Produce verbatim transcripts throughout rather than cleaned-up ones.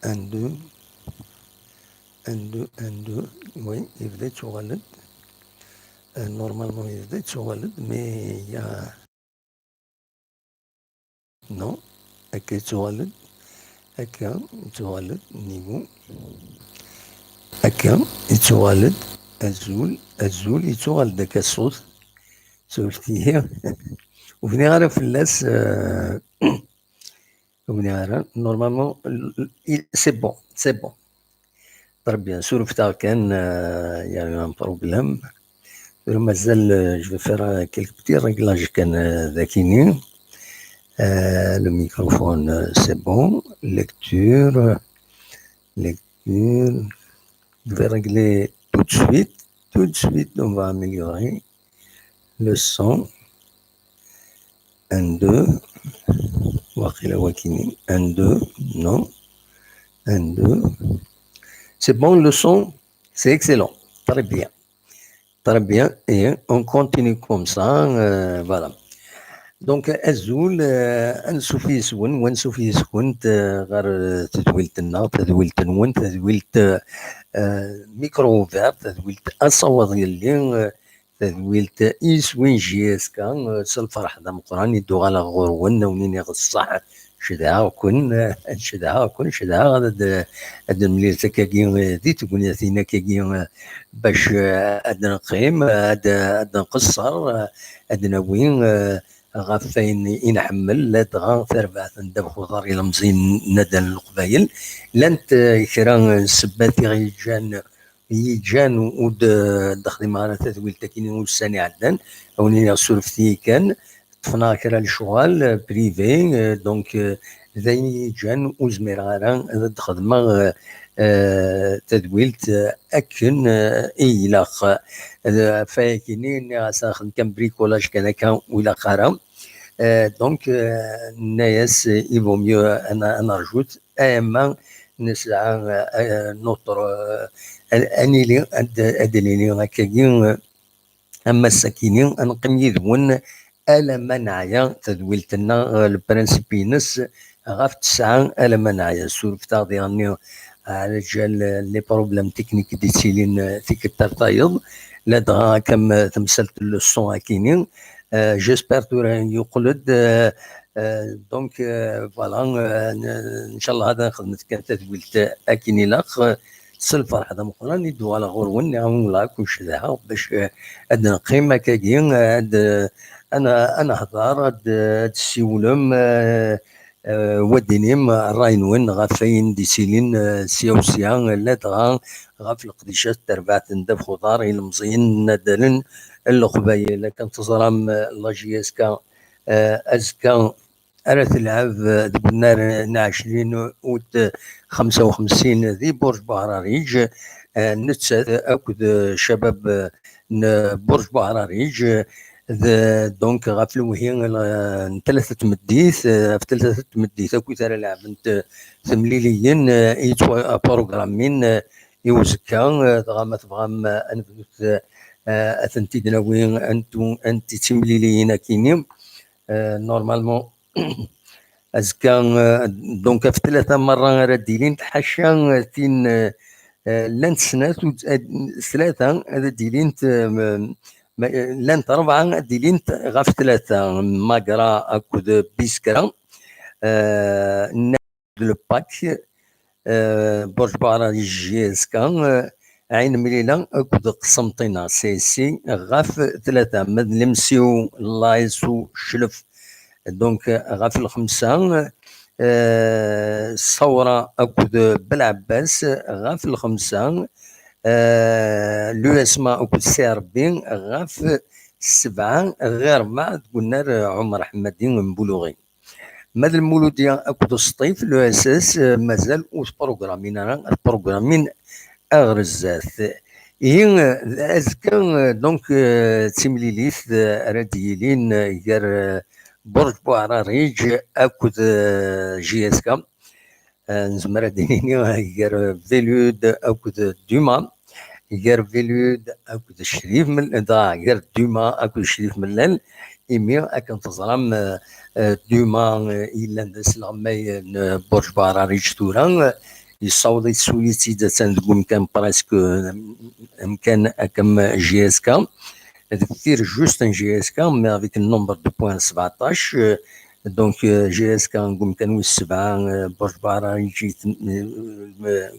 Un, deux. Un, deux, un, deux. Oui, yebda yettuɣal-d. Euh, normalement, yebda yettuɣal-d, mais il y a Non, akka yettuɣal-d. Akka yettuɣal-d, niveau. Akka yettuɣal-d. Azul, azul, yettuɣal-d akka ṣṣut. Surfet-iyi. Ur bniɣ ara fell-as, euh, ur bniɣ ara. Normalement, l- l- il- c'est bon, c'est bon. Très bien, surfet-aɣ kan, euh, il y a eu un problème. Tura mazal, euh, je vais faire, euh, quelques petits réglages kan, euh, dakini. Euh, le microphone, euh, c'est bon. Lecture, euh, lecture. Je vais régler tout de suite. Tout de suite, on va améliorer le son. Un, deux. Waqila wakini. Un, deux. Non. Un, deux. C'est bon, le son. C'est excellent. Très bien. Très bien. Et on continue comme ça. Euh, voilà. Donc, azul, euh, ansuf yis-wen, wansuf yis-kent, euh, ɣer, euh, tedwilt-nneɣ, tadwilt-nwen, tadwilt, euh, euh, micro ouvert, tadwilt asawaḍ yelli, euh, tadwilt iswin J S K, euh, s lferḥ d ameqqran i d-uɣaleɣ ɣur-wen, a wen-iniɣ ṣṣeḥ, cedhaɣ-ken, cedhaɣ-ken, cedhaɣ, ad, ad nemlil akkagi, eh, di tegnatin akkagi, eh, bac, eh, ad neqqim, eh, ad, ad nqeṣṣer, eh, ad nawi, eh, ɣef wayen i nḥemmel, ladɣa tarbaɛt n ddabex uḍar ilemẓi n nadal n Leqbayel. Llant, eh, kra n ssebbat i ɣ-yeǧǧan, i yi-ǧǧan ur d, d-xdimeɣ ara tadwilt akkin ussan iɛeddan. A wen-iniɣ surfet-iyi kan, ṭṭfen-aɣ kra lecɣal, euh, privé, euh, donc, euh, d ayen i yi-ǧǧan ur zmireɣ ara ad d-xedmeɣ, euh, euh, tadwilt, euh, akken, euh, i ilaq. Euh, ɣef wayakini nniɣ-as ad nexdem kan bricolage kan akka ur ilaq ara. Euh, donc, euh, nenna-yas, il vaut mieux ad n-, ad nerjut, ama nesɛa, euh, notre, euh, ad, ad nili, ad, ad nili akkagi, euh, am ass-akini, ad neqqim yid-wen alamma neɛya. Tadwilt-nneɣ, euh, le principe-ines ɣef tesɛa alamma neɛya. Surfet-aɣ diɣenni ɛla ǧal, euh, les problèmes techniques i d-yettilin, euh, tikkelt ar tayeḍ, ladɣa akka am, euh, temsalt n le son akini. Euh, j'espère tura yuqel-d, euh, euh, donc, euh, voilà, euh, n-, ncallah ad nxedmet kan tadwilt akken ilaq, euh, s lferḥ d ameqqran i d-uɣaleɣ ɣur-wen, nniɣ-awen wellah ad ken-cedhaɣ bac, euh, ad neqqim akkagi, euh, ad, euh, ad n-, ad nehder, ad, ad tessiwlem, euh, euh, wa d-inim ṛṛay-nwen ɣef wayen d-yettilin, euh, sya u sya, ladɣa ɣef leqdicat n terbaɛt n ddabex uḍar ilemẓiyen n nadalen n Leqbayel. Akken teẓram, euh, la J S K, euh, azekka ara telɛeb, euh, deg unnar n ɛecrin ut xemsa u xemsin di Burj Buɛrariǧ, euh, nettat akked, euh, ccabab, euh, n Burj Buɛrariǧ, euh, d, donc, ɣef lewhi, euh, n tlata tmeddit, euh, ɣef tlata tmeddit akkit ara lɛebent, euh, temliliyin, euh, yettwa-, programmin, euh, i uzekka, euh, dɣa ma tebɣam, euh, ad nebdut, euh, euh, ad tent-id-nawi, antu, anti d timliliyin akini. Euh, normalement, azekka, euh, donc, ɣef tlata merra ara d-ilint, ḥaca, euh, tin, euh, euh, llant snat, u, euh, tlata ara d-ilint, euh, ma, ma, llant rebɛa ad d-ilint ɣef tlata, Magra akked Biskra, euh, le Pak, euh, Burj Buɛrariǧ J S K, euh, Ɛin Mlila akked Qsenṭina C S C ɣef tlata, ma d Lemsiw Lais u Clef. Donc, euh, ɣef lxemsa, euh, Ṣawra akked Belɛebbas ɣef lxemsa, euh, l'U S M A akked C R B ɣef ssebɛa, ɣir rrbeɛ deg unnar, euh, Ɛumer Ḥemmadi n Buluɣi. Ma d Lmuludya akked Sṭif, l'U S S, euh, mazal ur tprogrammin ara, ad programmin aɣer zdat. Ihi, euh, azekka, euh, donc, euh, d timlilit, euh, ara d-yilin, euh, gar, euh, Burj Buɛrariǧ akked, euh, J S K. Euh, nezmer ad d-nini, euh, gar Velud akked Duma, gar Velud akked Crif Mel-, dɣa gar Duma akked Crif Mellal, imi akken teẓram, euh, euh, Duma, euh, yellan d asleɣmay n Burj Buɛrariǧ tura, euh, yessaweḍ yessuli-tt-id, attan deg umkan presque, euh, amkan am J S K, deffir juste n J S K, mais avec le nombre de points sebɛeṭṭac, euh, donc, euh, J S K deg umkan wis sebɛa, euh, Burj Bahrain deg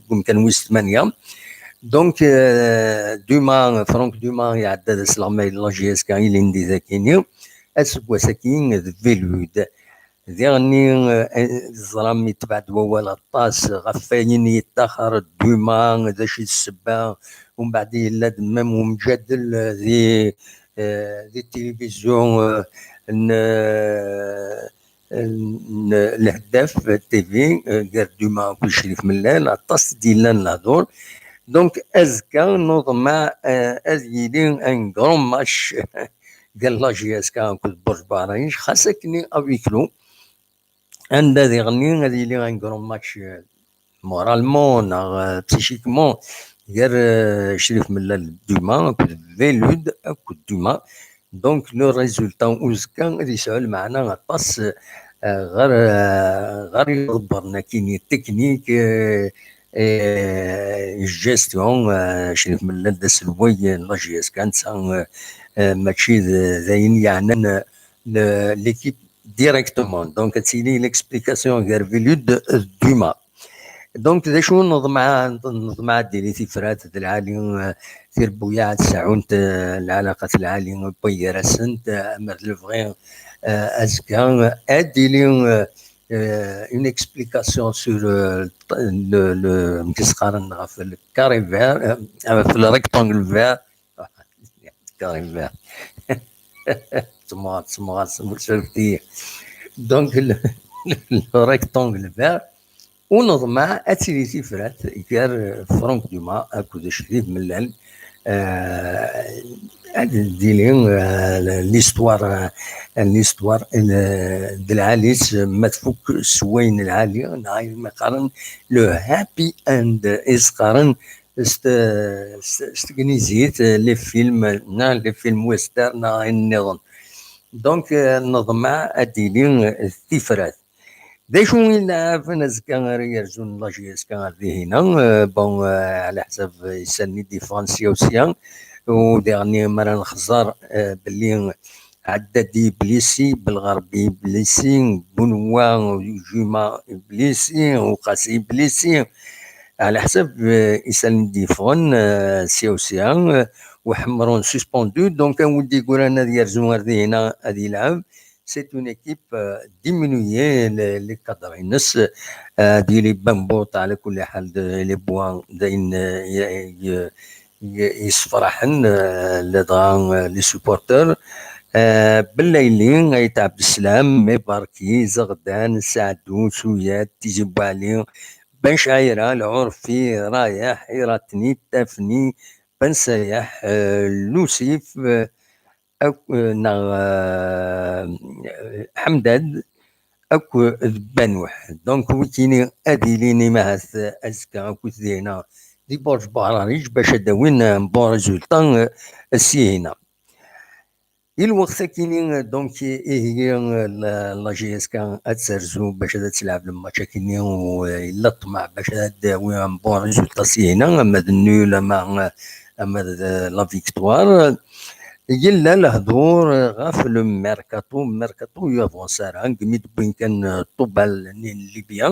umkan wis tmanya. Donc, euh, Dumas, Franck Dumas iɛedda d asleɣmay n la J S K ilindi dagini. Aseggas-agi d Velud. Diɣenni, eh, teẓram, yetbeɛ-d wawal aṭas ɣef wayen yettaxer Dumas, d acu i d ssebba. Umbeɛd yella-d même umǧadel di, eh, di tilivizyu, eh, n, eh, n Lheddaf T V, eh, gar Dumas akked Crif Mellal, aṭas i d-yellan lehdur. Donc, azekka, nuḍma, eh, ad yili un grand match gar la J S K akked Burj Bahrain, xas akken à huis clos, anda diɣenni ad yili un grand match, eh, moralement neɣ, eh, psychiquement, gar, eh, Crif Mellal d Dumas akked Velud akked Dumas. Donc, le résultat uzekka ad yesɛu lmeɛna aṭas, eh, ɣer, eh, ɣer iḍebbren akkin technique, eh, eh, gestion, eh, Crif Mellal d aselway n la J S K, netta, eh, eh, mačči d, d ayen yeɛnan, eh, le-, l'équipe directement. Donc, ad tili l'explication gar Velud d Dumas. Donc, d acu neḍmeɛ, neḍmeɛ ad d-tili tifrat d lɛali, eh, tirebbuyaɛ ad sɛunt, eh, lɛalaqat lɛali n way gar-asent, eh, amer d lebɣi, eh, azekka, eh, ad d-tili, eh, eh, une explication sur, eh, le, le, amek i s-qqaren ɣef le carré vert, eh, ɣef le rectangle vert, carré vert. Tsemɣer, tsemɣer, tsemɣer. Donc, le, le, le rectangle vert, u neḍmeɛ ad tili tifrat gar, eh, Franck Dumas akked Crif Mellal. Eh, ad d-tili, eh, l'histoire, eh, l'histoire, eh, d lɛali-s, ma tfuk s wayen lɛali, neɣ ayen mi qqaren le happy end, i s-qqaren s t-, s, s tegnizit, eh, les films, neɣ les films western, neɣ ayen nniḍen. Donc, eh, neḍmeɛ ad d-tili, eh, tifrat. D acu i lɛaben azekka ara yerzun la J S K ar dihina? Eh, bon, eh, ɛla ḥsab isallen i d-yeffɣen sya u sya, u diɣenni mi ara nexẓer, eh, belli Ɛeddadi Iblisi, Belɣerbi Iblisi, Bunwa Juma Iblisi, Uqasi Iblisi, ɛla ḥsab, eh, isallen i d-yeffɣen, eh, sya u sya, eh, u Ḥemrun suspendu, donc a win d-yegran ad yerzu ar dihina ad yelɛeb. C'est une équipe, euh, diminuée, les, les cadres-ines, euh, ad yili Bambout, ɛla kulli ḥal, d, les points, d ayen, euh, y-, y-, y-, yessefraḥen, euh, ladɣa, euh, les supporters. Euh, Bellayli, Ayt Ɛebdeslam, Ibarki, Zeɣdan, Saɛdu, Suyat, Tizi Bouali, Ben Chaïra, Lɛurfi, Rayeḥ, Iratni, Tafni, Ben Sayeḥ, euh, Lusif, euh, ak-, eh, neɣ, eh, Ḥemdad akk d Banuḥ. Donc, wikini ad ilin imahat azekka akked dihina di Burj Bahrain bac ad d-awin, eh, un bon résultat, eh, sihina. I lweqt akini, eh, donc, ihi, eh, la, la J S K ad terzu bac ad telɛeb le match akini, u, eh, yella ṭṭmeɛ bac ad d-tawi un bon résultat sihina, ama d nul, ama, eh, ama d la victoire. Yella lehdur ɣef le mercato, mercato ur yavansi ara, deg mi d-wwin kan, euh, Ṭubal-nni n Libya.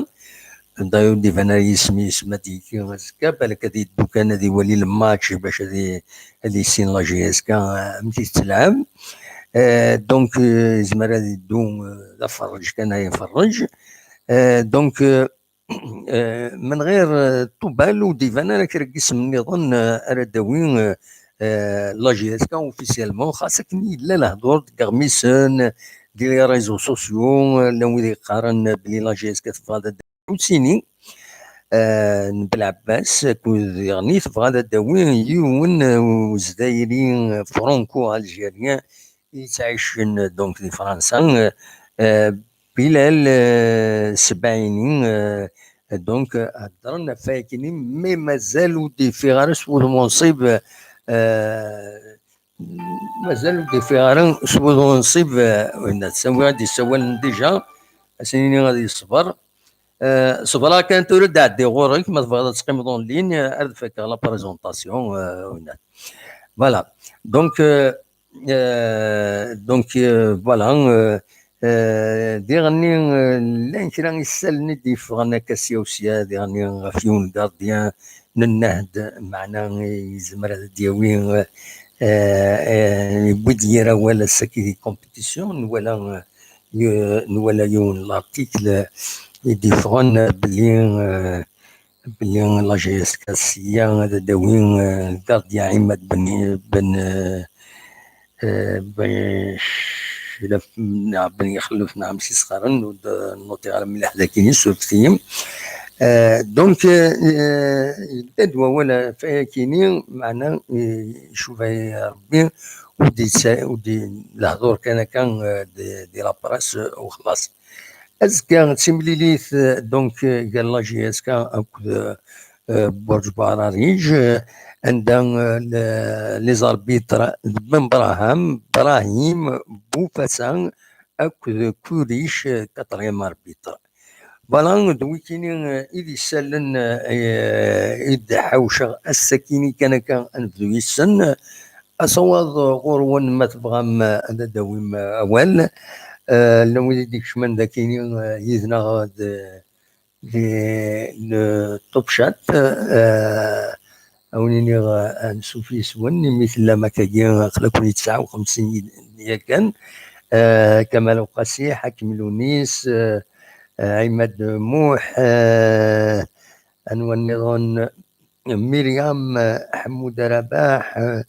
D'ailleurs, d-iban ara yisem-is ma d-yekki azekka, balak ad yeddu kan ad iwali le match bac ad i-, ad yissin la J S K, euh, amek i tettelɛab. Euh, donc, euh, yezmer ad yeddu, euh, d aferrej kan ad iferrej. Euh, donc, euh, Eh, من غير, eh, Ṭubal ur d-iban ara kra n yisem nniḍen, eh, ara d-tawi, eh, eh, la J S K officiellement, xas akken yella lehdur deg iɣmisen, di les réseaux sociaux, eh, llan wid yeqqaren belli la J S K tebɣa ad d-tawi Ḥusini, eh, n Belɛebbas, akked diɣenni tebɣa ad d-tawi yiwen, eh, uzdayri, eh, franco-algérien, yettɛicen, donc, di Fransa, eh, eh, Bilal, eh, Sebɛini, eh, donc, eh, heddren ɣef wayagi-nni, mais mazal ur d-yeffiɣ ara s wudem unṣib, eh, mazal ur d-yeffiɣ ara s wudem unṣib, eh, winna, ttawiɣ ad d-yessawalen déjà, ad s-nini ad yeṣber. Euh, ṣebreɣ kan tura ad ɛeddiɣ ɣur-k, ma tebɣiḍ ad teqqimeḍ en ligne, euh, ad fakeɣ la présentation, euh, winna. Voilà. Donc, euh, euh, donc, euh, voilà, euh, euh, diɣenni, euh, llan kra isallen i d-yeffɣen akka sya u sya, diɣenni ɣef yiwen n gardien n nnehd, meɛna yezmer ad d-yawi, euh, euh, euh, yewwi-d yir awal ass-agi di compétition, nwala, euh, y-, nwala yiwen n l'article i d-yeffɣen belli, euh, belli la J S K sya ad d-tawi, euh, gardien Ɛimad Ben, Ben, euh, euh, Ben Cclaf, neɣ Ben Ixellef, neɣ amek i s-qqaren, ur d-, nutiɣ ara mliḥ dagi, surfet-iyi. Euh, donc, euh, euh, yedda-d wawal ɣef wayakini, meɛna, euh, icuba Rebbi, ur d-yetsa-, ur d-, lehdur kan akka, euh, di, di la presse, euh, u xlaṣ. Azekka d timlilit, euh, donc, euh, gar la J S K akked, euh, euh, Burj Bahrariǧ, euh, anda, euh, le-, les arbitres d Ben Braham, Brahim, Boufassa akked Kuric, euh, quatrième arbitre. Voilà, d wikini, euh, i d isallen, euh, i d-ḥawceɣ ass-akini kan akka ad nebdu yis-sen. Asawaḍ, euh, ɣur-wen ma tebɣam, euh, ad d-tawim, euh, awal. Euh, llan wid i d-ikecmen dakini, euh, yid-neɣ d, d, le Top Chat, euh, a wen-iniɣ, euh, ansuf yes-wen, imi tellam akkagi, aql-aken i tesɛa u xemsin yakan. Euh, Kamal Uqasi, Ḥakim Lunis, euh, euh, Ɛimad Muḥ, euh, anwa nniḍen, Myriam, euh, Ḥemmuda Rabaḥ, euh,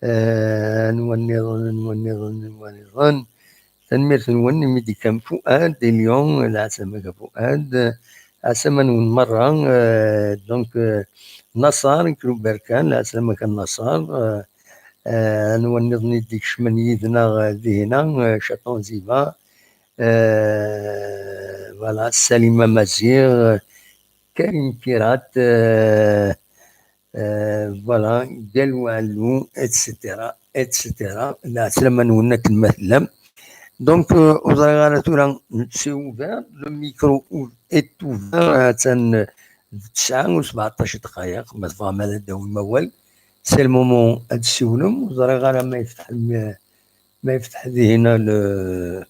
euh, anwa nniḍen, anwa nniḍen, anwa nniḍen. Tanemmirt-nwen imi d-ikkam Fuad di Lyon, lɛeslama-k a Fuad. Lɛeslama-nwen merra, euh, donc, euh, Naṣer, Kruberkan, lɛeslama-k a Naṣer. Euh, euh, anwa nniḍen i d-ikecmen yid-neɣ, euh, dihina, euh, Chaton Ziva, euh, voilà, Salima Maziɣ, Karim Kirat, euh, euh, voilà, Galou Alou, et cetera, et cetera. Lɛeslama-nwen akken ma tellam. Donc, euh, ur ẓriɣ ara tura, c'est ouvert, le micro ou-, est ouvert, attan d tesɛa u sbeɛṭac dqayeq, ma tebɣam ad d-tawim awal. C'est le moment ad d-tessiwlem, ur ẓriɣ ara ma yefteḥ, ma, ma yefteḥ dihina le,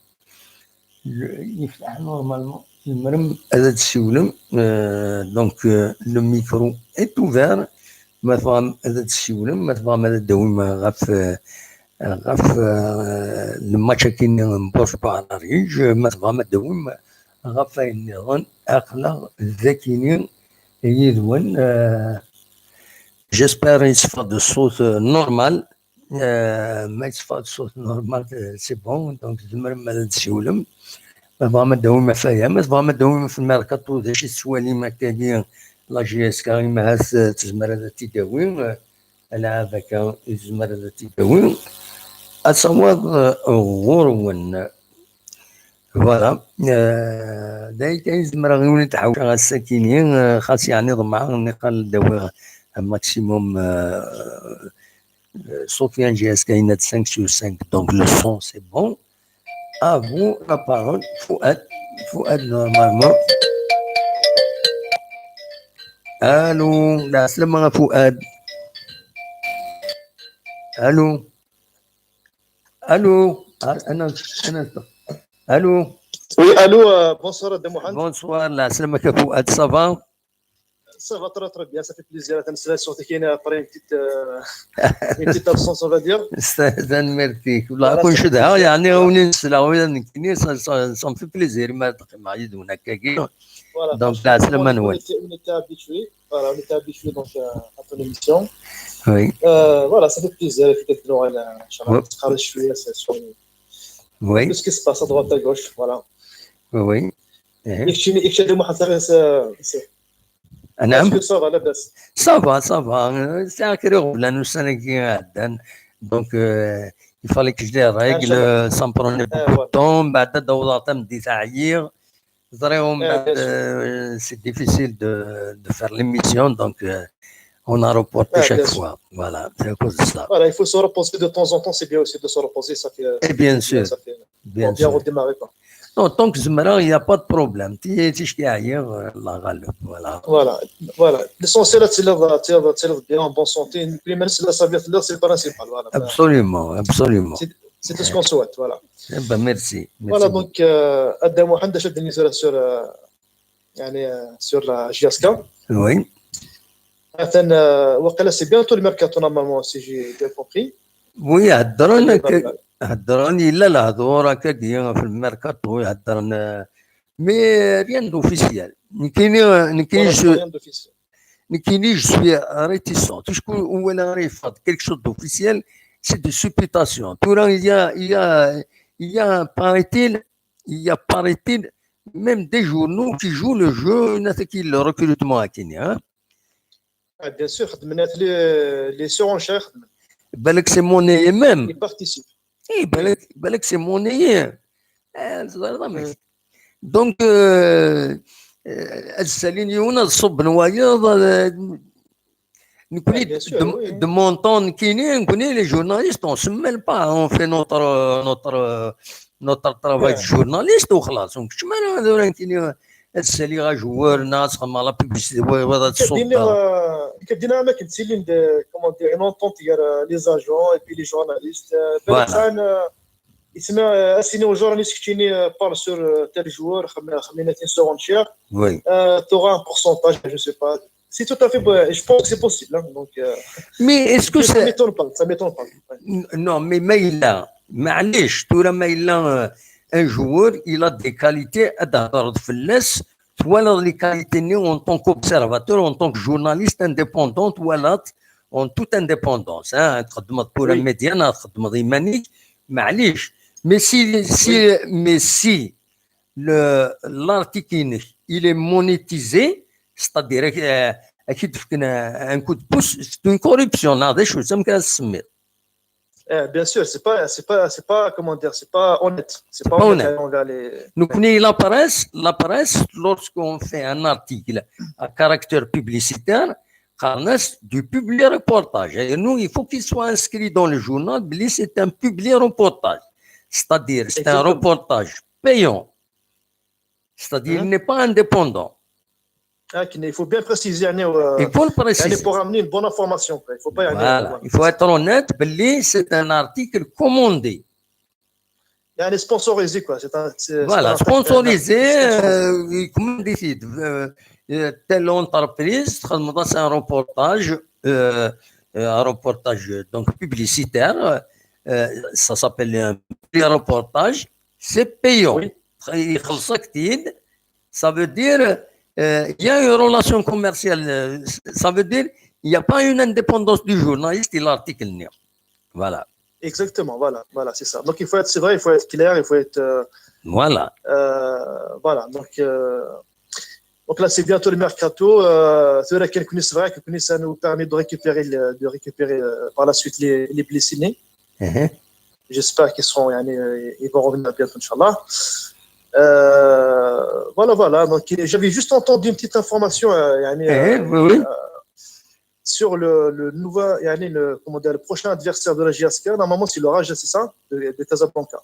le, yefteḥ normalement, tzemrem ad d-tessiwlem, euh, donc, euh, le micro est ouvert, ma tebɣam ad d-tessiwlem, ma tebɣam ad d-tawim ɣef, euh, ɣef, euh, le match-agi n Burj Bahrariǧ, ma tebɣam ad d-tawim ɣef wayen nniḍen, aql-aɣ dakini yid-wen, euh, j'espère yetteffeɣ-d ṣṣut, euh, normal. Euh, ma yetteffeɣ-d ṣṣut normal, euh, c'est bon, donc tzemrem ad d-tessiwlem. Ma tebɣam ad d-tawim ɣef waya, ma tebɣam ad d-tawim ɣef lmerkaṭu, d acu i tettwalim akkagi, la J S K, imi ahat, euh, tezmer ad t-id-tawi, euh, alɛab akka, yezmer ad t-id-tawi. Asawaḍ, euh, ɣur-wen. Voilà. Euh, d aya kan i zemreɣ i wen-id-ḥawceɣ ass-akini, euh, xas yeɛni ḍemɛeɣ niqal ad d-awiɣ un maximum, euh, euh, Sofiane J S K yenna-d cinq sur cinq, donc le son c'est bon. À vous la parole, Fouad. Fouad, normalement. Allô, lɛeslama a Fouad. Allô. Allô. Ah, un instant, un instant. Allô. Oui, allô, euh, bonsoir, Dda Mouhand. Bonsoir, lɛeslama a Fouad, ça va? Ça va très très bien, ça fait plaisir. Après une petite, euh, une petite absence, on va dire. Tanemmirt-ik. Voilà, كون شدها يعني وني نسلا وين نكني ça me fait plaisir ما تقيم عيد هناك كي. Voilà, Donc, lɛeslama-nwen. On était, on était habitués, voilà, on était habitués donc à, à ton émission. Oui. Euh, voilà, ça fait plaisir. Peut-être نروح على، إن شاء الله, نتقرا شوية sur Oui. Tout ce qui se passe à droite à gauche, voilà. Oui, oui. يكشي يكشي هذا محمد صغير. نعم. Est-ce que ça va, لاباس؟ Ça va, ça va. C'est un كري غبلان وسنة كي عدن. Donc, euh, il fallait que je les règle sans prendre beaucoup de temps. بعد دوضة تم دي تعيير. ضريهم بعد, euh, c'est difficile de, de faire l'émission, donc, euh, on a reporté chaque fois. Voilà, c'est à cause de ça. Voilà, il faut se reposer de temps en temps, c'est bien aussi de se reposer, ça fait. Et bien sûr, bien sûr. Redémarrer quoi. Non, tant que zemreɣ, il n'y a pas de problème. Ti- ticki ɛyiɣ, Allah ɣaleb. Voilà. Voilà, voilà. L'essentiel, c'est de, c'est de, c'est de bien en bonne santé. Puis même si la savait, c'est le principal. Voilà. Absolument, absolument. C'est tout ce qu'on souhaite. Voilà. Eh ben, merci. Voilà, donc, euh, Adam Mohamed, je vais sur, euh, يعني, euh, sur la J S K. Oui. Attends, euh, وقيلا c'est bientôt le mercato normalement, si j'ai bien compris. Oui, هضرنا ك- هضرنا إلا الهضور هكاك في الميركاتو، هضرنا. Mais rien d'officiel. نكيني نكيني Voilà, je rien d'officiel. نكيني je suis réticent. Tout ce qu'on ولا راه يفض quelque chose d'officiel, c'est des supputations. Tout là, il y a, il y a, il y a, paraît-il, il y a, paraît-il, même des journaux qui jouent le jeu, ناس كي le recrutement هكيني، hein. Ah, bien sûr, خدمنا les, les surenchères, بالك c'est monnayé même. Ils participent. اي بالك بالك c'est monnayé. آه، زعما. مم. Donc, euh, euh, السالين يونا صب نوايض، آه، نكوني آه، bien sûr, de, oui. de mon temps نكيني نكوني les journalistes on se mêle pas, on fait notre notre notre travail de Ouais. journaliste وخلاص. Donc كما انا هذا نكيني السالي غا joueur ناس خدم la publicité وهذا كدينا الصوت. كدينا ما كنتسيلين de, comment dire, une entente entre les agents et puis les journalistes. Voilà. Voilà. يسمى اسيني au journaliste كتشيني parle sur tel joueur, خمينة surenchère. Oui. Tu auras un pourcentage, je sais pas. C'est tout à fait, je pense que c'est possible, hein, donc, euh, Mais est-ce que ça c'est m'étonne pas, ça m'étonne pas. Ouais. Non, mais ما إلا معليش tura ما إلا, euh, un joueur il a des qualités, ad tehḍreḍ fell-as, twalaḍ les qualités-nni en tant qu'observateur, en tant que journaliste indépendant, twalaḍ en toute indépendance, hein, تخدمض pour un Oui. média, neɣ تخدمض iman-ik, معليش. Mais si, si, mais si le, l'article-inek, il est monétisé, c'est-à-dire, euh, أكيد فكنا un coup de pouce, c'est une corruption, neɣ d acu, d amek ara tsemmiḍ. Eh, bien sûr, c'est pas, c'est pas, c'est pas, comment dire, c'est pas honnête. C'est C'est pas pas honnête honnête. Envers les... Donc, la presse, la presse, lorsqu'on fait un article à caractère publicitaire, qqaren-as du publi-reportage. Et nous, il faut qu'il soit inscrit dans le journal, mais c'est un publi-reportage. C'est-à-dire, c'est un Exactement. Reportage payant. C'est-à-dire, il Mhm. n'est pas indépendant. Ah, il faut bien préciser, يعني, euh, Il faut le يعني, préciser. Pour amener une bonne information, quoi. Il faut pas, يعني, Voilà, il faut être honnête, بلي c'est un article commandé. يعني, sponsorisé, quoi. C'est un, c'est, c'est Voilà, un- sponsorisé, sponsorisé. Euh, commandé, euh, euh, telle entreprise, c'est un reportage, euh, euh, un reportage donc publicitaire, euh, ça s'appelle un reportage, c'est payant. Oui. يخلصك تيد, ça veut dire, euh, il y a une relation commerciale, euh, ça veut dire, il n'y a pas une indépendance du journaliste, il article. Voilà. Exactement, voilà, voilà, c'est ça. Donc il faut être, c'est vrai, il faut être clair, il faut être, euh, Voilà. euh, voilà. Donc, euh, donc là, c'est bientôt le mercato. Euh, c'est vrai que c'est vrai que ça nous permet de récupérer, le- de récupérer euh, par la suite les, les blessés. Mhm. J'espère qu'ils seront, يعني, euh, ils vont revenir bientôt, Inch'Allah. Euh, voilà, voilà. Donc, j'avais juste entendu une petite information, euh, يعني, Eh, euh, oui, oui. sur le, le nouveau, يعني, le, comment dire, le prochain adversaire de la J S K. Normalement, c'est le Raja, c'est ça, de, de Casablanca.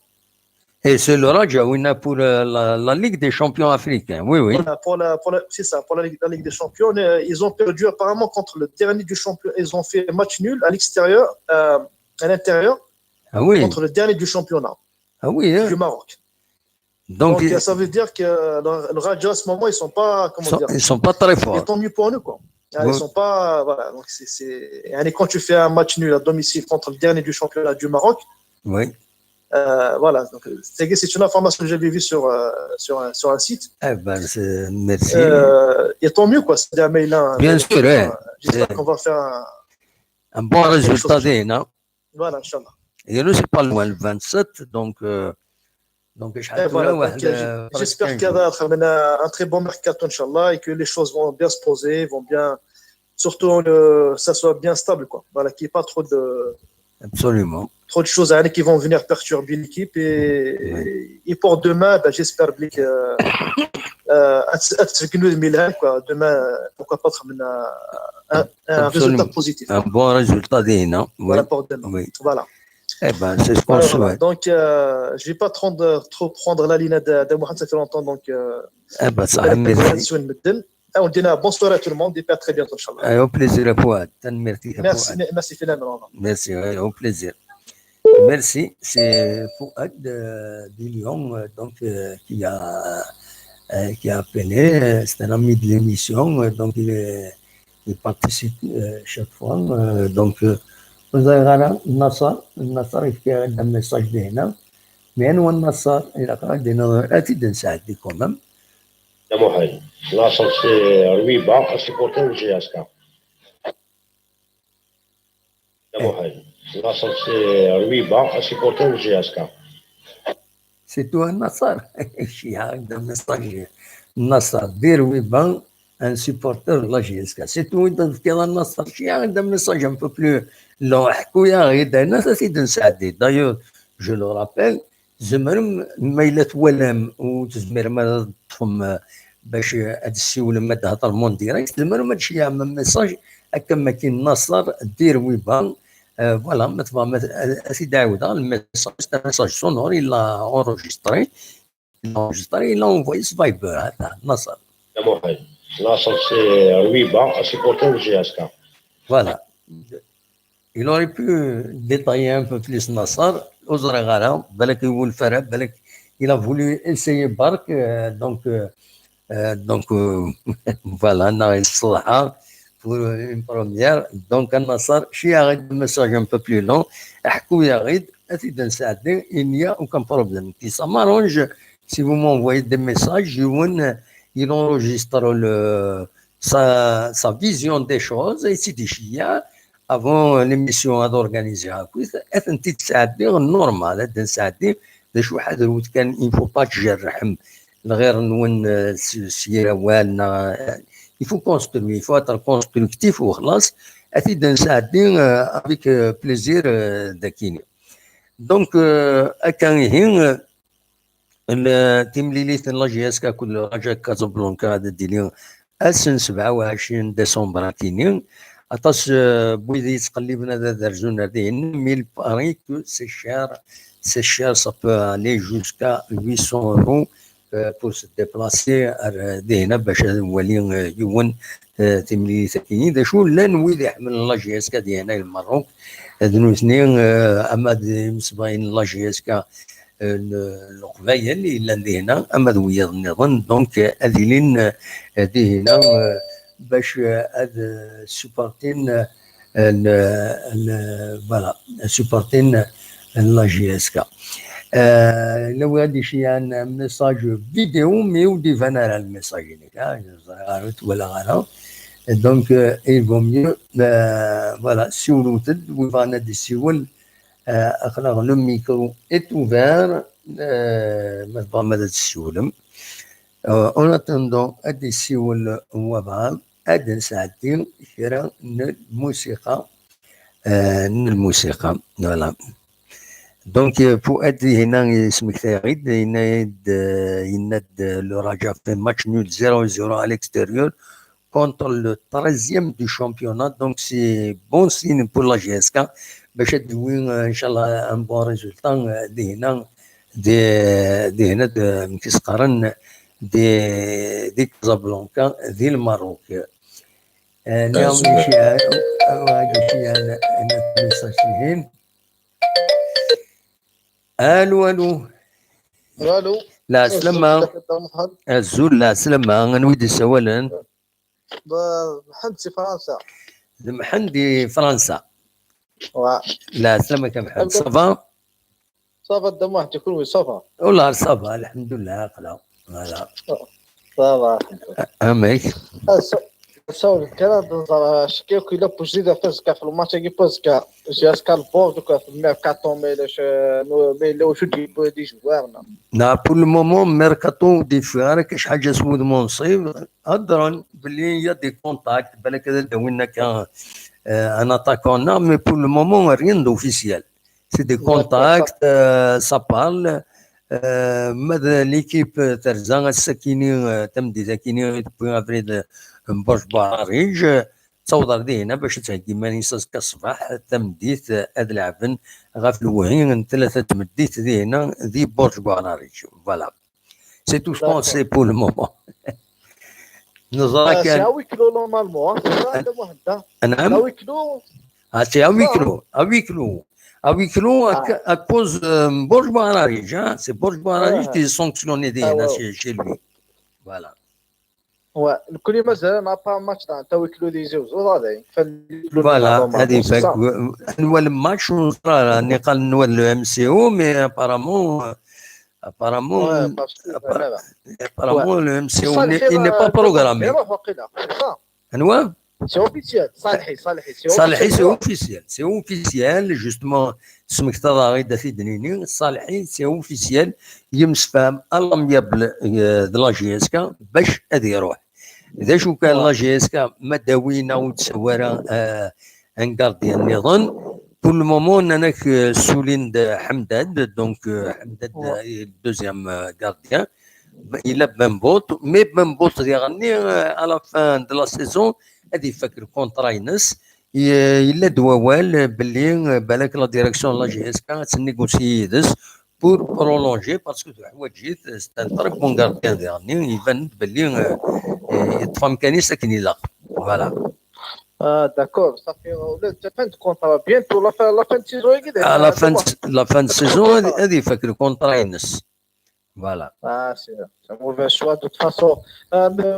Et c'est le Raja, oui, pour euh, la, la Ligue des champions africains. Oui, oui. Voilà, pour la, pour la, c'est ça, pour la Ligue, la Ligue des champions. Euh, ils ont perdu apparemment contre le dernier du championnat. Ils ont fait match nul à l'extérieur, euh, à l'intérieur, Ah oui. Contre le dernier du championnat, Ah oui, hein. Du Maroc. Donc, Donc, ils, ça veut dire que le, le Raja, à ce moment, ils sont pas, comment sont, dire, ils sont pas très forts. Ils sont tant mieux pour nous, quoi. Ah, Ouais. Ils sont pas, voilà. Donc, c'est, c'est, يعني, quand tu fais un match nul à domicile contre le dernier du championnat du Maroc, Oui. Euh, voilà, donc, euh, c'est c'est une information que j'avais vue sur, euh, sur, un- sur un site. Eh ben, c'est- merci. Euh, et tant mieux, quoi. C'est un mail, hein. Bien sûr, hein. J'espère qu'on va faire un... Un bon résultat, non? Voilà, Inch'Allah. Et nous, c'est pas loin, le vingt-sept, donc, euh, donc, Et voilà, donc, euh, j'espère qu'il y a un très bon mercato, Inch'Allah, et que les choses vont bien se poser, vont bien, surtout, euh, ça soit bien stable, quoi. Voilà, qu'il n'y ait pas trop de, Absolument. Trop de choses, hein, qui vont venir perturber l'équipe et, et pour demain, ben, j'espère que, euh, euh, quoi. Demain, pourquoi pas un, un résultat positif. Un bon résultat, non? Voilà, pour demain. Oui. Voilà. Eh ben, c'est ce qu'on Voilà, voilà. souhaite. Donc, euh, je vais pas prendre, trop prendre la ligne de, de Mohamed, ça fait longtemps. Donc, euh, Eh ben, ça, avec merci. Hassan Medden. Ah, on dit un bonsoir à tout le monde et puis à très bientôt, Inch'Allah. Eh, au plaisir, Fouad. Tanemmirt-ik, Merci, Fouad. merci, Filam. Merci, oui, au plaisir. Merci, c'est Fouad euh, de Lyon, euh, donc, euh, qui a, euh, qui a appelé. Euh, c'est un ami de l'émission, euh, donc il, est, il participe euh, chaque fois. Euh, donc, euh, vous avez Nasser, Nasser, il fait un message de هنا. Mais nous, Nasser, il a quand même des noms, il a dit de ça, dit quand même. يا محي، لاصل سي رويبا، سيبورتر جي اس كا. يا محي، لاصل سي رويبا، سيبورتر جي اس كا. C'est toi, Nasser. Chien de message. Nasser, de Ruiban, un supporter de la J S K. C'est tout, il a Nasser, chien de message un peu plus long. حكوا يا غير داينا سيدي نسعدي. D'ailleurs, je le rappelle, tzemrem ma yella twalam ur tezmirem ara ad teṭṭfem, eh, bac ad tessiwlem, ad d-theḍrem en direct, tzemrem ad d-tceyyɛem message akka makin Nasser, de Ruiban, eh, voilà, ma tebɣam ad, ad, ad t-id-ɛiwdeɣ, le message, c'est un message sonore, il l'a enregistré, il l'a enregistré, il l'a envoyé sur Viber, هذا Nasser. يا محي، لاصل سي رويبا، سيبورتر جي اس كا. Voilà. Il aurait pu détailler un peu plus Nasser, ur ẓriɣ ara, balak iwulef ara, balak il a voulu essayer برك, euh, donc, euh, euh, donc, euh, voilà, neɣ yesseḍḥa pour une première. Donc, Nasser, cci-yaɣ-id un message un peu plus long, ḥku-yaɣ-id, ad t-id-nesɛeddi, il n'y a aucun problème. Puis ça m'arrange si vous m'envoyez des messages, yiwen, il enregistre le, sa, sa vision des choses, et c'est des avant l'émission ad organiser akkit, ad tent-id-sɛeddiɣ normal, ad d-nesɛeddi, d acu ḥadret kan, il faut pas tjerrḥem lɣir-nwen, euh, s, s yir awal, neɣ, euh, il faut construire, il faut être constructif, u xlaṣ, ad t-id-nesɛeddi, euh, avec, euh, plaisir, euh, dakini. Donc, euh, akka ihi, euh, n-, timlilit n la J S K akked Raja Casablanca ad d-tili ass n sebɛa u ɛecrin décembre akini. Aṭas, euh, n wid yettqelliben ad, ad rzun ar dihin, mais il paraît que c'est cher, c'est cher, ça peut aller jusqu'à huit cents euros, euh, pour se déplacer ar dihin bac ad nwali, euh, yiwen, euh, timlilit akini. D acu, llan wid iḥemmlen la J S K dihin i Lmerruk, d nutni, euh, ama d imsebɣiyen n la J S K, euh, n Leqbayel yellan dihin, ama d wiyaḍ nniḍen, donc, euh, ad ilin, euh, dihin, euh, bac, euh, ad, euh, supportin, euh, n, n, voilà, supportin, euh, la J S K. Euh, la wid iceyɛen message vidéo, mais ur d-iban ara le message-inek, ah, ur t-walaɣ ara. Donc, euh, il vaut mieux, euh, voilà, siwlet-d, wi bɣan ad d-isiwel, euh, aql-aɣ, le micro est ouvert, euh, ma tebɣam ad d-tessiwlem. Euh, en attendant, ad d-isiwel wabɛaḍ, ad d-nesɛeddi kra n lmusiqa, euh, n lmusiqa, voilà. Donc, euh, Fouad dihin yesmektay-aɣ-id, yenna-d, euh, yenna-d, euh, le Raja fait match nul zéro zéro à l'extérieur contre le treizième du championnat. Donc, c'est bon signe pour la J S K. Bac ad d-tewwi, euh, inchallah, un bon résultat, euh, dihin, di, dihin, d, amek i s-qqaren, di, di Casablanca, di Lmerruk. Euh, nniɣ-am iceyɛen, awa, iceyɛen, n, n, n, Allô, allô. Allô. Lɛeslama. Azul, lɛeslama. Anwa i d-yessawalen? Mḥend si Fransa. D Mḥend di Fransa. Ouais. Lɛeslama-k a Mḥend. Ça va? Ça va, Dda Muḥend, kunwi, ça va? Wallah, ça va, lḥemdullah, aql-aɣ. Voilà. Ça va. Amek? Sawel kan ad nẓer acki akk ila Boujdida azekka ɣef lmatch-agi n uzekka. Jusqu'à le bord, quoi, ɣef mercato, ma yella c-, ma yella wacu d-yewwi d ijewwaren. Na, pour le moment, mercato ur d-yeffiɣ ara, kac ḥaǧa s wudem unṣib. Heddren belli il y a des contacts, balak ad d-awin akka, euh, un attaquant, neɣ, mais pour le moment, rien d'officiel. C'est des contacts, euh, ça parle. Euh, ma d l'équipe terza ass-akini, euh, tameddit-akini i tewwi abrid, euh, n Burj Baharij, euh, d taweḍ ar dihin bac ad theggi iman-is azekka ṣṣbeḥ, tameddit, euh, ad leɛben ɣef lewhi n tlata tmeddit dinna di Burj Buɛrariǧ. Voilà. C'est tout ce qu'on sait pour le moment. Neẓra kan. C'est à huis clos normalement, c'est ça, Muḥend? C'est à huis clos. Ah, c'est à huis clos. À huis clos. À huis clos, à cause de Burj Buɛrariǧ, hein. C'est Burj Buɛrariǧ qui est sanctionné dinna chez lui. Voilà. Ouais, nekkni mazal, à part match تاع huis clos di Tizi Uzzu, هذا. Voilà, هذه فك. نوال match ونصرا، راني قال نوال le M C O, mais apparemment, apparemment, apparemment, le M C O n'est pas programmé. C'est officiel, Salhi, Salhi, c'est officiel. C'est officiel, c'est officiel, justement, smektaḍ-aɣ-id ad t-id-nini, Salhi, c'est officiel, yemsefham à l'amiable, euh, de la J S K, bac ad iruḥ. D acu kan, la J S K, ma d-awin neɣ ur d-sawin ara, euh, un gardien nniḍen. Pour le moment, nnan-ak, euh, ssulin-d Ḥemdad, donc, euh, Ḥemdad, euh, est le deuxième, euh, gardien. Il a Bembout, mais Bembout, diɣenni, euh, à la fin de la saison, ad ifak le contrat-ines. I-, yella-d wawal, euh, belli, euh, balak la direction de la J S K ad tennégocier yid-s pour prolonger, parce que teḥwaǧ-it, c'est un très bon gardien diɣenni, iban-d belli, euh, yeṭṭef amkan-is akken ilaq. Voilà. Ah, d'accord, ça fait, euh, la fin de contrat, bientôt la fin, la fin de saison. À la fin de, la fin de saison, ad, ad ifak le contrat-ines. Voilà. Ah, c'est, c'est un mauvais choix de toute façon. Euh, mais,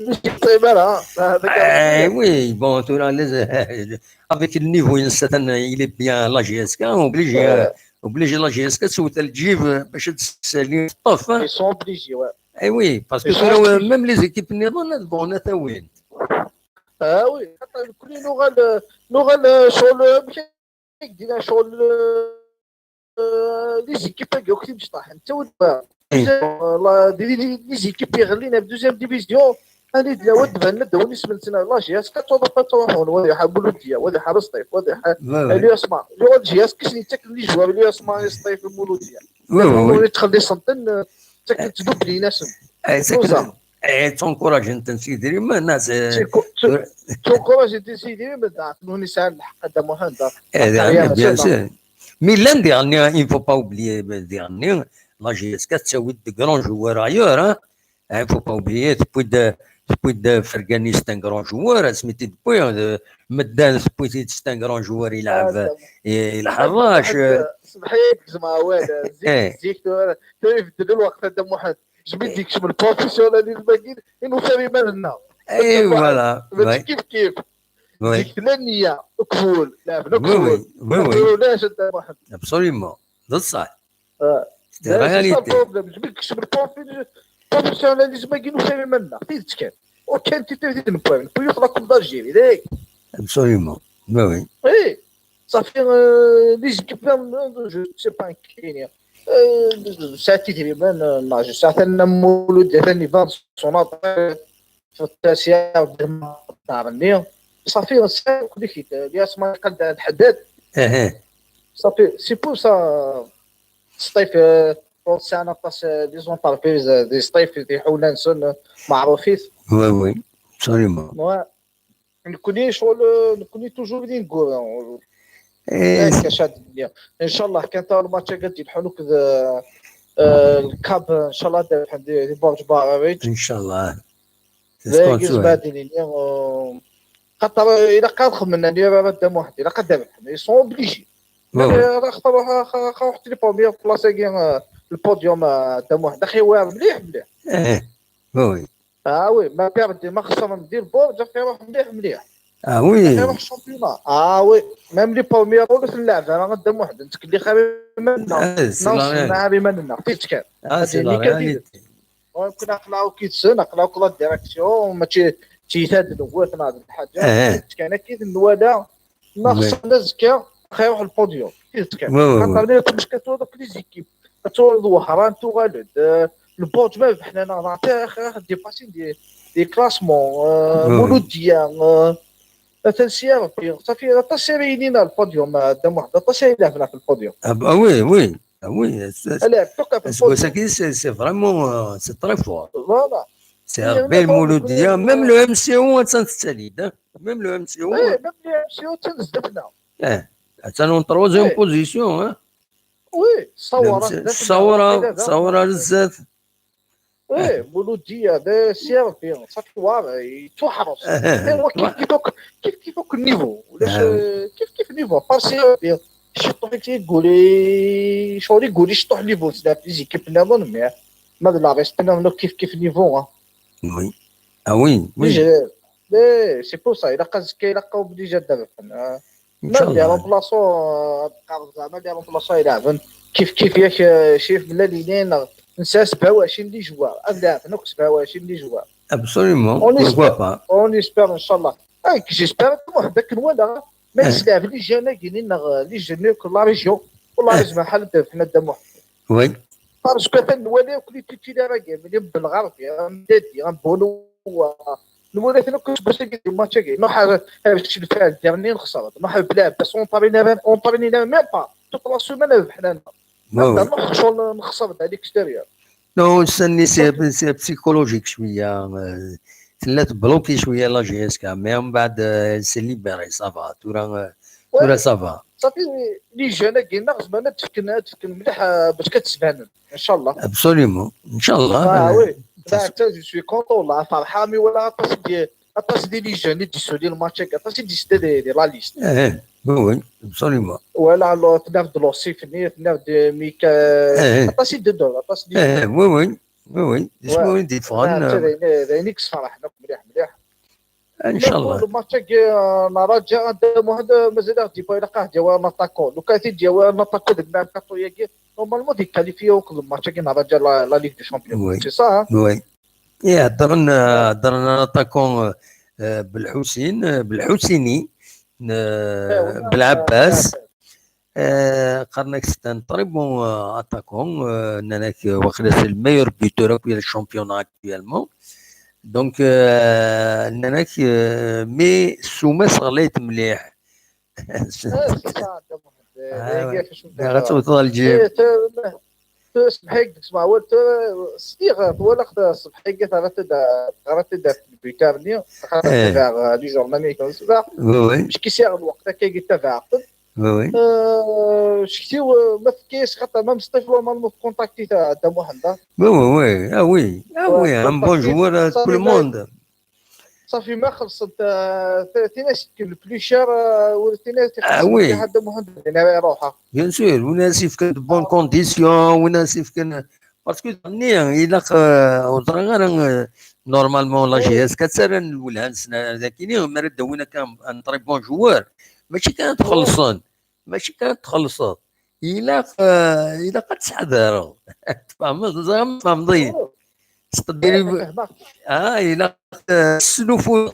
mais c'est très mal, hein. Eh oui, bon, tura, les, avec le niveau, il est bien, la J S K, obligé, euh, obligé la J S K, c'est où t'as le G I V, euh, باش تسالي الطف, hein. Ils sont obligés, ouais. Eh oui, parce que même les équipes nniḍen, bon, on a tawin. Ah oui, نوغال، نوغال شغل، كي دينا شغل، آه، les équipes هكا كي مشطاح. انت ود-، إيه. والله، دي، دي، دي، les équipes يغلينا في deuxième division. انا دينا ود بان ندوني سمنتنا la J S K، توضا با توضا هون، وادي حا مولودية، وادي حا سطيف، وادي حا الياس ما. يو الجهاز كاش نتاكل لي جوار الياس ما سطيف المولودية. وي، وي، وي. تخلي سنتن، تاكل تدوب لينا سن. اي، تنكوراج انت سيدي، ما الناس، تنكوراج انت سيدي، ما دعك نوني سال الحق هذا مهم. Bien sûr. Mais l'an dernier, il faut pas oublier, l'an dernier, la J S K تساوي de grands joueurs ailleurs, hein. Il faut pas oublier, تبويد، تبويد فرقاني c'est un grand joueur, سميتي تبويد، مدان تبويد c'est un grand joueur يلعب، يلعب الحراش. سمحي لي، زعما واه، زيك، زيك، تو يبدل الوقت هذا محد. جبد ديك شمل professionnalisme كاين، انه فاهم مالنا. اي، voilà. ماشي كيف كيف. ديك ثمانية، كفول، لعبنا كفول. وي، وي. ما كفولناش انت محد. Absolument. بصح. آه. C'est la réalité. C'est ça le problème. جبد ديك شمل professionnalisme كاين، انه فاهم مالنا. فين تكان؟ وكان تيتي في البوان. بيوت la Coupe d'Algérie. Absolument. وي، وي. اي. صافي، آه، les équipes، آه، je sais pas كاين. آه، ساعتي تقريبا، آه، ما عرفتش، ساعة أنا مولود، ثاني فان سوناط، في التاسعة، نهار النية. صافي، ساعة كل شيء، الياس ما يقد الحداد. صافي، c'est pour ça، سطيف، آه، طول السنة طاس، آه، les entreprises، آه، دي سطيف، دي حولان سن، آه، معروفين. وي، وي، absolument. نكوني شغل، نكوني toujours اللي نقول. إيه. هكا شاد الدنيا. ان شاء الله كان تاع الماتش قد يلحقوا كذا، آه، الكاب ان شاء الله دابا عندي في برج باراويج. ان شاء الله. لا، يجوز بعدين، يعني، آه، خاطر الا قال خمنا لي راه دام واحد، الا قال دابا ils sont obligés. راه خطر روح، خ-، خ-، روح تليفون بيا في بلاصه كاين، آه، البوديوم، آه، دام واحد اخي واعر مليح مليح. ايه. وي. اه وي، ما بيردي ما خسر ندير بورد، اخي روح مليح مليح. اه وي. اخي روح الشامبيونا. اه وي. ميم لي بروميير رول في اللعبه راه قدام واحد نتكلي خاري منا. اه سي لا رياليتي. خاري منا فيت كان. اه سي لا رياليتي. ويمكن اقلاو كيتسن اقلاو كلا ديريكسيون ماشي تيتاد نقوات ما هذه الحاجه. اه. فيت كان اكيد نوالا. ما خصنا نزكى خير واحد البوديوم. فيت كان. وي، وي، وي. خاطر ملي كنت كتوضك لي زيكيب. كتولد وهران، تولد، آه، البوت ما حنا نعطيه اخر دي باسين دي، دي كلاسمون، آه، مولوديه، آه، مثلا سي ار بي، صافي، هذا الطاسيري لينا البوديوم، آه، دام واحد الطاسيري لعبنا في البوديوم. اه وي، وي، اه وي. لا، توقع في البوديوم. سي، سي فريمون، آه، سي تري فور. فوالا. سي ار بي، المولوديه، ميم لو ام سي او تنتساليد، ميم لو ام سي او. ايه، ميم لو ام سي او تنزدفنا. اه. Attan en troisième Oui. Position, hein. Oui, Sawara d Sawara, Sawara ar zdat. Oui, Mouloudia d C R B, ça fait voir, il touche. Kif kif akk, kif kif akk niveau. Ulac, euh, kif kif niveau, par C R B. Ciṭṭuḥ i yeguli, ccɣel yeguli ciṭṭuḥ niveau, c'est les équipes nniḍen, mais ma d la reste nniḍen kif kif niveau, hein. Oui. Ah oui, oui. Mais c'est pour ça, il a casqué, il a obligé de faire. Ma d les remplaçants, euh, ad qqareɣ zeɛma les remplaçants ileɛben kif kif yak, euh, cif mlalinen, nesɛa sebɛa u ɛecrin les joueurs, ad leɛben akk sebɛa u ɛecrin les joueurs. Absolument, On pourquoi espère, pas. On espère, inchallah. Ah, j'espère, Dda Muḥend, akken walaɣ, ma yeslɛeb les jeunes-agi-nni neɣ les jeunes de la région, والله لازم حل حنا Dda Muḥend. Oui. Parce que atan nwali akk les titulaires-agi, mliḥ Belɣarbi, Mdadi, Mbulu, nwali-ten akk seg wass-agi di match-agi. Nruḥ ar, ar kečč lfal, dernier nxesr-d. Nruḥ ar Belɛebbas, on entraîne même, on entraîne même pas. Toute la semaine rebḥen-aneɣ. Oui, oui. Nruḥ ccɣel nxesr-d à l'extérieur. Non, c'est c'est psychologique شوية. Euh, tella tbloqué شوية la J S K, mais من بعد, euh, elle s'est libérée, ça va. Tura, euh, tura ça va. صافي، les jeunes-agi-nneɣ zemren ad d-fken, ad d-fken mliḥ, euh, bac ad d-sbanen, inchallah. Absolument, inchallah. Ah oui. Là, je suis content, là, فرحان, mi walaɣ aṭas n, aṭas n les jeunes i d-yessulin match-agi, aṭas i d-yesda di, di la liste. Eh, oui, oui, absolument. Walaɣ, tennam-d Losif-nni, tennam-d Mika, aṭas i d-ddun, aṭas n les jeunes. Eh, oui, oui, oui, oui. D acu i d-yeffɣen, d ayen, d ayen i yesferḥen akk mliḥ, mliḥ. Inchallah. Le match-agi, euh, nraǧa Dda Muḥend, euh, mazal ad d-yawi, ilaq ad d-yawi un attaquant. Lukan ad t-id-yawi un attaquant deg mercato-agi, normalement ad yekkalifyi akk le match-agi, nraǧa la, la Ligue des Champions. Oui. C'est ça, hein? Oui. Et heddren, euh, heddren un attaquant, euh, euh, Belḥusin, euh, Belḥusini, euh, Belɛebbas. Euh, qqaren-ak c'est un très bon, euh, attaquant, euh, nnan-ak, euh, waqila c'est le meilleur buteur akk di le championnat actuellement. Donc, euh, nnan-ak, euh, mais ssuma-s ɣlayet mliḥ. Ah, c'est ça, Dda Muḥend. Ad tewteḍ Alger. Semḥ-iyi deg tesmaɛwalt, sliɣ twalaɣ-t semḥ-iyi, teɣriḍ-t-id, teɣriḍ-t-id ɣef twitter-nni, xaṭer tabaɛeɣ les journaux-nni kan ṣṣbeḥ. Oui, oui. Mačči sɛiɣ lweqt akka i tabaɛeɣ-ten. Oui, oui. Euh, cektiw, euh, ma tefka-yas xaṭer, même Stéphane Malmo tkontakti-t Dda Muḥend. Oui, oui, oui. Ah oui. Ah oui, un bon joueur, euh, tout le monde. صافي ما خلصت، آه، ث-، ثلاثين كيلو بلو شير، آه، وثلاثين Ah oui. هذا مهندس هنا يروحها. Bien sûr, وين سيفكن de bonnes conditions, وين سيفكن parce que ني إلا ق-، وزرا غير، آه، normalement la J S K كتسرى الولهان سنة ذاكيني ما رد وين كان un très bon joueur. ماشي كان تخلصن، ماشي كان تخلصن. إلا ق-، إلا قد تحذر. تفهم، تفهم ضيق. C'est-à-dire, ah, il a, euh, snuffu.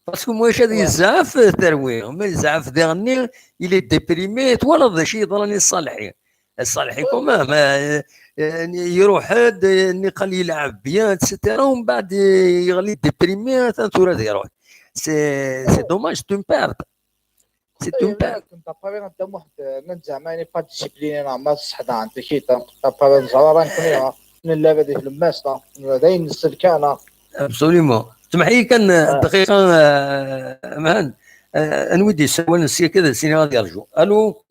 Parce que moi, j'ai des zaf, terwi. Mais zaf dernier, il est déprimé. Toi, là, des choses dans les salariés. الصالحي كمان ما يروح هاد نقل يلعب bien, et cetera. ومن بعد يغلي déprimé, ثاني ثورة يروح. C'est, c'est dommage, c'est une perte. C'est une perte. كنت اباري غدا واحد الناس زعما يعني با ديسيبليني، ما صح دا عندي شي تا اباري زعما راه نكون نلعب هذيك الماس دا داين السلكانه. Absolument. سمح لي كان دقيقه، آه، مهند. آه، انوي دي سوال نسي كذا سيني غادي يرجو. الو.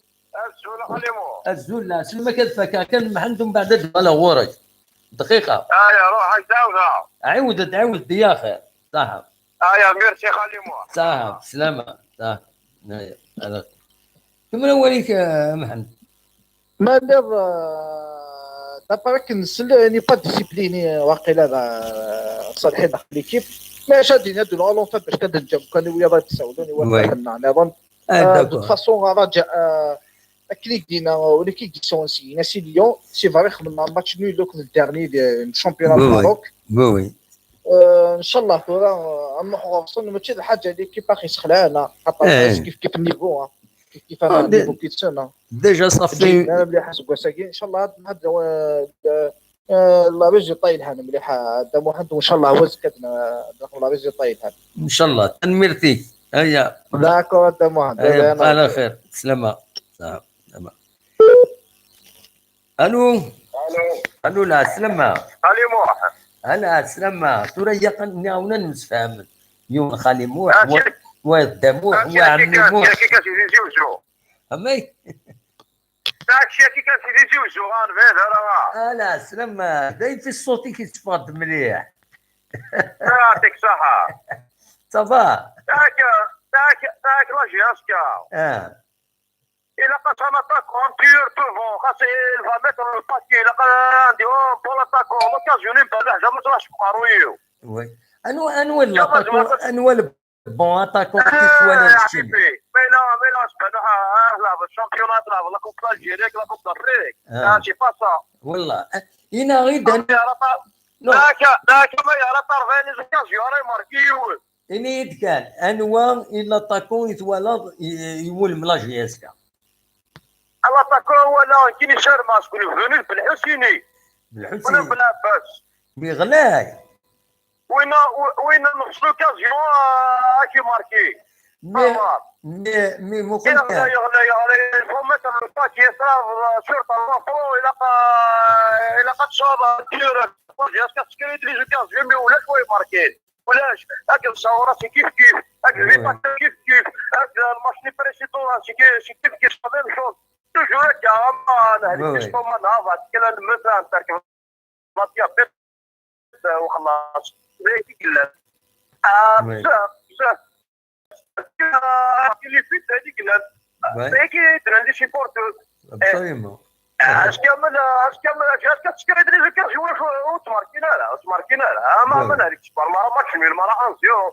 الزول خليمو. الزول لا سلمى كذا فكا كان مهند من بعد الجمال غورك. دقيقه. اه يا روح عايز تعاودها. عاود تعاود يا اخي. صح. اه يا ميرسي خليمو. صح سلامه. صح. هيا، هذا. كمل اوليك، آه، محمد. ما نظ دابا راك نسل يعني با ديسيبليني واقيلا هذا صالحين داخل ليكيب. ما شادين هادو لو لونتر باش كنجم كانوا ويا راه تساولوني ولا نظن. آه، دو فاسون رجع، آه، كليك دينا ولكن دي سونسي ناسي ليون سي فري خمنا ماتش نول لوك الديرني دي شامبيون الماروك. وي وي. آه، ان شاء الله كره نروحوا غوصون ماشي الحاجه اللي كيف باقي سخلانه خاطر كيف كيف النيفو، كيف كيف النيفو كيتسنى. ديجا صافي. انا مليحه سكواساكي ان شاء الله. هاد هاد آه، لا ريزي طايل هان مليحه. هذا محمد وان شاء الله هو زكاتنا. لا ريزي طايل هان. ان شاء الله تنميرتي. هيا. داكور هذا محمد. هيا بقى على خير. سلامه. سلامه. الو. الو لا سلامه. خالي موح. هلا سلامه. ثوريا نعاونا نسفهم. يوم خالي موح. ويد موح وعمي موح. Amay. Taɛekci-agi kan si Tizi Wezzu, ɣer bɛid ara ɣer. Ala, slama, d ayen fi ṣṣut-ik yetteffeɣ-d mliḥ. Yɛṭik ṣṣeḥḥa. Ça va? Taɛek, taɛek, taɛek la J S K. Ah. Ilaq-as un attaquant, un tueur devant, xas il va mettre le paquet, ilaq عندي un bon attaquant, l'occasion, il va jamais se lâcher par Oui. Anwa, anwa n l'attaquant, anwa le bon attaquant i twalaḍ keččini? Ma yella, ma yella asbel, ah, ah, tleɛbeḍ championnat, tleɛbeḍ la Coupe d'Algérie, la Coupe d'Afrique. Ah. Ah, c'est pas ça. Wallah. Inaɣ-id. Dak, dak ma yara tarbaɛin occasion ara imarki yiwen. Ini-yi-d kan, anwa i l'attaquant i twalaḍ i, i wulem la J S K? L'attaquant wala kini sarma, ce que nous venons de Belḥusini. Belḥusini. Wala Belɛebbas. Mi ɣlay. Wina, wina nefs l'occasion, euh, à qui marquer. Mais, mais, mais, mon frère. Yeɣla, yeɣla, yeɣla, il faut mettre le paquet, ça, euh, sur talent pro, il a pas, il a pas de chance, euh, dur. J'ai inscrit les occasions, mais où là, il faut marquer. Ulac, akken Saoura, c'est kif kif, akken Vipata, kif kif, akken le match les précédents, c'est ki-, c'est kif kif, c'est la même chose. Toujours, akken, ah, nehdi, c'est pas mal, ah, va, c'est que la même chose, parce que, ma, c'est à peine, euh, وخلاص. C'est qui qui l'a. Ah, بزاف، بزاف. Ah, qui les fait, c'est qui qui l'a. C'est qui, c'est les supporters. Absolument. Ass kamel, ass kamel, ass kamel, ass kamel, ass kamel, ur ttmerkin ara, ur ttmerkin ara. Ah, ma, ma nehlik sbar, ma match nul, ma un zéro.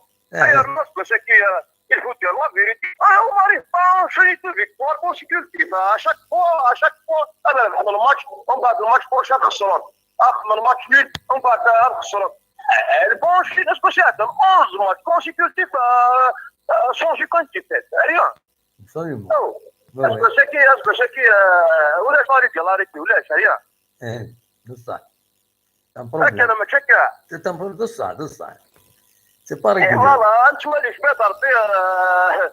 Ayer, ma seg wass-agi, euh, il faut dire la vérité. Ah, on arrive pas à enchaîner deux victoires consécutives. À chaque fois, à chaque fois, ah, ben, le match, on bat le match prochain, خسران. Ah, le match nul, on bat, euh, خسران. Euh, le bon, je suis, est-ce que c'est onze matchs consécutifs, euh, euh, sans aucune défaite? Rien. Absolument. Est-ce que c'est qui, est-ce que c'est qui, euh, ولا شاري ديال لا ريبي ولا شاري؟ ايه، بصح. C'est un problème. هكا انا ما تشكى. C'est un problème، بصح، بصح. C'est pas régulier. Voilà، انت ماليش بيت ربي، آه،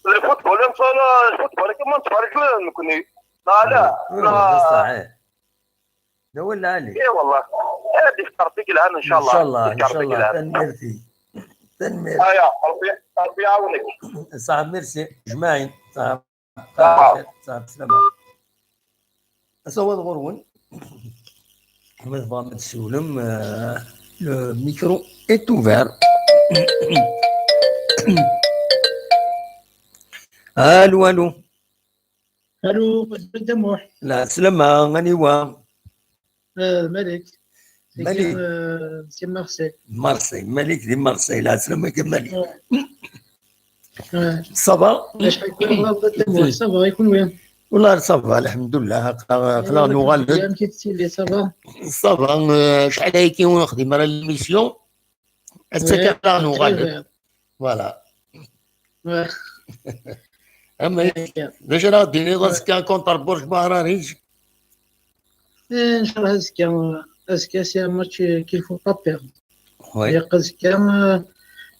الفوتبول، انت، انا الفوتبول كما نتفرج له نكوني. لا، لا، لا. بصح، ايه. لا ولا عليك. اي والله. هذه في ترتيب العام ان شاء الله. ان شاء الله، ان شاء الله. تنميرتي. تنميرتي. ايا، ربي، ربي يعاونك. صح، merci. اجمعين. صح. صح. صح، بسلامة. اصور غرون. ما تبغى ما تسولم، آه، le micro est ouvert. الو، الو. الو، بنت موح. لا، سلامة، غنيوة. آه، مالك. مالك. آه، c'est Marseille. Marseille، مالك دي Marseille، لا، سلامة، كيف مالك؟ آه. آه. Ça va؟ شحال كنت غلط، بنت موح، ça va، يكون وين؟ والله ça va، الحمد لله، هكا، آه، خلا نوغال. كي تسيلي، ça va؟ Ça va، آه، شحال هاي كي ونخدم على l'émission؟ هسه كان نوغال. Voilà. اما باش راه ديني راسك كونتر بورج باراريج. إيه، ان شاء الله ازكى، ازكى سي ماتش كيف بابير. وي. يق ازكى،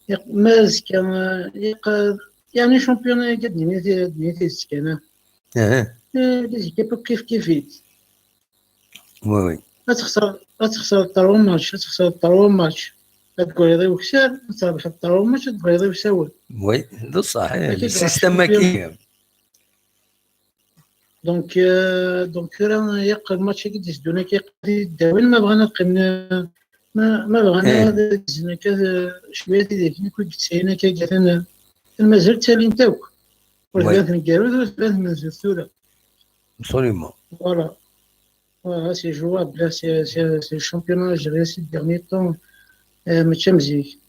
يق ما ازكى، يق يعني شامبيون قد نيتي، نيتي ازكى انا. ايه. إيه، لي زيكيب كيف كيفيت. وي، وي. غتخسر، غتخسر تروا ماتش، غتخسر تروا ماتش. غتقول غير وكسان، غتربح تروا ماتش، غتقول غير وساوي. وي، بصح، إيه، السيستم ما كاين. دونك، آه، دونك راه يق الماتش اللي كيدوز دونا كيقضي الداوين، ما بغانا نقن-، ما، ما بغانا إيه. هذا الزنا كذا شوية ديال كي كنت تسعينا كي جاتنا. مازال تالي نتاوك. وي. وثبات من الجاروذ وثبات من زوثورة. Absolument. Voilà. Voilà, c'est jouable. Là, c'est, c'est, c'est le championnat algérien ces derniers temps. Euh, ماشي مزيك.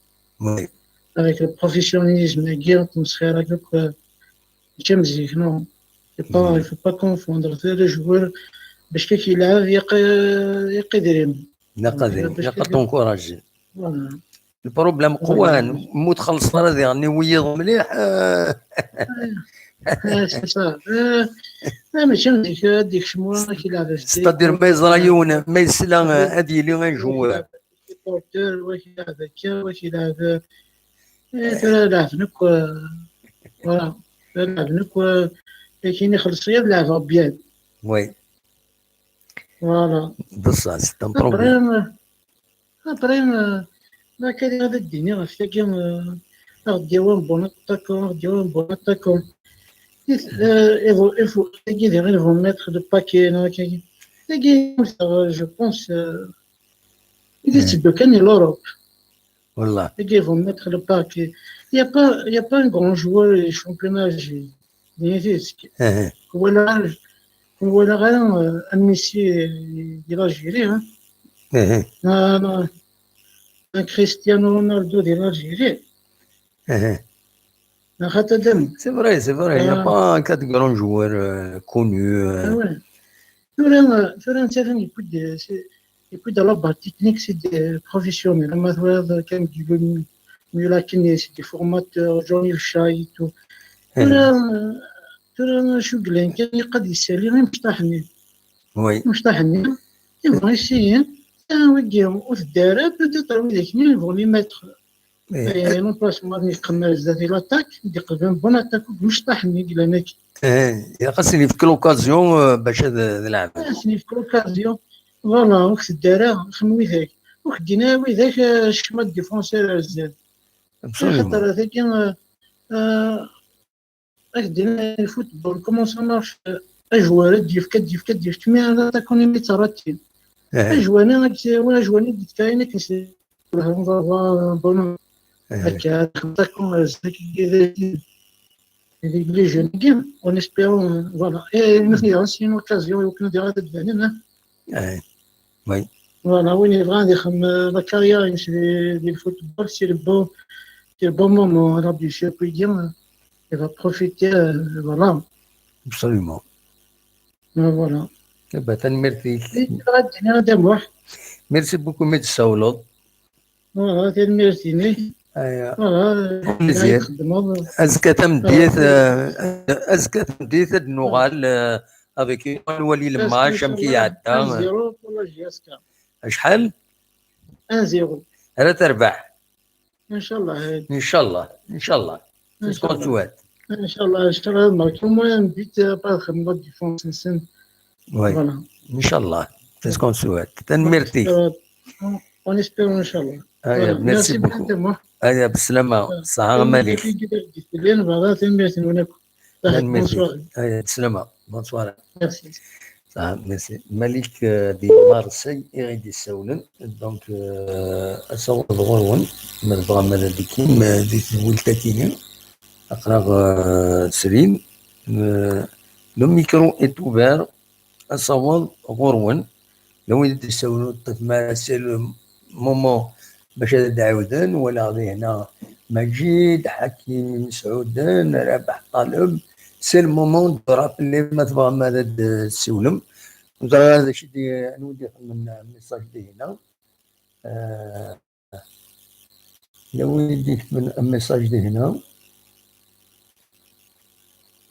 Oui. Avec le professionnalisme, la guerre, comme c'est là, donc, euh, ماشي مزيك, non. C'est pas, il faut pas confondre. C'est les joueurs, باش كيف يلعب, يق-, يقدر يم-, لا قادر, باش يقدر كيف تنكوراجي. Voilà. البروبليم قوان، مو تخلص راه دير ني ويض مليح. آه. آه، c'est ça. آه، آه، ماشي هذيك، هذيك شموع كي لعب. C'est-à-dire ما يزرى يون، ما يسلى، آه، هذه اللي غنجوع. Supporter، واش يلعب هكا، واش يلعب، آه، ترى لعب نك، آه، voilà. ترى لعب نك، آه، لكن يخلص غير لعب بيان. Oui. Voilà. بصح c'est un problème. Après, ما كان هذا الدنيا غير كي، آه، غدير وان بون اتاكون، غدير وان بون اتاكون. Euh, ils vont, ils vont, ils vont mettre le paquet, non, qui- qui- qui- je pense, euh, il est de Cannes et l'Europe. Voilà. Ils vont mettre le paquet. Il n'y a pas, il y a pas un grand joueur du championnat algérien. Voilà, voilà, euh, un Messi, euh, de l'Algérie, hein. Un, un Cristiano Ronaldo de l'Algérie. C'est vrai, c'est vrai. Il n'y a pas un quatre grands joueurs euh, connus. Euh. Ah ouais. Tura, tura netta atan yewwi-d, yewwi-d la barre technique, c'est des professionnels. Ma turiḍ kan deg Mulakin, c'est des formateurs, Johnny Lchai et tout. Tura, tura acu yellan kan, yeqqad yessali imecṭaḥ-nni. Oui. Imecṭaḥ-nni, yebɣa essayer. Ah, wigi, ur tedda ara, peut-être wid akkenni, ils vont les mettre. Et non pas moi, je commence à l'attaque, je commence bonne attaque, je suis. Eh, ilaq ad sen-yefk l'occasion euh, bac ad ad lɛeben. Ah, c'est une occasion. Voilà, ur k-tedda ara, xam widak. Ur k-ddin ara widak, euh, ccma de défenseur ar zdat. Absolument. Xaṭer tagi, euh, euh, ak-ddin le football, comment ça marche, euh, ajwar ad d-yefk, ad d-yefk, ad d-yefk, mi ara attaquant imi ttaratin. Ajwar-nni, ajwar-nni d-yefkayen akken s- Voilà, on va voir, euh, bon, eh, attaquant, euh, c'est qui est les jeunes, en espérant, euh, voilà. Et maintenant, c'est une occasion, et on dirait de venir, hein. Eh, oui. Voilà, oui, il est vrai, euh, la carrière, c'est le football, c'est le bon, c'est le bon moment, on a bien sûr pu dire, hein. Il va profiter, euh, voilà. Absolument. Euh, voilà. Eh ben, tanemmirt-ik. Merci beaucoup, Maître Saouloud. Voilà, tanemmirt-inek. Voilà, azekka tameddit, euh, azekka tameddit ad nuɣal euh, avec une nouvelle match, amek iɛedda. Un zéro pour la J S K. Acḥal? Un zéro. Ara terbeḥ. Inchallah. Inchallah, inchallah. Inchallah. Inchallah, inchallah, marquer au moins un but, euh, pas vraiment de défense, c'est ça. Oui. Voilà. Inchallah. C'est ce qu'on souhaite. Tanemmirt-ik. Euh, on, on espère, inchallah. Aya, voilà. Merci beaucoup. Aya, beslama. Saha Malik. Voilà, tanemmirt-nwen akk. Tanemmirt-ik. Bonsoir. Aya, beslama. Bonsoir. Merci. Ah, merci. Malik euh, di Marseille i ɣ-d-issawlen. Donc, euh, asawaḍ ɣur-wen, ma tebɣam ad d-tikim euh, di tedwilt-agi-nni, aql-aɣ euh, srin. Euh, le micro est ouvert, asawaḍ ɣur-wen. Llan wid i d-issawlen, ur ṭṭifem ara, c'est le moment bac ad d-ɛiwden. Walaɣ dihna Maǧid, Ḥakim Imesɛuden, Rabaḥ Ṭaleb. C'est le moment de rappeler, ma tebɣam ad d-tessiwlem. Ur ẓriɣ ara d acu i d-, anwa i d-ixedmen message dihna. Euh, Llan wid i d-iketben message dihna.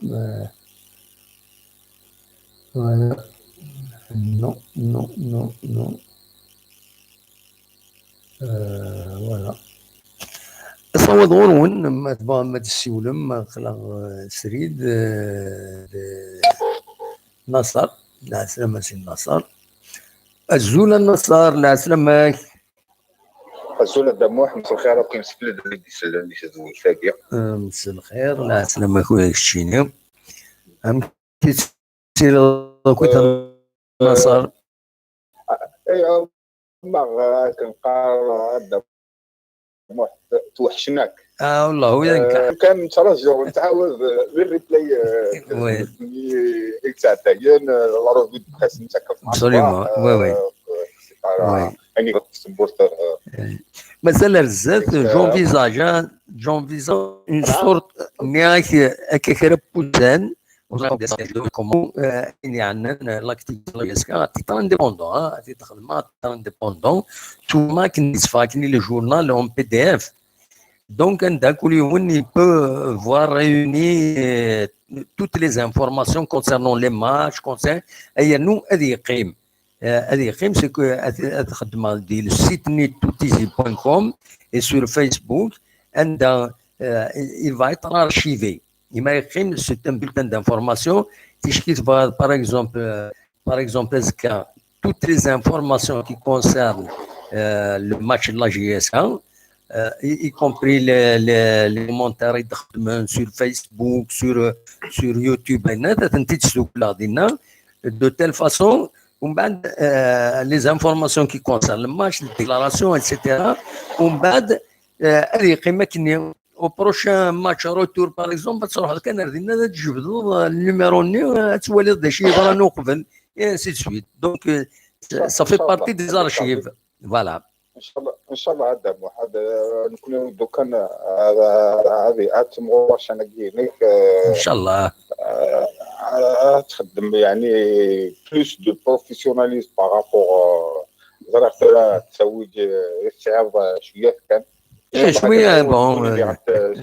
Euh, voilà. Non, non, non, non. Euh, voilà. Asawaḍ ɣur-wen, ma tebɣam ad tessiwlem, aql-aɣ euh, srid euh, d Naṣer, lɛeslama si Naṣer. Azul a Naṣer, lɛeslama-k. Azul a Dda Muḥ, mselxir akk imsefliden i d-isellen di tedwilt-agi. Mselxir, lɛeslama-k ula d keččini. Amek i tettiliḍ akkit a Naṣer? Ay, ma akken qqar a Dda Muḥ, tweḥcen-ak. Ah, wallah, ur yenkeḥ. Kan nettraǧu, nettɛawad, euh, les replays, euh, oui, i yettɛeddayen, euh, la revue de presse, nettakeḍ. Absolument, oui, oui. Ayen i tewwurt. Mazal ar zdat, j'envisage, hein, j'envisage une sorte, nniɣ-ak akka kra n wussan, comment, euh, ayen yeɛnan, euh, l'activité de la J S K, à titre indépendant, hein, à titre, à titre indépendant, tout le monde qui se fait, qui lit le journal en P D F. Donc, anda kul yiwen, il peut voir réuni euh, toutes les informations concernant les matchs, concernant, ayen ad yeqqim. Euh, ad yeqqim, c'est que ad, ad xedmeɣ di le site ni tout easy point com et sur Facebook, anda euh, il va être archivé. Ima yeqqim, c'est un bulletin d'information. Ticki tebɣa, par exemple, euh, par exemple, azekka, toutes les informations qui concernent euh, le match de la J S K, euh, y, y compris les, les, les commentaires i d-xeddmen sur Facebook, sur, sur YouTube, ayen ad tent-id-sdukleɣ dinna, de telle façon, umbeɛd, euh, les informations qui concernent le match, les déclarations, et cetera. Umbeɛd, euh, ad yeqqim akkenni, au prochain match retour, par exemple, ad truḥeḍ kan ar dinna, ad tjebdeḍ, euh, le numéro-nni, euh, ad twaliḍ d acu yeḍran uqbel, et ainsi de suite. Donc, euh, ça, ça fait partie des archives. Voilà. ان شاء الله، ان شاء الله. هذا واحد، آه، نكون دوكا، آه، هذه اتم واش انا قايل لك، آه، ان شاء الله. آه، آه، تخدم يعني plus de professionnalisme par rapport، آه، ضربت تسوي، آه، صعيب شويه كان. ايه، شويه، bon.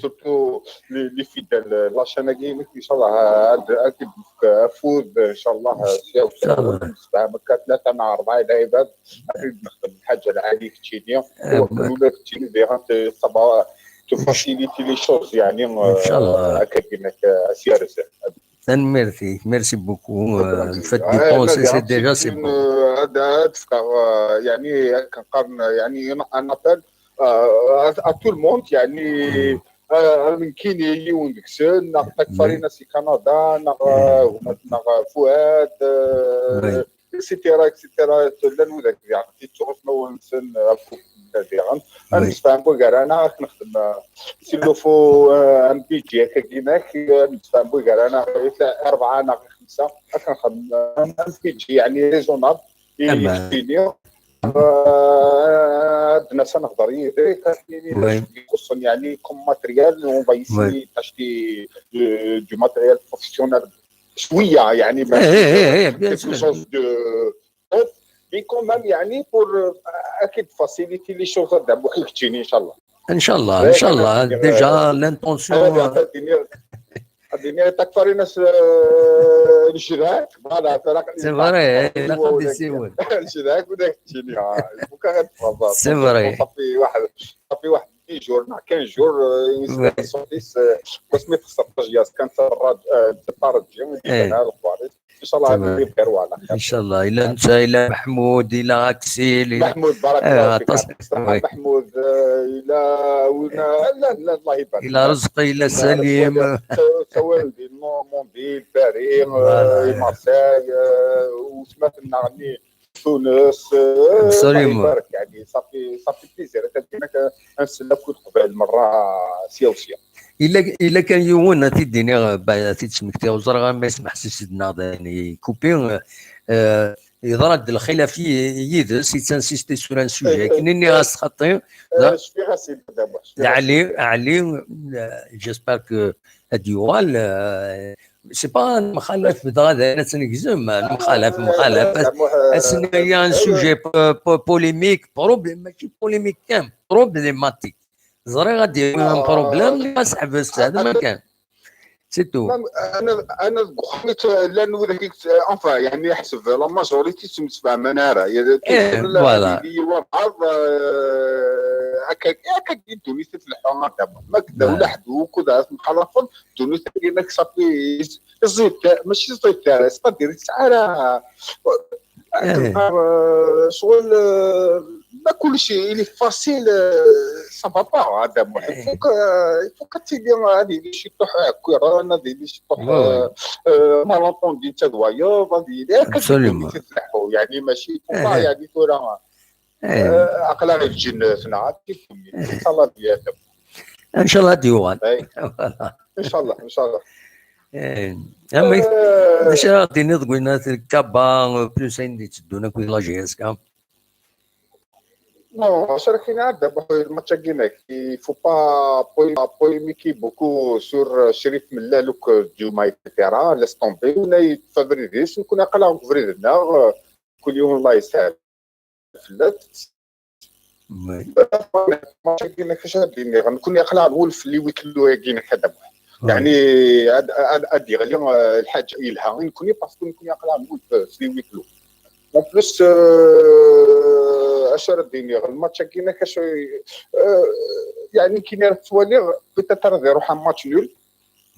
Surtout les fidèles la chaîne قايل لك، ان شاء الله هاد اكيد فوز ان شاء الله. سي او سي بالنسبه هكا ثلاثه مع اربعه لعيبات، اكيد نخدم الحاجه العاليه في التشينيا. وكلنا في التشينيا دي غات صبا تو فاسيليتي لي شوز، يعني. ان شاء الله. هكا قلنا سي ار اس. Merci, merci beaucoup. Le fait de penser, c'est déjà, c'est bon. هذا تفكر، يعني كنقارن، يعني un appel à tout le monde، يعني. آه، من كيني يون ديكسون، ناغ تاكفارينا سي كندا، ناغ هما، ناغ فؤاد، اكسيتيرا اكسيتيرا. لان وذاك يعني تيتوغف ما ونسن. ديغن انا نستعمل بوغارانا، راك نخدم، آه، سي لو فو، آه، ان بيجي هكا كيماك، آه، نستعمل بوغارانا اربعه، انا خمسه، راك نخدم، آه، ان بيجي يعني ريزونابل. يكفيني. آه، عندنا سنهضر يدي، كاين يخصني يعني كوم ماتريال، اون فا ايسيي تاشتي دو ماتريال بروفيسيونيل شويه، يعني ماشي ايه، ايه، ايه، بيان سور. مي كون ميم يعني بور اكيد فاسيليتي لي شوز هذا بوحدك تجيني ان شاء الله. ان شاء الله، ان شاء الله. ديجا لانتونسيون. هذه تكفري ناس نشراك، فوالا. سي فري، لا قد يسيون. نشراك ولا تجيني. سي فري. صافي واحد، صافي واحد دي جور مع كان جور. سورتيس، بس ما تخسر جياس كان تفرج، تفرج. ان شاء الله غادي بخير وعلى خير. ان شاء الله. الى انت، الى محمود، الى اكسيل، الى محمود، بارك الله فيك. محمود، الى ولا، لا، لا، الله يبارك. الى رزقي، الى سليم. سوالدي، مونديل، باري، مارسيل، وسمعت النغني تونس. الله يبارك، يعني صافي، صافي بليزير. هذا كنا نسلك كل قبل مره سياسيه. الا الا كان يوم تيديني بعد تيتسمكتي وزرغا ما يسمح سي سيدنا يعني كوبي، آه، يضرد الخلاف يدس يتنسيستي سور ان سوجي كنيني غاس خطي. علي، علي، جيسبر كو هاد يوال، سي با مخالف بدا هذا انا تنقزم مخالف مخالف. اسني ان سوجي بوليميك، بروبليم، ماشي بوليميك كان بروبليماتيك. زري غادي يكون بروبليم، ما سحبس، هذا ما كان. سي تو. انا انا قلت لا نوريك، انفا يعني حسب لا ماجوريتي تسمع مناره. ايه، فوالا. بعض هكا هكا يدوني في الحوار دابا ما كدا ولا حد وكذا مخالفون دوني تاكينك صافي. زيد، ماشي زيد، سيتادير سعاره. شغل، ما كلشي الي فاسيل. سا فا با هذا محب. فوق فوق تيلي هذه اللي شي طوح كويران، هذه اللي شي طوح مالونتوندي تاع دوايوض، هذه اللي كتفلحوا يعني ماشي فوق يعني ثورة. عقلها غير في الجنة هنا صلاه ديالها. ان شاء الله ديوان. ان شاء الله، ان شاء الله. ايه. اما ماشي غادي نض قلنا الكابا بلوس عندي تدونا كل لا جي اس كا. نو شاركينا دابا الماتش كينا كي فو با بوي بويميكي بوكو سور شريف ملالوك جوما ايتترا لاس طومبي ونا فافريديس نكون قلعهم فافريدنا. كل يوم الله يسهل. فلات. ما كاين كاش هاد اللي غنكون يقلع نولف اللي ويكلو ياكينا كذا. يعني هاد هاد يغلي الحاج يلها نكون باسكو نكون يقلع نولف في اللي ويكلو. اون بليس اش راه ديني غير الماتش كاين كاش. يعني كاين توالي بيتيتر يروح ماتش نول.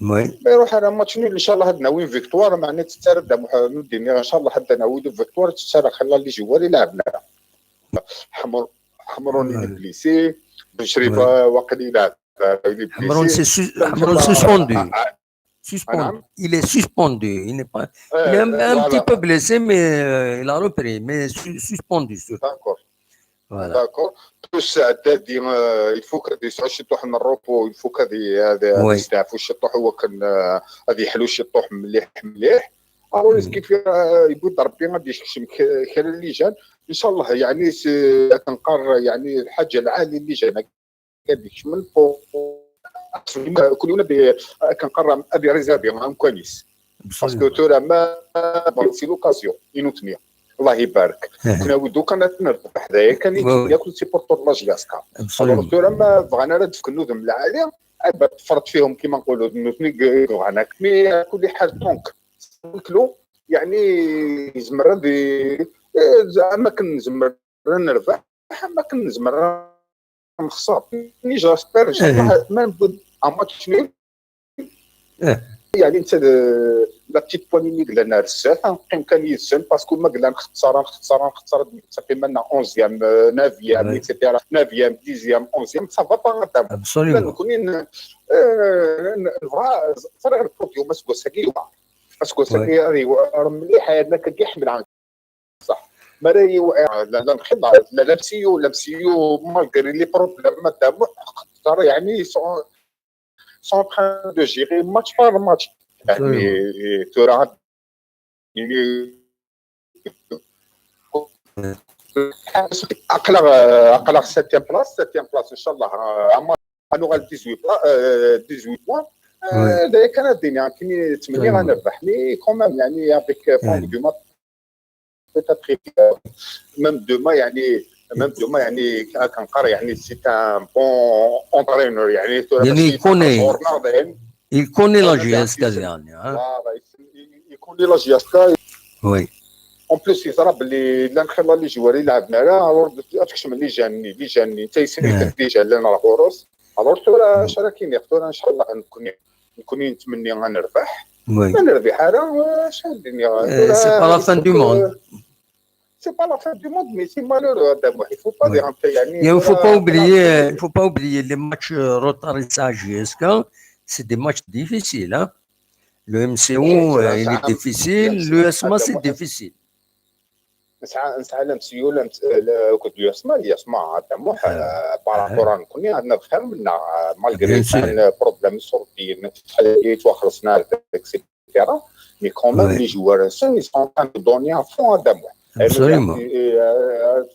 وي. ما يروح على ماتش نول ان شاء الله. هاد ناوي فيكتوار معناتها تتسرد محمد الدين ان شاء الله. حتى ناوي فيكتوار تتسرد خلى اللي جواري لعبنا. حمر حمروني بليسي. Bejriba, waqil yelɛeb, il est blessé. Ḥemrun, c'est sus-, Ḥemrun suspendu. Suspendu. Il est suspendu. Il n'est pas, il est un, un petit peu blessé, mais, euh, il a repris, mais su-, suspendu surtout. D'accord. Voilà. D'accord. Plus Ɛeddadi, euh, il faut que يسعى ciṭuḥ n repos, il faut que هذا يستعفو ciṭuḥ وكان، آه، هذا يحلو ciṭuḥ مليح مليح. Alors, est-ce qu'il fait, euh, يبغي ربي غادي يكشم ك-، كان اللي جان. إن شاء الله، يعني، c'est، كنقار، يعني، الحاجة العالية اللي جان. كل يوم ب-، كنقرا ابي ريزيرفي عن كوانيس. باسكو تورا ما، c'est l'occasion ينوتني. الله يبارك. كنا ودو كان نربح حدايا، كان ياكل سيبورتور لا جياسكا. الوغ تورا ما بغانا راه دفك النودم العالي، عاد تفرط فيهم كيما نقولوا النوتني بغانا. مي كل حال طونك ناكلو، يعني، يزمر هذه، إيه، زعما كنزمر نربح، ما كنزمر نخسر. مي جاسبر إن شاء الله ما نبغي ان ماتش نول. يعني انت ل-، لا بتيت بواني اللي قلنا بزاف، غنقيم كان يزن باسكو ما قلنا نخسر، نخسر، نخسر، صافي مالنا اونزيام، نافيام، ايتترا، نافيام، ديزيام، اونزيام، سا فا با غادام. لا، نكون ن-، آه، ن-، نبغى فريق البوديوم، اسكو ساكي يوقع. اسكو ساكي هذه هو راه مليح، هذاك كيحمل عنك. صح. ما لا يو-، لا، لا، نخدع، لا، لا، مسيو، لا، مسيو، مالغري لي بروبليم، ما دامو، ترى يعني، سون، سون تران دو جيري ماتش بار ماتش. يعني، ترى، يعني، اقلع، اقلع سيتيام بلاص، سيتيام بلاص ان شاء الله. اما نوغال ديزويت بلا-، آه، ديزويت بوان. آه، هذا كان الدنيا، كاين ثمانية غنربح، مي كومام، يعني، افيك فون دو ماتش. بيتيت ميم دوما، يعني، ميم دوما، يعني، كنقرا، يعني، سي ان بون اونترينور، يعني، يعني، يكوني، يكوني لا جي اس كا، يعني، ها؟ يكوني لا جي اس كا. وي. اون بليس، يزرى باللي لا نخلى لي جواري لعبنا راه، الوغ تكشم لي جاني، لي جاني، انت يسمي دي جان لنا الغروس. الوغ تورا اش راه كاين يا ختو، ان شاء الله نكون، نكون نتمني غنربح. وي. ما نربح راه، اش الدنيا؟ سي با لا فان دو موند. سي با لا فان دو موند، مي سي مالورو هذا، ما يفو با دير انت، يعني، يا فو با اوبليي، فو با اوبليي لي ماتش روتار تاع جي اس كا، سي دي ماتش ديفيسيل، ها. لو ام سي او، il est difficile, لو اسما سي ديفيسيل. نسعى، نسعى لمسيو، لمس-، لا، كنت يسمع، يسمع طموح، آه، بارابور نكوني عندنا الخير منا، آه، مالغري كان بروبليم سورتي، نتحليت وخلصنا، اكسيتيرا. مي كون ميم لي جوار سون، اي سون ان دوني ا فون ا طموح.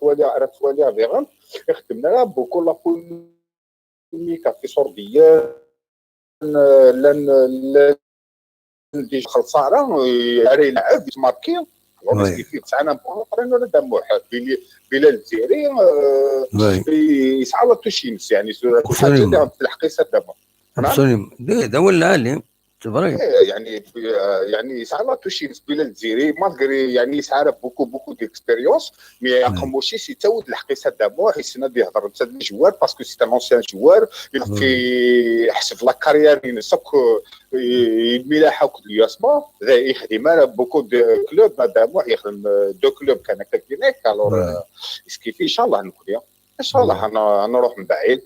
توالي، راه توالي فيغن، خدمنا راه بوكو لا بول ميكا في صور ديال، لان، لان ديجا خلصانه، راه يلعب يتماركي. الوغ كي فيه تسعه بوان اخرين ولا دموع. بلال الجزيري، آه، يسعى لا توشيمس، يعني، كل حاجه اللي غتلحقي سا دابا. نعم. هذا هو العالم. سي فري. إيه، يعني، آه، يعني، يسعى لا توشيمس بلال الجزيري، مالغري، يعني، يسعى راه بوكو، بوكو ديكسبيريونس، مي رقم موشي سي تاود الحقيسه دابا، حيت سنا دي يهضر نتا دي جوار، باسكو سي ان اونسيان جوار، يحسب لا كارير، ينسك، يدمي لا حوك ديال ياسما، يخدم على بوكو دو كلوب، مادام واحد يخدم دو كلوب كان هكا كينيك، الوغ، اسكيفي ان شاء الله نكون، ان شاء الله انا نروح من بعيد.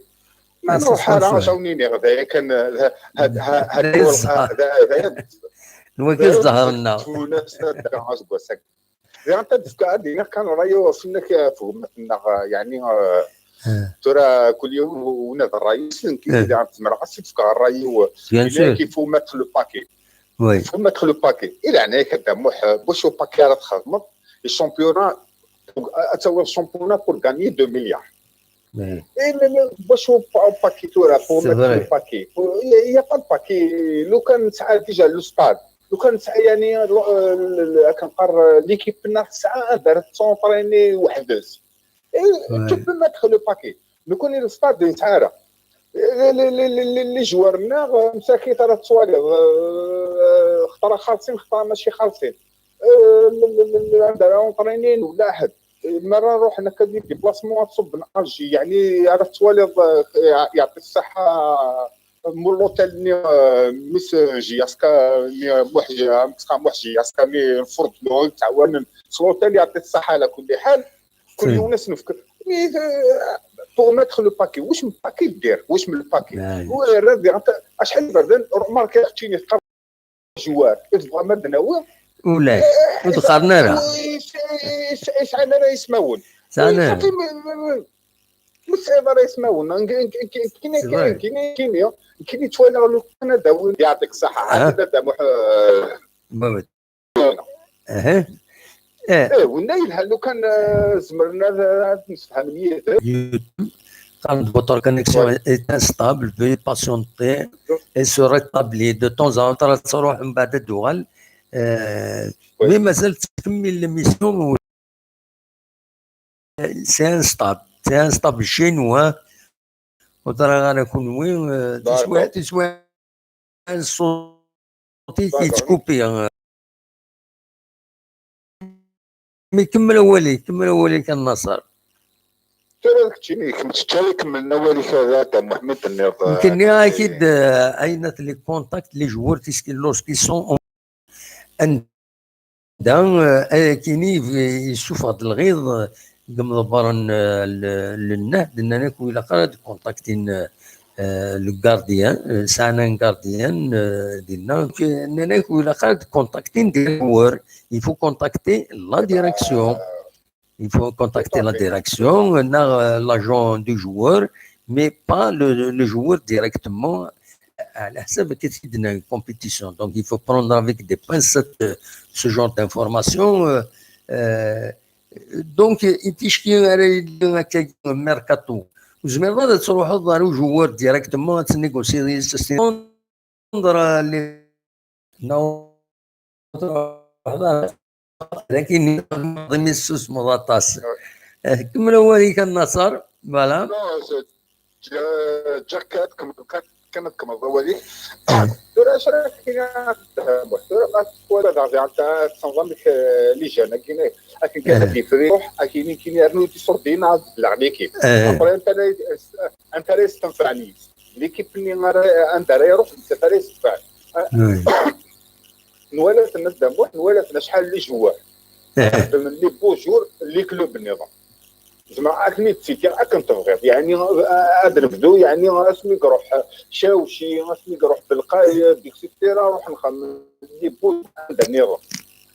ما نروح، راه جاوني غدا كان هاد، هاد، هاد، هاد، الوقت الزهر لنا. ونفس هاد الدرجة، بوسك. يعني، انت تفكر عندي، كان رايو فينك فوق، يعني، آه، ترى كل يوم ونادى الرئيس، كي إذا عم تسمع راسي تفكر الرايو، بيان سور. كيف هو مات لو باكي. وي. كيف هو مات لو باكي. إلا أنا كنت موح، بوش لو باكي راه تخدمت، الشامبيونا، أتاول الشامبيونا بور غاني دو مليار. إيه، لا، لا، باش هو با-، باكي تورا، بور سي ميت فري. لو باكي. بور، يا، يا با دو باكي. لو كان تسعى ديجا لو ستاد، لو كان تسعى، يعني، لو-، ال-، ال-، كنقر ليكيب ناس تسعى دارت سونطريني وحدز. إيه، وي. تو بو ميتر لو باكي. لو كان لو ستاد يتعارى. لي، لي، لي، لي، لي، لي جوار لنا، آه، مساكين ثلاث صوالح، آه، خطرة خالصين، خطرة ماشي خالصين. آه، ل-، ل-، ل-، ل-، عندنا اونطرينين ولا احد. مرة نروح انا كندير ديبلاسمون تصب من الجي، يعني، عرفت، ولي، آه، يعطي الصحة. مول لوتيل ني، آه، ميس جي اس كا، ني موح جي، آه، مكسخة موح جي اس كا، ني نفرض له، تعاون. في لوتيل يعطي الصحة على كل حال. كل يوم ناس نفكر. مي، آه، pour mettre le paquet. Wissen paquet d-, wissen le paquet. Acḥal iberdan, remarquer keččini teqqar joueur, i tebɣam ad d-nawi? Ulac, ur d-qqaren ara. Yesɛan ara ismawen. Sɛan ara. Ur tesɛiḍ ara ismawen. Nekkini, nekkini ttwaliɣ lukan ad d-awin, yeɛṭik ṣṣeḥḥa, ad d-amuḥ. Aha. Eh. Eh, winna yelha lukan, eh, zemren ad, ad msefhamen yid-, YouTube. Quand votre connexion est instable, veuillez patienter et se rétablir. De temps en temps, ad truḥ, mbeɛd ad d-tuɣal. Eh, mais mazal tettkemmil l'émission. C'est instable. C'est instable chez nous, hein. Ur ẓriɣ ara kunwi, eh, tiswiɛt, tiswiɛt ṣṣut-ik yettkupi. Mi kemmel awal-ik, kemmel awal-ik a Naṣer. Tura d keččini, kemm tečča ikemmlen awal-ik, a Dda Muḥemmed, tenniḍ, eh, nekkini ak-id, eh, ayen at les contacts, les joueurs, lorsqu'ils sont en Da, eh, ayakini yessufeɣ-d lɣiḍ, eh, deg imḍebbren, eh, n, n nnehd, nnan akk ur ilaq ara ad kontaktin, eh, le gardien, eh, sɛan un gardien, eh, dinna, nnan akk ur ilaq ara ad kontaktin des joueurs, il faut contacter la direction. Il faut contacter la direction, neɣ, euh, l'agent du joueur, mais pas le, le joueur directement. Ɛla ḥsab akken i d-tenna, une compétition. Donc, il faut prendre avec des pincettes, euh, ce genre d'information. Euh, euh, donc, i ticki ara yili akka mercato. Ur tezmireḍ ad truḥeḍ ɣer ujewwer directement, ad tnégocier yis-s, répondre à les, non, lakin imi tessusmeḍ aṭas. Eh, kemmel awal-ik a Naṣer, voilà. Non, c'est, euh, ǧǧiɣ kan ad kem-, kan, kan ad tkemmleḍ awal-ik. Tura acu ara k-iniɣ, tura ma twalaḍ daɣ diɣen ta-, tenẓam deg, eh, les jeunes, akken, akken kan ad yefri, ruḥ, akken, akken yernu d iṣurdiyen ad beddleɣ l'équipe. Après, anta ara, anta ara yestenfɛen yis-s? L'équipe-nni ara, anda ara iruḥ, d ara yesfeɛl. Nwala-ten a Dda Muḥ, nwala-ten acḥal n les joueurs. Xedmen les beaux jours n les clubs nniḍen. Zemreɣ ad ten-id-ttikiɣ akken tebɣiḍ. Yeɛni, ad nebdu, yeɛni, asmi iruḥ Cawci, asmi iruḥ Belqayed, et cetera, ruḥ nxemmem les beaux jours anda nniḍen.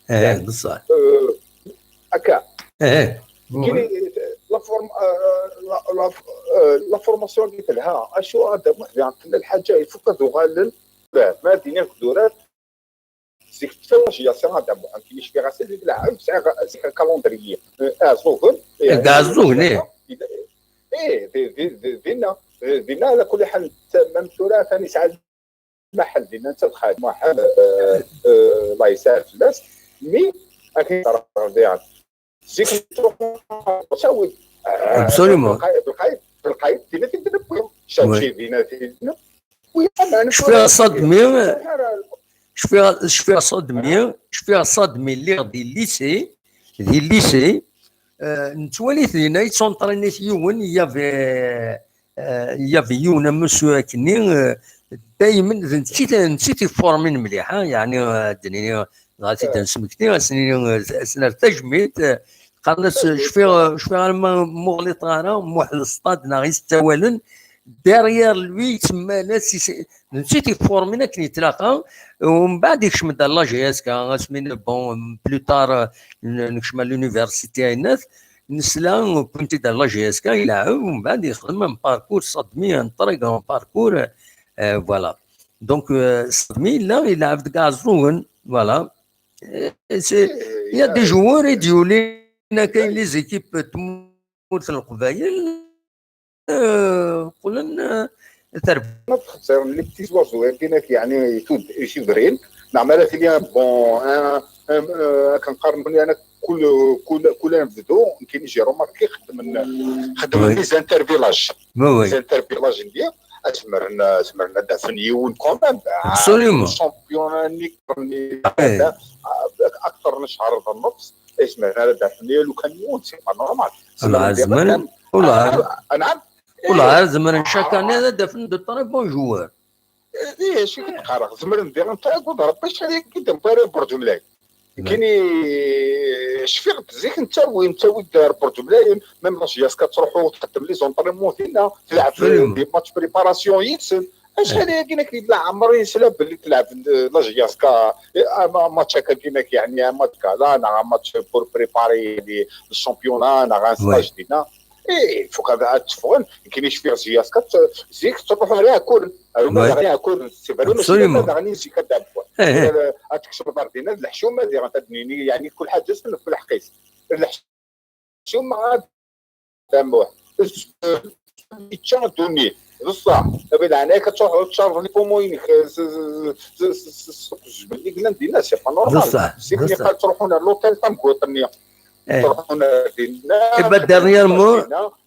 Yeɛni, bṣaḥ. Euh, akka. Kini, la form-, euh, la, la, euh, la formation-nni telha. Acu a Dda Muḥ, diɣen tella lḥaǧa, il faut ad uɣalen. Ma d-iniɣ-d urar, zik tettawac ya si a Dda Muḥ, amek i cfiɣ ass-a deg leɛɛeb, sɛiɣ, sɛiɣ calendrier. Euh, Iɛeẓẓugen. Deg Iɛeẓẓugen, ih. Eh, di, di, di, dinna, eh, dinna, ala kulli ḥal, même tura, atan yesɛa lmaḥel dinna, netta d Xaled Muḥend, euh, euh, Allah yesɛed fell-as. Mi, akken yeḍra diɣen. Zik nettruḥu, ttawid. Absolument. Belqayed, Belqayed, Belqayed, dinna tin d-newwi. Cawci, dinna tin d-newwi. Cfiɣ ṣadmi, cfiɣ, cfiɣ ṣadmi, cfiɣ ṣadmi lliɣ di lycée, di lycée, euh, nettwali-t dinna yettunṭrini-t yiwen, il y avait, euh, il y avait yiwen a monsieur akkenni, euh, daymen d nettit, d nettit i formin mliḥ, hein, yeɛni, euh, ad d-nini, dɣa ad t-id-nesmekti, ad s-nini, euh, ad s-nerr tajmilt, euh, qqaren-as, cfiɣ, cfiɣ arma muɣliṭ ara, muḥ leṣṭad neɣ i s-ttawalen, derrière lui, yettemmal-as, is-, d nettit i formin akken yetlaqa, umbeɛd ikcem-d à la G S K, asmi n-, bon, plus tard, euh, n-, nekcem à l'université, ayennat, nesla, wwin-t-id à la G S K, ileɛɛeb, umbeɛd yexdem un parcours ṣadmi, un très grand parcours, euh, voilà. Donc, euh, ṣadmi yella, ileɛɛeb deg Iɛeẓẓugen, voilà. Euh, c'est, il y a des joueurs i d-yulin akka les équipes n tmurt n Leqbayel, euh, qqlen, euh, terb- Xeṣren les petits oiseaux, akken ak, yeɛni, itud-, itibrin, neɣ ma ara tili, bon, un, un, euh, akken qqaren nekkni, ana, kul, kul, kul anebdu, nekkini j'ai remarqué, xeddmen, xeddmen les intervillages. Les intervillages-nni, zemren, zemren ad d-afen yiwen quand même. Absolument. Championnat-nni, akter n ccher d nnefs, zemren ara d-afen lukan yiwen, c'est pas normal. Zemren, zemren, zemren chaque année ad d-afen de très bons joueurs. Eh, acu i k-d-qqareɣ? Zemren diɣen, taɛeggeḍ Rebbi, acḥal i k-id-, ara burǧumlay. Kini cfiɣ-d zik nettawi, nettawi-d ar Burǧ Mlayen, même la J S K tettruḥu txeddem les entraînements dinna, tleɛɛeb des matchs préparation yid-sen. Acḥal ayagi nekk yella ɛemri nesla belli tleɛɛeb la J S K, eh, ama match akka-agi nekk, yeɛni un match gala neɣ un match pour préparer le championnat neɣ un stage dinna. Eh, il faut ad teffɣen, kini cfiɣ J S K zik tettruḥu ar Iɛekkuren. Ar umadaɣ Iɛekkuren, c'est vrai, mačči d daɣen zik ad d-ɛebbuɣ. Ad tekcem ɣer dinna d leḥcuma diɣen, ad d-nini, yeɛni kul ḥaǧa s lḥeqq-is. D leḥcuma ad d-ɛebbuɣ. Yečča ddunit, d ṣṣeḥ. Abi leɛnaya-k ad tṛuḥeḍ ad tcarḍeḍ les poumons-inek s zzbel i yellan dinna, c'est pas normal. Zik niqal ttruḥun ar l'hôtel tamguṭ-nni. Ttruḥun ar dinna. Et ben, dernièrement,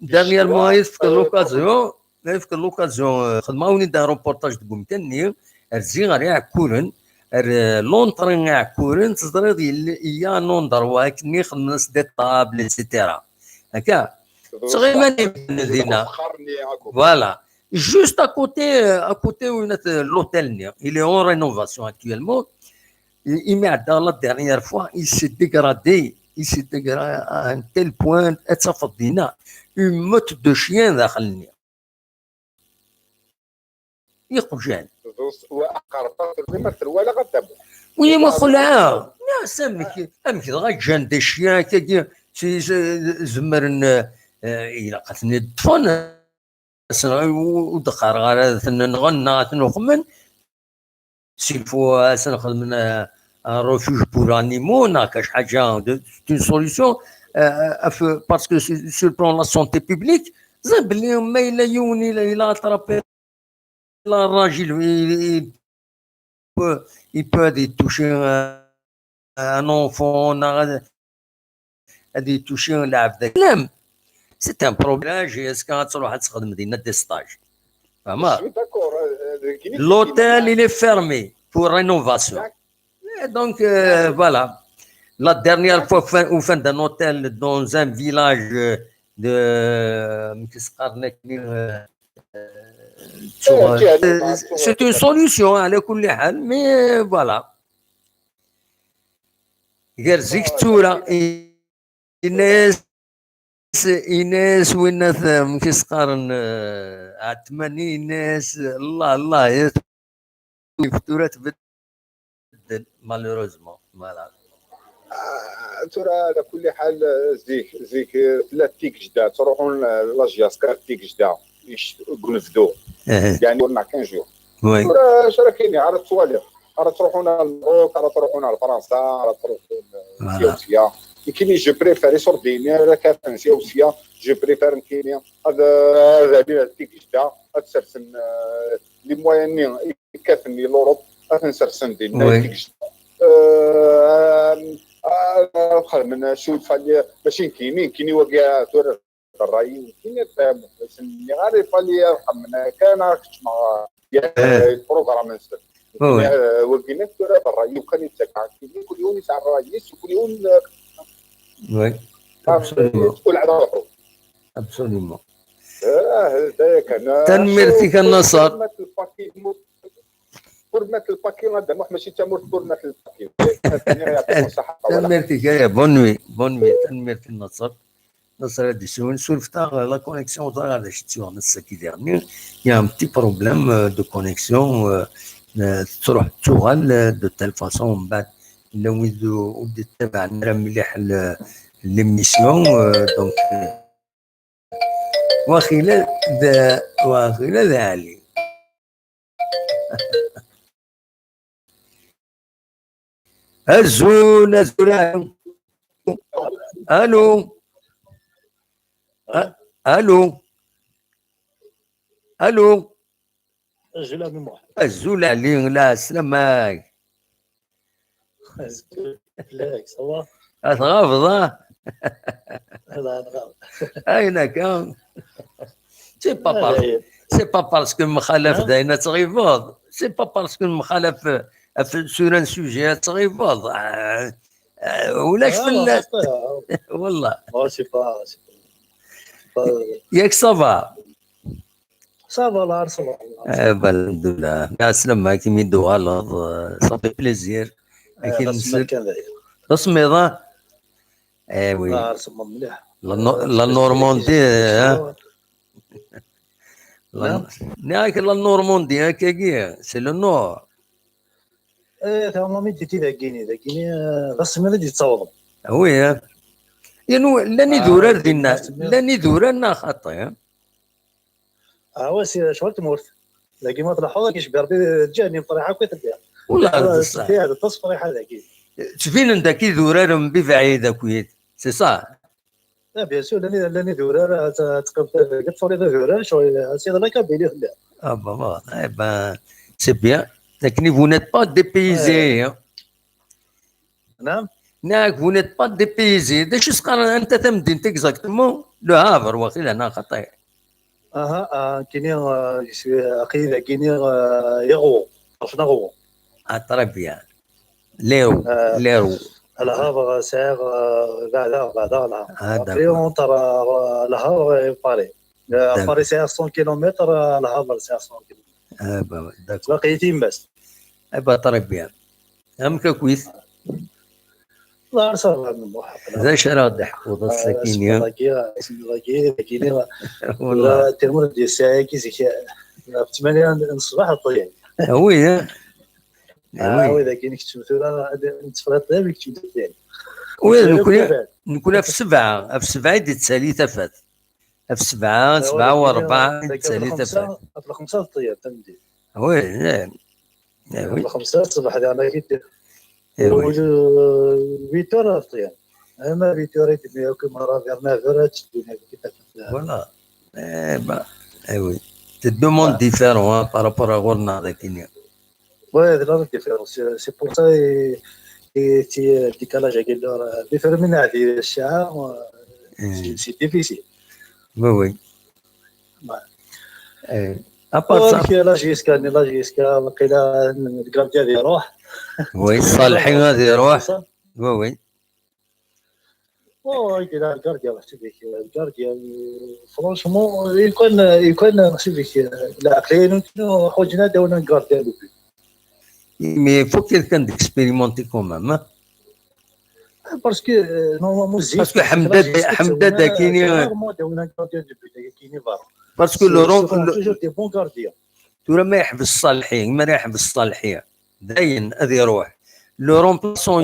dernièrement, il faut que l'occasion, il faut que l'occasion, euh, xedmeɣ-awen-id un reportage deg umkan-nni, rziɣ ar Iɛekkuren, ar, euh, l'entrée n Iɛekkuren, teẓriḍ, il y a un endroit akken i xedmen-as des tables, et cetera. Akka, ttɣiman imdanen dinna. Voilà. Juste à côté, euh, à côté, l'hôtel-nni, il est en rénovation actuellement. Imi ɛeddaɣ la dernière fois, il s'est dégradé, il s'est dégradé à un tel point, ad tafeḍ dinna une meute de chiens daxel-nni. Iqjan. Oui, ma xelɛeɣ. Amek, amek dɣa ǧǧan des chiens akkagi, zemren, eh, ilaq ad ten-id-ṭṭfen. Ur d-qqareɣ ara ad ten-nɣen neɣ ad ten-uqmen. S'il faut, euh, ad sen-xedmen, euh, un refuge pour animaux, neɣ kac ḥaǧa, c'est une solution, euh, parce que sur, sur le plan de la santé publique, ẓer belli ma yella yiwen il, il a attrapé la rage, il, il, il peut, il peut ad toucher un, un enfant, neɣ ad, ad toucher lɛebd. C'est un problème, J S K ad tṛuḥ ad texdem dinna des stages. Fehmeḍ? L'hôtel, il est fermé pour rénovation. Et donc, euh, voilà. La dernière fois, ufan-d un hôtel dans un village, euh, de, euh, c'est une solution, hein, mais voilà. Gar zik d tura, yenna-yas, yenna-yas winna, amek i s-qqaren, eh, Ɛetmani, yenna-yas, Allah, Allah, tura tbeddel, malheureusement, voilà. Ah, tura, ɛla kulli ḥal, zik, zik, eh, tella Tigejda, ttruḥun, eh, la J S K Tigejda, deg unebdu. Yeɛni, ur neɣ quinze jours. Tura, acu ara k-iniɣ, ara tettwaliḍ. Ara ttruḥun ar Lmerruk, ara ttruḥun ar Fransa, ara ttruḥun, eh, sya u sya. Nekkini, je préfère iṣurdiyen ara kafen sya u sya, je préfère nekkini ad, ad alin ar Tigejda, ad sersen, eh, les moyens-nni i kafen i l'Europe, ad ten-sersen dinna i Tigejda. Eh, ad xedmen acu i fallait, mačči nekkini, nekkini wagi tura d ṛṛay-iw, nekkini ad fehmeɣ. Ur sen-nniɣ ara il fallait ad xedmen akka neɣ ad kecmeɣ, eh, le programme-nsen. Nekkini, eh, wagi-nni tura d ṛṛay-iw kan i ttakeɣ. Nekkini kul yiwen yesɛa ṛṛay-is, kul yiwen, eh, Oui, absolument. Kul ɛad ruḥu. Absolument. Ah, d aya kan. Tanemmirt-ik a Naṣer. Kurmat lpaki, a Dda Muḥ, mačči d tamurt Kurmat lpaki. Tanemmirt-ik, aya, bonne nuit, bonne nuit, tanemmirt a Naṣer. Naṣer ad d-iswen, surfet-aɣ la connexion, ẓriɣ d acu tt-yuɣen ass-agi diɣenni. Il y a un petit problème, euh, de connexion, euh, euh, tettruḥ tettuɣal, euh, de telle façon, mbeɛd llan wid ur d-ittabaɛen ara mliḥ le-, l'émission, euh, donc, euh, Waxila d, waxila d Ɛli. Azul, azul, Ɛli. Allô? A-, allô? Allô? Azul a Ɛli, la, sslam-ik. Azul, ça va? Tɣabeḍ, ah? Ayen akka. C'est pas parce, c'est pas parce que mxalaf d ayen ad tɣibeḍ. C'est pas parce que mxalaf, euh, sur un sujet ad tɣibeḍ. Euh, euh, ulac fell-as. Wallah. C'est pas, c'est pas. Yak ça va? Ça va, la, ça va. Eh ben, alhamdoulilah. Ɛeslama, akken i d-tuɣaleḍ, euh, ça fait plaisir. Akken nsel. Tasemmiḍ, ah? Eh oui. La, la Normandie, hein? La, nniɣ-ak la Normandie, akkagi, c'est le nord. Eh, taɣmamit di tidagini, dagini, eh, d asemmiḍ i d-yettawḍen. Ah oui, hein? Llan idurar dinna, llan idurar neɣ xaṭi, hein? Ah ouais, c'est ccɣel tmurt. Dagi ma tlaḥuḍ, ad k-icebbi Rebbi d ǧahennum, friḥa akk i telliḍ. Wala d ṣṣeḥ. Fiha d aṭas friḥa dagi. Ttbinen-d akka idurar mebɛid akkit, c'est ça? Ah, bien sûr, llan, llan idurar, ad, ad teqqimeḍ dagi, ad turiḍ idurar, ccɣel, c'est de la Kabylie telliḍ. Ah, bon, bon, eh ben, c'est bien. Akken i vous n'êtes pas dépaysé, hein. Naam? Nniɣ-ak, vous n'êtes pas dépaysé. D acu s-qqaren, anta tamdint exactement? Le Havre, waqila, neɣ xaṭi? Aha, ah, kini, ah, je suis, ah, aql-i dagini, ah, Iɣu, ɣef Neɣwu. Ah, très bien. L'Hérault, ah, L'Hérault. Le Havre, sɛiɣ, ah, beɛdeɣ, beɛdeɣ Le Havre. Ah, d'accord. Après, entre, ah, Le Havre et Paris. Ah, Paris, sɛiɣ cent kilomètres, ah, Le Havre, sɛiɣ cent kilomètres. Ah, bah, d'accord. Baqi timmast. Eh bah, très bien. Amek akkit? Wallah, ça va, Muḥ. D acu ara ɣ-d-teḥkuḍ ass-akini? Wallah. Tura, tirmur d yesɛa-agi zik, ɣef ttmanya n ṣṣbeḥ, ṭṭyan. Ah oui, hein? Ah oui. Wid-agi nekcem tura, ad nettefriḍ ṭṭyan, nekcem ṭṭyan. Oui, nekkni, nekkni ɣef sebɛa, ɣef sebɛa i d-tettali tafat. Ɣef sebɛa, sebɛa u rebɛa i d-tettali tafat. Ɣef lxemsa d ṭṭyan, tameddit. Oui, eh, eh, oui. Lxemsa ṣṣbeḥ daɣen ad k-id-, eh, oui. Huit heures ad ṭṭyan. Ama huit heures et demie, akk merra vers neuf heures ad teddun, ad k-id-tafat. Voilà. Eh, bah, eh oui. C'est deux mondes différents, hein, par rapport à ɣur-neɣ dagini. Ouais, c'est la différence. C'est, c'est pour ça, et, et, et décalage avec l'heure, euh, différent, mais là, c'est, c'est, c'est difficile. Oui, oui. Ouais. Eh, à part ça, la J S K, la J S K, waqila, le gardien ad iruḥ. Oui, Ṣalḥi ad iruḥ. Oui, oui. Oh, il est là, le gardien, c'est vrai que le gardien, euh, franchement, il connaît, il connaît, c'est vrai que, euh, la clé, nous, nous, on a un gardien de but. Mais il faut quelqu'un d'expérimenté quand même, hein. Parce que, euh, normalement, parce que Hamdad, Hamdad, c'est rarement d'avoir un gardien de but, qui n'est pas. Parce que le rond, toujours des bons gardiens. Tura ma yeḥbes Ṣalḥi, ma ara yeḥbes Ṣalḥi, dayen ad iruḥ. Le remplaçant,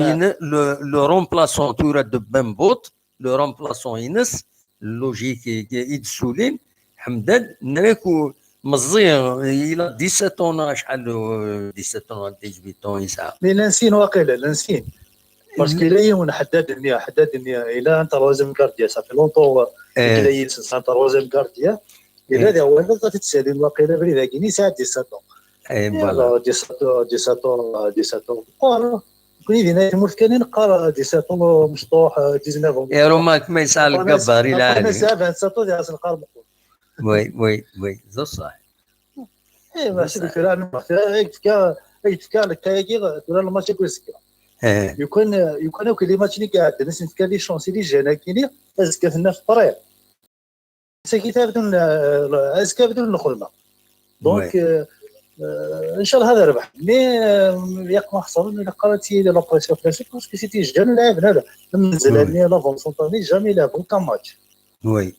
le, le remplaçant tura de Bembout, le remplaçant-ines, logique i, i d-ssulin, Ḥemdan, nnan-ak meẓẓi, il a dix-sept ans, acḥal, euh, dix-sept ans, dix-huit ans yesɛa. Mais la nsin waqila, la nsin. Parce que la yiwen Ḥeddad-nni, Ḥeddad-nni, il a un troisième gardien, ça fait longtemps, euh, qu'il a un troisième gardien. Yella d awal, ad t-id-ssalin waqila abrid-agi, yesɛa dix-sept ans. Eh, voilà. Dix-sept ans, dix-sept ans, dix-sept ans. Nekkni dinna di tmurt kan i neqqar dix-sept ans mecṭuḥ, dix-neuf ans. Eh, Roma, kma yesɛa le gabarit lɛali. Yesɛa vingt-sept ans, di asenqar meqqer. Oui, oui, oui, d ṣṣeḥ. Eh, mačči d kra, kra, ay d-tefka, ay d-tefka lkay-agi, tura lmatch akk azekka. Eh. Yukan, yukan akk les matchs-nni iɛeddan, ad sen-tefka les chances i les jeunes-agi-nni, azekka tenna teqriḍ. Sagi tabdun, euh, azekka bdun lxedma. Donc, euh, euh, inchallah ad rbeḥ. Mais, euh, yaq ma xesren, ilaq ara tili la pression fell-asen, parce que c'est des jeunes لاعبين هذا. Menzlani, l'avant-centre-nni, jamais لعب aucun match. Oui.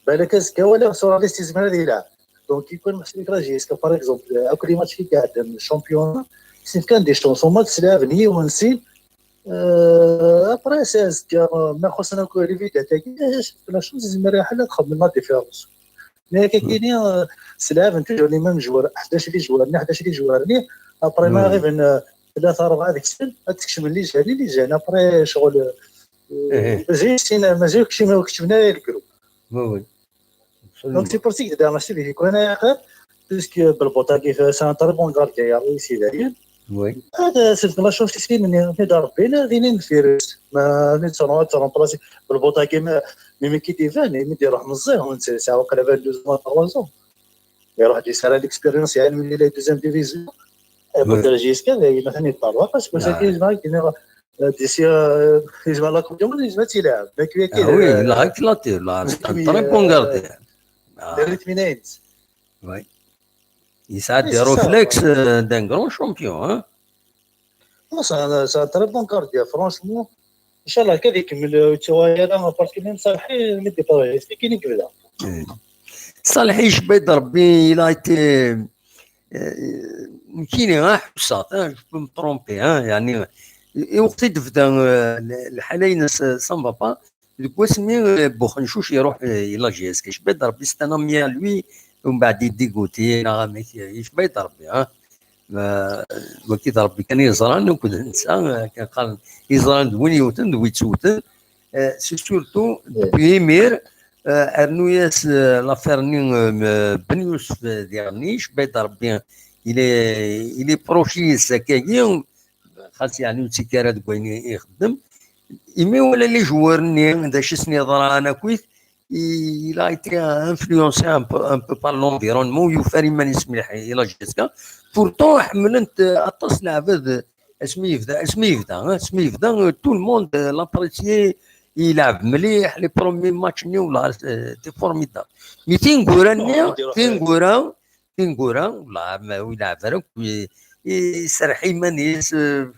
Balak azekka wala sur la liste yezmer ad yelɛeb. Donc, il peut, la J S K, par exemple, euh, akk les matchs i iɛeddan championnat, c'est quand des chances, au moins, c'est l'avenir, on sait, Euh, après, c'est, c'est, euh, ma xuṣṣen akk les vedettes-agi, la chance, yezmer lḥal ad xedmen la différence. Mais akka kini, euh, c'est l'avenir, toujours les mêmes joueurs, ḥdac les joueurs, ḥdac les joueurs, après, ma arriven, euh, tlata, rebɛa deg-sen, ad tkecmen les jeunes, les jeunes, après, ccɣel, euh, mazal sin, mazal kecmen, kecmen ara le groupe. Oui, oui. Donc, c'est pour ça que dans la série, il connaît, puisque Belbotagui, c'est un très bon gardien, il a réussi d'ailleurs. Oui. هذا c'est la chance, c'est une, une, une, ما نتصنع ترمبلاسي بالبوطاكي ما ميمي كي ديفان يمدي يروح مزيه، وانت ساعه وقيلا vingt-deux ans, trois ans. يروح دي سالا l'expérience, يعني من la deuxième division. Et pour la J S K, il a fini par parce que ça qui est, دي سي، آه، يجمع لا كوب دي موند، يجمع تيلعب. Donc، هي كي، آه، وي، آه، لا، كلاتي، لا، سي ان تري بون غارديان. آه. ديريت مينينز. وي. يسعى وي، دي سي سا. روفليكس، آه، دان غران شامبيون، ها؟ نو، سي ان، سي ان تري بون غارديان، فرونشمون. Inchallah, akka ad ikemmel, ur yettuɣal ara, parce que même Salhi, mi d-iṭṭal, c'est kini yebda. Salih, icebba-d Rebbi, il a été, euh, nekkini, ah, ḥusseɣ, ah, je peux me tromper, ah, yeɛni, i, i weqt i d-tebda, euh, l-, lḥala-ines, euh, ça ne va pas, deg wasmi, euh, Buxencuc iruḥ, euh, i la J S K, icebba-d Rebbi, c'est un ami à lui, umbeɛd i dégoûté, neɣ amek, icebba-d Rebbi, ah. Ma, wagi d Rebbi kan i yeẓran, akked netta, akken qqaren, yeẓran d win yewten, d win yettewten. Euh, c'est surtout, depuis imir, euh, rnu-yas, euh, l'affaire-nni, euh, Ben Youssef, euh, diɣenni, icebba-d Rebbi, il est, il est proche yis akkagi, xas yeɛni ur ttekki ara deg wayen i ixeddem. Imi wala les joueurs-nni, d acu i sen-yeḍran akkit, il a été influencé un peu, un peu par l'environnement, yufa iman-is mliḥ i la J S K. Pourtant, ḥemmlen-t, euh, aṭas n leɛbad, euh, asmi yebda, asmi yebda, hein, asmi yebda, euh, tout le monde, euh, l'appréciait, ilɛeb mliḥ, les premiers matchs-nni, wala, euh, c'était formidable. Mais tineggura-nni, tineggura, tineggura, wala, ma ur ilɛeb ara akk, i-, iserreḥ iman-is, euh,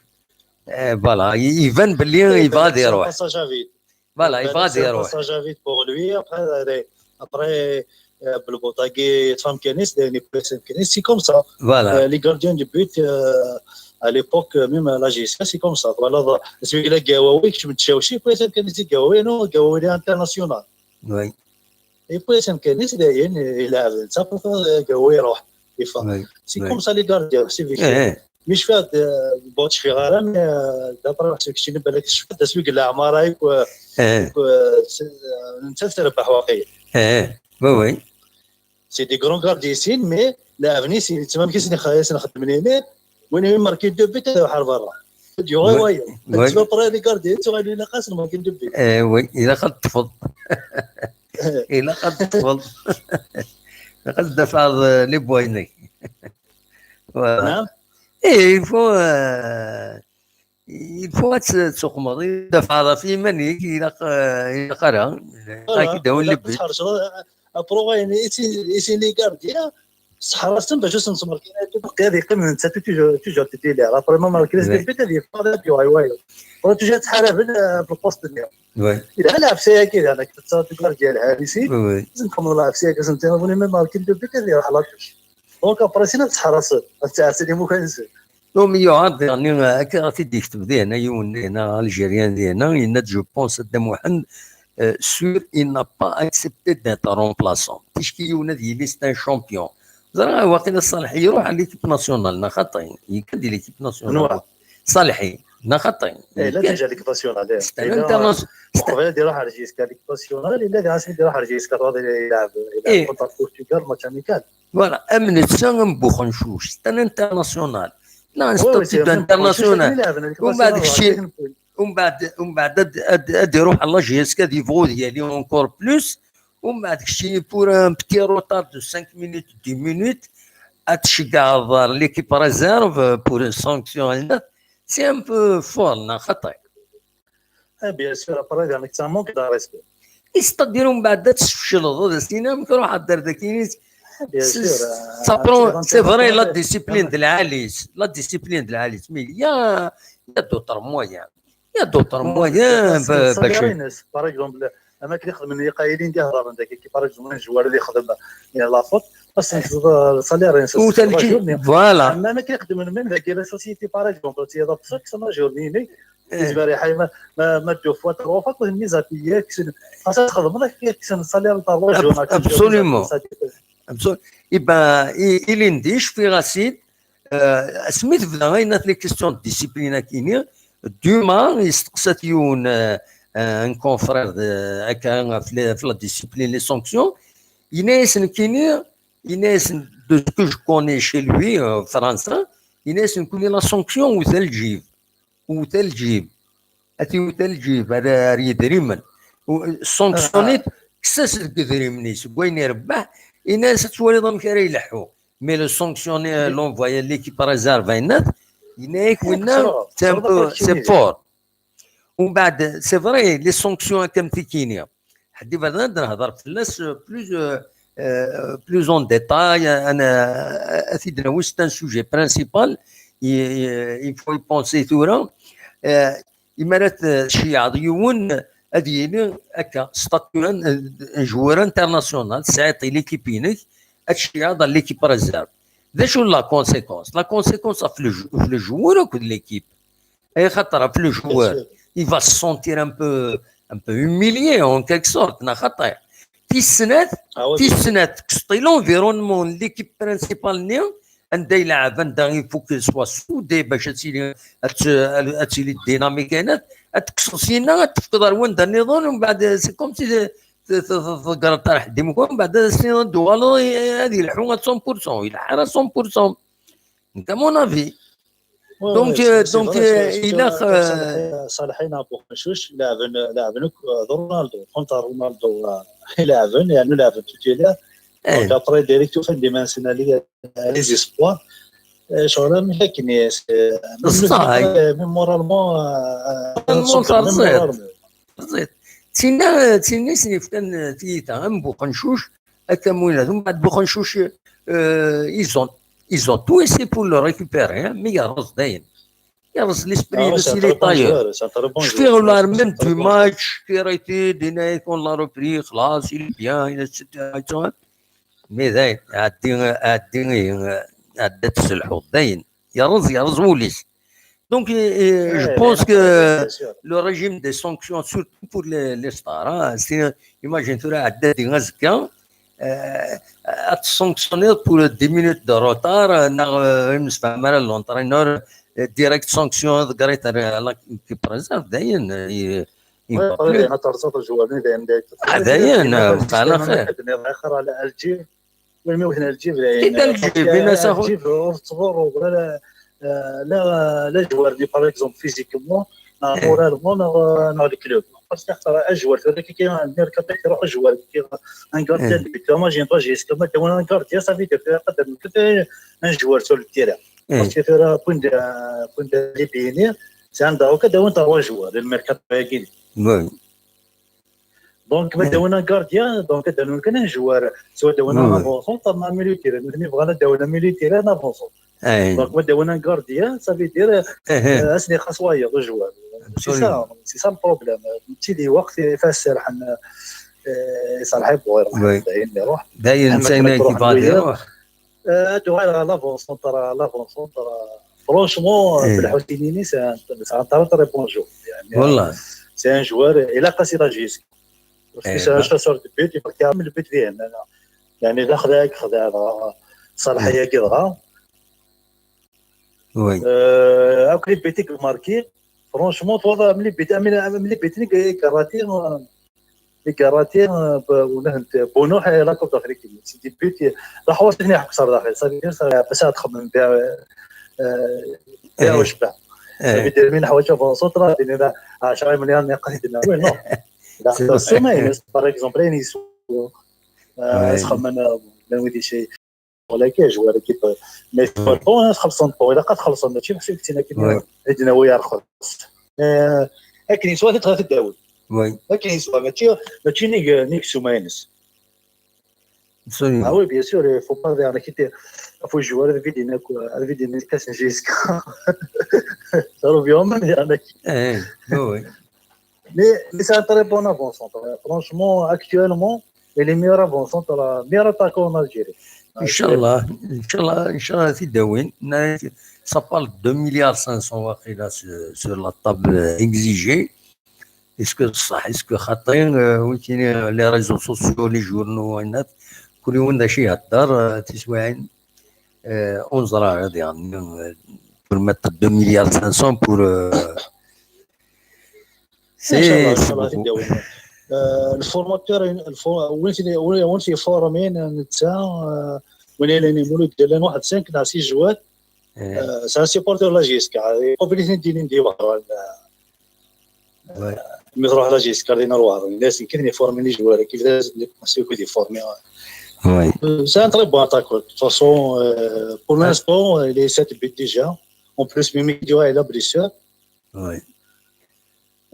euh, voilà, i-, iban belli yebɣa ad iruḥ. Voilà, il va dire, ouais. Passage à vide pour lui. Après, euh, après, euh, بالبطاقي تفهم كنيس، لأن يكون كنيس، c'est comme ça. Voilà. Euh, les gardiens de but, euh, à l'époque, euh, même à la J S K, c'est comme ça. Voilà, c'est la Gawawi, كنيس Gawawi, non, Gawawi, il est international. Oui. Et puis, c'est كنيس, il est, il est, ça peut faire, euh, Gawawi, il va. Oui. C'est comme ça, les gardiens, c'est vrai. Mais je fais, euh, bon, je fais rare, mais, euh, d'après ce que je sais, بالك شفت تسويق العمارة يكون، يكون، آه، نتا تربح واقيلا. Oui, oui. C'est des grands gardiens ici, mais لاعبين ici, تما كيس نخ-، كيس نخدم ليني، وين يماركي deux buts، هذا حال برا. ديو غير وايو. تسمى برا les gardiens، تسمى لي ناقص ماركي deux buts. Oui, إلا قد تفض. إلا قد تفض. إلا قد دفع les points. Voilà. Et il faut, euh, il faut ad t-, ad tuqmeḍ, ad tdafɛeḍ ɣef yiman-ik, ilaq, euh, ilaq ara. Voilà. Ad k-id-awin les buts. Après, ouais, ici, ici, les gardiens, ṣṣeḥra-sen bac ad sen-tmerkin, ad yeqqim netta, toujours, toujours titulaire. Après, ma markin les buts, ad yeffeɣ, ad yuɣal wayeḍ. Wala toujours ad tḥaraben, euh, في البوست-nni. Oui. Yelha lɛefsa-agi, d acu, tu gardiens lɛali, si. Oui, oui. Lezem txedmeḍ lɛefsa-agi, ass-n, ma markin deux buts, ad iruḥ la touche. Donc, après, sin ad tḥerseḍ, ad tɛasseḍ imukan-nsen. Donc, mi yuɛer diɣenni, akka i ɣ-t-id-yekteb dihin, yiwen dihin, Algérien dihin, yenna-d, je pense, Dda Muḥend, euh, sûr, il n'a pas accepté d'être remplaçant. Ticki yiwen ad yili, c'est un champion. Ẓriɣ, waqila Ṣaleḥ iruḥ à l'équipe nationale, neɣ xaṭi? Yekka-d di l'équipe nationale. Ṣaleḥi, neɣ xaṭi? Eh, il a déjà l'équipe nationale, eh. C'est un international. Qbel ad iruḥ ar J S K, l'équipe nationale, il a déjà, ad iruḥ ar J S K, yelɛeb, yelɛeb contre Portugal, match amical. Voilà, am netta, am Buxencuc, c'est un international. Là, un statut d'international. Umbeɛd kečči, umbeɛd, umbeɛd ad, ad, ad iruḥ à la J S K, ad yebɣu ad yali encore plus. Umbeɛd kečči, pour un petit retard de cinq minutes, dix minutes, ad tceggɛeḍ l'équipe réserve pour une sanction. C'est un peu fort, neɣ xaṭi? Eh, bien sûr, après, c'est un manque de respect. C'est-à-dire, umbeɛd ad tesfecleḍ, ad as-tiniḍ, amek ruḥ ar daki. Bien sûr, c'est vrai, la discipline d lɛali-s, la discipline d lɛali-s, mais il y a, il y a d'autres moyens. Il y a d'autres moyens, salaire-ines, par exemple, am akken i xedmen yiqayliyen d-iheḍren dagi, par exemple, un joueur ad yexdem la faute, ad as-tekkseḍ salaire-ines, voilà. Am akken i xedmen même dagi la société, par exemple, ad txeṣṣer la journée-nni, yezmer iḥay ma, ma, ma deux fois, trois fois, kksen mise à pied, kksen, xas ad txedmeḍ, kksen salaire n trois jours. Absolument. Absolument. Iba, i, ilindi, cfiɣ-as-id, euh, asmi tebda ayen at les questions de discipline akini, Dumas, yesteqsa-t yiwen, euh, euh, un confrère de, akka, ɣef la, ɣef la discipline, les sanctions, yenna-yas nekkini, yenna-yas, de ce que je connais chez lui, euh, Fransa, yenna-yas nekkini la sanction, wwet lǧib. Wwet lǧib. Ad t-iwwet lǧib, ar, ar yedrimen. Sanctionné-t, kkes-as deg idrimen-is, deg wayen irebbeḥ, yenna-yas ad twaliḍ amek ara ileḥḥu. Mais le sanctionné, l'envoyé à l'équipe réserve, yenna-t, yenna-yak winna, c'est un peu, c'est fort. Umbeɛd, c'est vrai, les sanctions akka am tikini. Ḥedd iberdan ad nehḍer fell-as, euh, plus, euh, euh, plus en détail, euh, ad t-id-nawi, c'est un sujet principal, il, il, il faut y penser tura. Euh, imi ara tceyɛeḍ yiwen ad yili akka statut n joueur international, tesɛiḍ i l'équipe-inek, ad tceyɛeḍ ɣer l'équipe réserve. D acu la conséquence? La conséquence ɣef le jou-, ɣef le joueur akked l'équipe. Axaṭer ɣef le joueur, il va se sentir un peu, un peu humilié en quelque sorte, neɣ xaṭi. Tis snat, tis snat, tekkseḍ l'environnement n l'équipe principale-nni, anda ilɛeb, anda il faut qu'il soit soudé bac ad tili, ad t-, ad tili dynamique, ad tekkseḍ syenna, ad tefkeḍ ar wanda nniḍen, umbeɛd c'est comme si t-, t-, t-, t-, tegreḍ ar ḥedd imukan, umbeɛd ad as-tiniḍ ad d-tuɣaleḍ, ad yelḥu à cent pour cent, yelḥa ara cent pour cent. C'est mon avis. Donc, euh, donc, euh, il a, euh, Salahine à Bourg-Manchouche, il a venu, il a venu, euh, Ronaldo, contre Ronaldo, euh, il a venu, il a venu titulaire. Donc, après, direct au fin de main, c'est les espoirs. Euh, je crois même que c'est, euh, même moralement, euh, euh, moralement. Ẓid. Tinna, tinna i sen-yefkan tiyita, am Buxencuc, akka am winat. Umbeɛd Buxencuc, euh, ils ont, ils ont tout essayé pour le récupérer, hein, mais yerreẓ dayen. Yerreẓ l'esprit-ines, il est ailleurs. Je fais l'armée du match, qui a été donné, on l'a repris, xlas, il est bien, il est, et cetera. Mais dayen, ɛeddi, ɛeddi, ɛeddi ad tselḥuḍ, dayen. Yerreẓ, yerreẓ wul-is. Donc, euh, euh, je pense que le régime des sanctions, surtout pour les, les stars, hein, c'est, imagine, tura ɛeddi azekka, euh, ad t-sanctionniḍ pour dix minutes de retard, euh, neɣ, euh, ur yemsefham ara l'entraîneur, euh, direct sanction, deg réserve, dayen, euh, il, il va plus. Dayen, euh, على خير. Win mi wten Lǧib, dayen, Lǧib, Lǧib ur tettḍurru wala, euh, la, la joueur-nni, par exemple, physiquement, neɣ moralement, neɣ, neɣ le club. Parce que un joueur, c'est vrai que un joueur, un gardien de but, moi, j'ai pas, j'ai, c'est comme un gardien, ça veut dire que un, un joueur sur le terrain. Parce que, euh, point de, point de vue, c'est un, donc, un joueur, le mercato, Donc, ma d-awin un gardien, donc, ad d-awin kan un joueur, soit d-awin un avant-centre, un milieu de terrain. Nutni bɣan ad d-awin un milieu de terrain, un avant-centre. Donc, ma d-awin un gardien, ça veut dire, euh, ad sen-ixaṣ wayeḍ, un joueur. C'est ça, c'est ça le problème. Mačči d lweqt i fas serḥen, euh, Saleh Bouhir, dayen iruḥ. Dayen, c'est un qui va dire. Euh, ad uɣaleɣ ɣer l'avant-centre, l'avant-centre, euh, franchement, euh, Belḥusin-ini, c'est un, c'est un très, très bon joueur. يعني, c'est un joueur, il a passé la G S K. Parce que c'est un chasseur de but, il marque même le but ديالنا. يعني, لا خداك، خدا صالح ياكي دغا. Euh, après le but qu'il marque, franchement, toi, même le but, même le but, il a raté, euh, Igarati, euh, ونهنت بونو حي la Coupe d'Afrique. C'est des buts, راح واش هنا يحكس على داخل. Ça veut dire, ça, بس هاد خمم بها، آه، بها واش بها. Ça veut dire, من حوايج avant-centre، دينا عشرة مليار نقص دينا. Oui, non. لا، c'est vrai. Soumaïnes, par exemple, يعني, آه، خمم، آه، ما ودي شيء. ولا كي joueur كي ب-، mais bon, خلصنا، bon، إلا قد خلصنا، ماشي بحال كنتينا كي عندنا ويا رخص. آه، لكن سوا تدخل في الدوري. لكن سوا ماشي، ماشي نيك، نيك Soumaïnes. Ah oui, bien sûr, il faut pas dire, كي ت-، faut jouer avec des, avec des G S K. Ça revient au même, يعني. Mais, mais c'est un très bon avant-centre. Franchement, actuellement, il est meilleur avant-centre, meilleur attaquant en Algérie. إن شاء الله، إن شاء الله، إن شاء الله تيداوين. Ça parle de deux milliards cinq cents واقيلا sur, sur la table, euh, exigée. Est-ce que صح؟ Est-ce que خاطرين, euh, وين كاين les réseaux sociaux, les journaux, وينات؟ كل يوم دا شي يهدر, euh, تسويعين. Euh, on sera, يعني, euh, pour mettre deux milliards cinq cents pour, euh, إن شاء الله، إن شاء الله تيداوين. آه، الفورماتور، الفو-، وين في، وين في فورمين نتا، آه، وين لاني مولود ديال لان واحد سانك ناع سي جواد. آه، سي ان سيبورتور لا جي اس كا. قبل اثنين دينين دي وهران. مي تروح لا جي اس كا دينا وهران. الناس يمكن يفورمي لي جوار كيف لازم يكون سي كو دي فورمي. C'est un très bon attaquant. De toute façon, euh, pour l'instant, il est sept buts déjà. En plus, Mimi Dioua est là, blessure.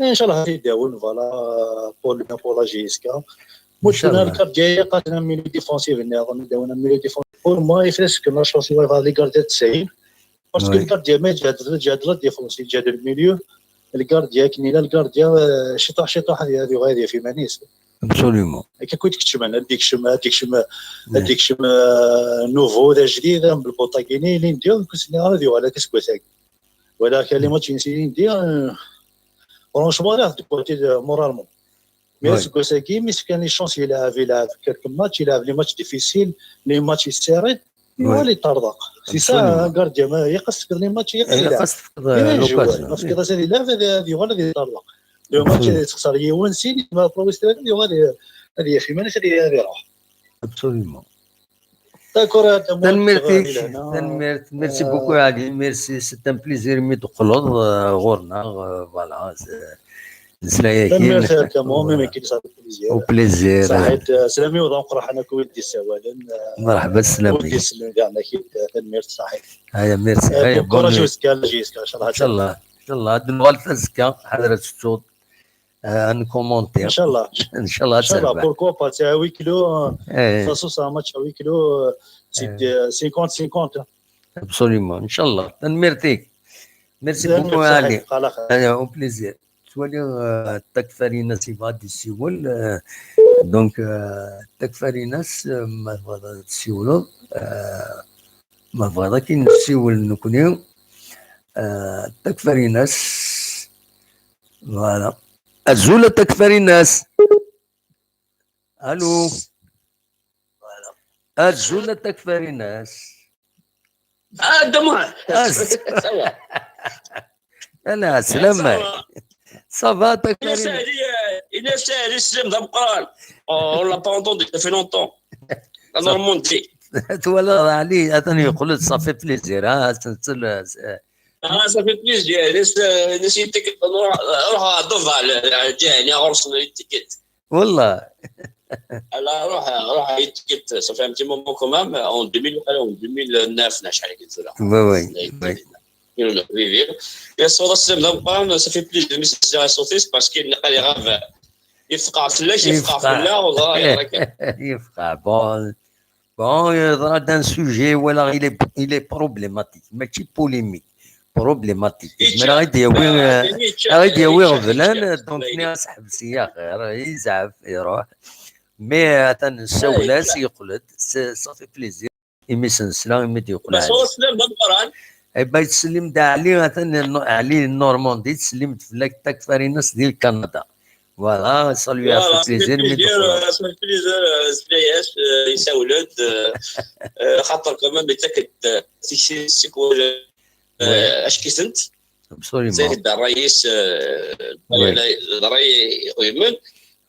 إن شاء الله غادي يداول, voilà, pour le, pour la G S K. مشكلة الكارت ديالي قاتلنا ميليو ديفونسيف هنا, غادي نداولنا ميليو ديفونسيف. Pour moi, il faut que la chance soit les gardiens تسعين. Parce que الكارت ديال ما يجهد، يجهد لا ديفونس، يجهد الميليو. le gardien, akken yella le gardien, euh, ciṭuḥ, ciṭuḥ, ad, ad yuɣal ad yaf iman-is. Absolument. Akka kud keččmen, ad d-ikcem, ad d-ikcem, ad d-ikcem, euh, nouveau, d ajdid, am lbuṭagini, l'India, kud sniɣ ad yuɣal akka seg wass-agi. Wala akka les matchs-ines l'India, euh, franchement, là, de côté de, moralement. Mais aseggas-agi, mi s-fkan les chances, yelɛeb, yelɛeb quelques matchs, yelɛeb les matchs difficiles, les matchs serrés, yuɣal yeṭṭerḍeq. C'est ça, un gardien, ma ilaq ad s-tefkeḍ les matchs, ilaq ad yelɛeb. Ilaq ad s-tefkeḍ, euh, l'occasion. Ma tefkiḍ-as ad yelɛeb, ad, ad yuɣal ad yeṭṭerḍeq. Le match ad yessexṣer yiwen, sin, ma provoquer ad yuɣal ad, ad yaf iman-is, ad, ad iruḥ. Absolument. D'accord, Adamo, tanemmirt-ik, tanemmirt. Merci beaucoup, Ali. Merci, c'est un plaisir imi d-teqqleḍ, euh, ɣur-neɣ, euh, voilà, c'est, nesla-ak-in. Tanemmirt, Adamo, même nekk, ça fait plaisir. Au plaisir. Saḥit, euh, slami u d ameqqran akk wid d-yessawalen, euh, mṛeḥba, slami. Wid d-yessawalen, diɣen akid, euh, tanemmirt, saḥit. Aya, merci. Euh, aya, bon courage, bonne nuit. Uzekka, Jessica, inchallah. Inchallah, inchallah. Ad nuɣal azekka, ḥader ad tettuḍ. Euh, ad nkumunti. Inchallah. Inchallah, inchallah, pourquoi pas, c'est à huis clos, euh, de toute façon, c'est un match à huis clos, euh, c'est, euh, cinquante cinquante. Absolument, inchallah. Tanemmirt-ik. Merci beaucoup, Ali. Au plaisir. Ttwaliɣ, euh, Takfarinas yebɣa ad d-yessiwel, euh, donc, euh, Takfarinas, euh, ma tebɣiḍ ad tessiwleḍ, euh, ma tebɣiḍ ad k-nessiwel nekkni, euh, Takfarinas. Voilà. Azul a Takfarinas. Allô. Voilà. Azul a Takfarinas. Ah, Adamo. Ah, ça va. Ala, ça va. Ça va, Takfarinas. Ini-as a Ɛli, euh, ini-as a Ɛli, sslam d ameqqran. Oh, on l'a pas entendu, ça fait longtemps. Alors, mon Dieu. Twalaḍ, Ɛli, atan yeqqel-d, ça fait plaisir, hein, c'est, c'est le, c'est, Ah, ça fait plaisir. Laisse, euh, laisse une ticket. Ruḥ, ruḥ ɣer Dubaï, euh, ǧǧiɣ ɣur-sen une ticket. Wallah. Alors, ruḥ, ruḥ une ticket. Ça fait un petit moment quand même. En deux mille, en deux mille neuf, neɣ acḥal akka tura. Oui, oui, oui. Yes, ça fait plaisir de me saisir à sauter parce qu'il n'est pas grave. Yefqeɛ fell-ak, yefqeɛ fell-aɣ, wallah, yefqeɛ. Bon, yeḍra-d un sujet, walaɣ, il est, il est problématique, mačči polémique, problématique. Zemreɣ ad d-yawi, euh, ad d-yawi ɣeblan, donc nniɣ-as ḥbes-iyi axir, yezɛef, iruḥ. Mais, euh, atan nessawel-as, yeqqel-d, ça fait plaisir. Imi s-nesla, imi d-yeqqel Ɛli. Eh ben, yettsellim-d Ɛli, atan Ɛli Normandi, yettsellim-d fell-ak, Takfarinas di Lkanada. Voilà, salut, ça fait plaisir, imi d-teqqleḍ. Ça fait plaisir, euh, sla-yas, euh, yessawel-d, euh, euh, xaṭer quand même, yettak-d, euh, tikti tikwal, euh, ack-itent. Absolument. Zayd Ṛṛayis, euh, d ṛṛay iqewmen.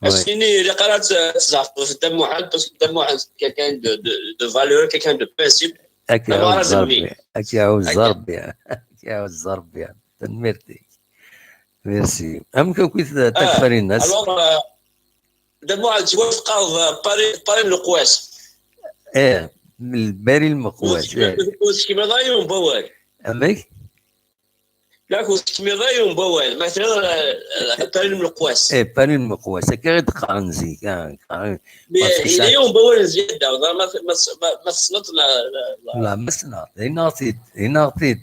Ad s-tini, ilaq ara ad tzeɛfeḍ ɣef Dda Muḥend, parce que Dda Muḥend, c'est quelqu'un de, de, de valeur, quelqu'un de principe. Akka iɛawez Ṛebbi. Akka iɛawez Ṛebbi. Akka iɛawez Ṛebbi. Tanemmirt-ik. Merci. Amek akk-it Takfarinas? Alors, euh, Dda Muḥend, ttwafqeɣ, euh, Paris, Paris n Leqwas. Eh, Paris n Leqwas, eh. Ur tekmiḍ ara yiwen n wawal. Amek? La, ur tekmiḍ ara yiwen n wawal. Ma tenniḍ, eh, eh, Paris n Leqwas. Eh, Paris n Leqwas. Akka i d-qqaren zik, ah, qqaren. Mais yella yiwen n wawal n zzyada, ma, ma, ma, ma tessneḍ, la, la, la. La, ma ssneɣ. Ini-aɣ-t-id. Ini-aɣ-t-id.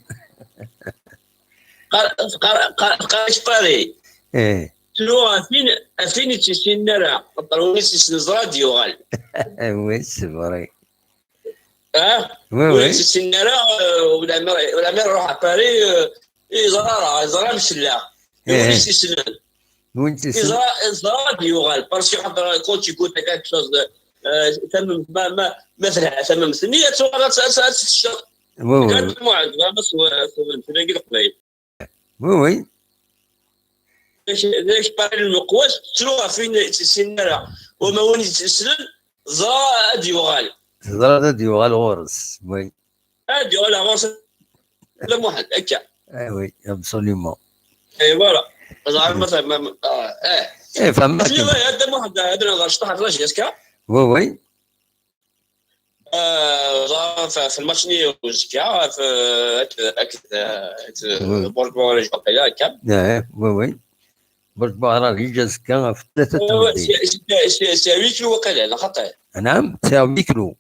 Qqar-, qqar-, qqar-, qqar-ak Paris. Eh. Tru ɣef win, ɣef win ur tt-yessinen ara. Xaṭer win i tt-yessnen, ẓra ad d-yuɣal. Oui, c'est vrai. Ah? Oui, oui. Ur tt-yessinen ara, euh, ulamer, ulamer iruḥ à Paris, euh, yeẓra, yeẓra amcellaɣ. Eh, win i tt-yessnen. Win i tt-yessnen. Yeẓra, yeẓra ad d-yuɣal. Parce que xaṭer, quand tu goûtes quelque chose, euh, tamemt, ma, ma, ma telha tamemt-nni, ad tuɣal ad, ad, ad tt-tecceḍ. Oui, oui. Kan Muɛad, ma s-, s-, s-, Leqbayel. Oui, oui. D acu, d acu Paris n Leqwas, tettru ɣef win ur tt-yessinen ara. Wama win i tt-yessnen, ẓra ad d-yuɣal. Ẓra ad d-yuɣal ɣur-s, oui. Ad d-yuɣal ɣur-s Dda Muḥend, akka. Eh oui, absolument. Et voilà. Ẓra ma, ma, ma, ah, eh. Eh, fehmeɣ. Tenniḍ, eh, Dda Muḥend, ad nehḍer cṭuḥ ɣef la J S K. Oui, oui. آه، ظهر في، في الماتش نيو زكا، في، هاك، هاك، هاك، برج بوغريج وقيلا هكا. اه، وي، وي. برج بوغريج زكا في ثلاثة وي، وي، تمديد. سي، سي، سي، سي هوي كلو وقيلا، لا خطير. نعم، سي هوي كلو.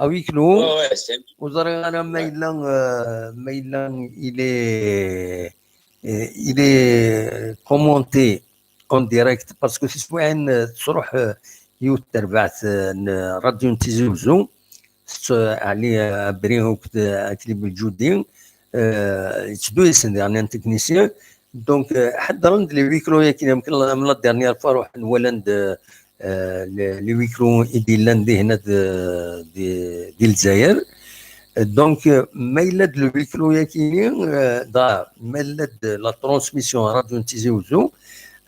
هوي كلو. وي، وي، سي. وزري انا ما الا، آه، ما الا الي il est commenté en direct parce que tiswiɛin tettruḥ yiwet terbaɛt n Radio n Tizi Uzzu, Ali Abri akked Akli Beljudi, yetteddu yis-sen daɣen un technicien. Donc ḥeddren-d les micros-yagi, am la dernière fois ruḥen walan-d les micros i d-yellan dihin di Lezzayer. Donc ma yella-d le micro-yagi, ma yella-d la transmission Radio n Tizi Uzzu,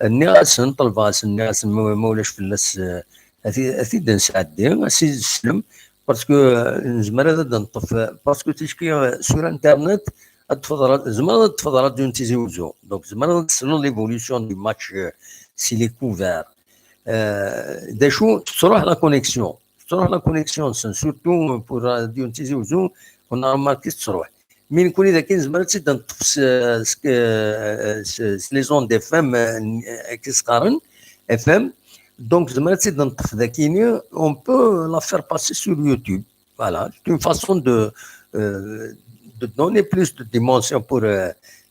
nniɣ-asen, ṭelbeɣ-asen, nniɣ-asen ma ulac fell-as, ad t-id-nesɛeddi, ad s-id-teslem, parce que nezmer ad d-neṭṭef, parce que ticki sur internet ad tfeḍ, tzemreḍ ad tfeḍ Radio n Tizi Uzzu, donc tzemreḍ ad tesleḍ l'évolution du match, s'il est couvert. D acu, tettruḥ la connexion, tettruḥ la connexion-nsen, surtout pour Radio n Tizi Uzzu, on a remarqué tettruḥ. Mi nekkni dagi nezmer ad tt-id-neṭṭef s les ondes F M, akken s-qqaren, F M. Donc nezmer ad tt-id-neṭṭef dagini, on peut la faire passer sur YouTube. Voilà, c'est une façon de, de donner plus de dimension pour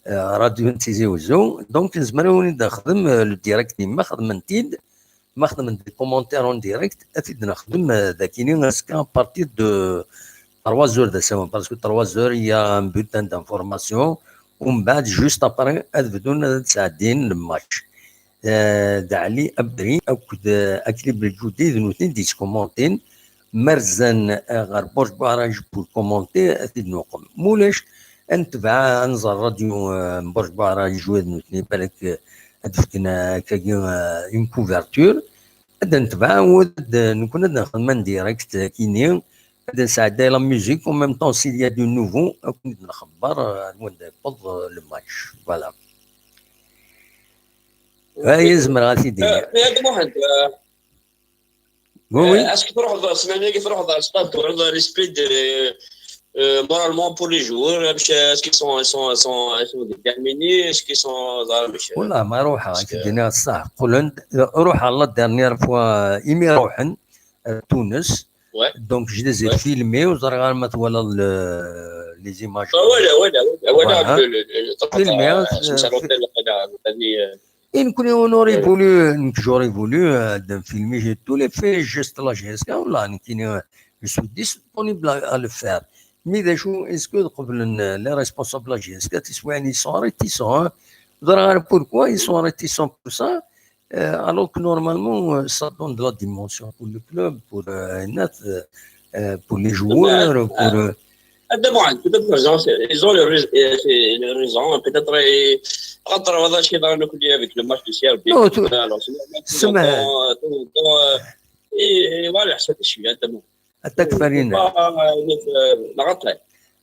Radio n Tizi Uzzu. Donc nezmer ad wen-id-nexdem le direct, ma xedmen-t-id, ma xedmen des commentaires en direct, ad t-id-nexdem dagini azekka à partir de trois heures d asawen, parce que trois heures il y a un bulletin d'information, umbeɛd juste après ad bdun ad sɛeddin le match. D Ali Abri akked Akli Beljudi, d nutni d-yettkumantin. Ma rzan ɣer Burj Buɛraǧ pour commenter, ad t-id-nuqem. Ma ulac, ad netbeɛ, ad nẓer radio n Burj Buɛraǧ, d nutni balak ad d-fken akkagi une couverture. Ad netbeɛ, ad nekkni ad nexdem un direct kini, ad nesɛedday la musique, en même temps s'il y a du nouveau ad ken-id-nxebber ar wanda yewweḍ le match. Voilà. Ay, zemreɣ ad t-id-iniɣ. Muḥend, oui, oui. Est-ce que truḥeḍ ssmana-agi, truḥeḍ ɣer stade, truḥeḍ ɣer les Split, moralement pour les joueurs, est-ce qu'ils sont, ils sont, ils sont, ils sont déterminés, est-ce qu'ils sont, ẓer amek. Wallah ma ruḥeɣ, ad k-d-iniɣ ṣṣeḥ, qqlen-d, ruḥeɣ la dernière fois imi ruḥen Tunes. Donc je les ai filmés, ur ẓriɣ ara ma twalaḍ les images. Voilà, voilà, voilà. Filmés. Et nekkni, on aurait voulu, nekk j'aurais voulu ad nfilmi tous les faits et gestes la J S K, wallah nekkini je suis disponible à le faire. Mais d acu, est-ce que qeblen les responsables la J S K, tiswiɛin ils sont réticents, ur ẓriɣ ara pourquoi ils sont réticents pour ça. Alors que normalement ça donne de la dimension pour le club, pour pour les joueurs, pour. Peut-être ils ont le raison, peut-être خاطر هذا الشيء ضرنا كل avec le match de Serbie. Non, tu سمع. Voilà, حسب الشيء هذا مو. Atak Farinas.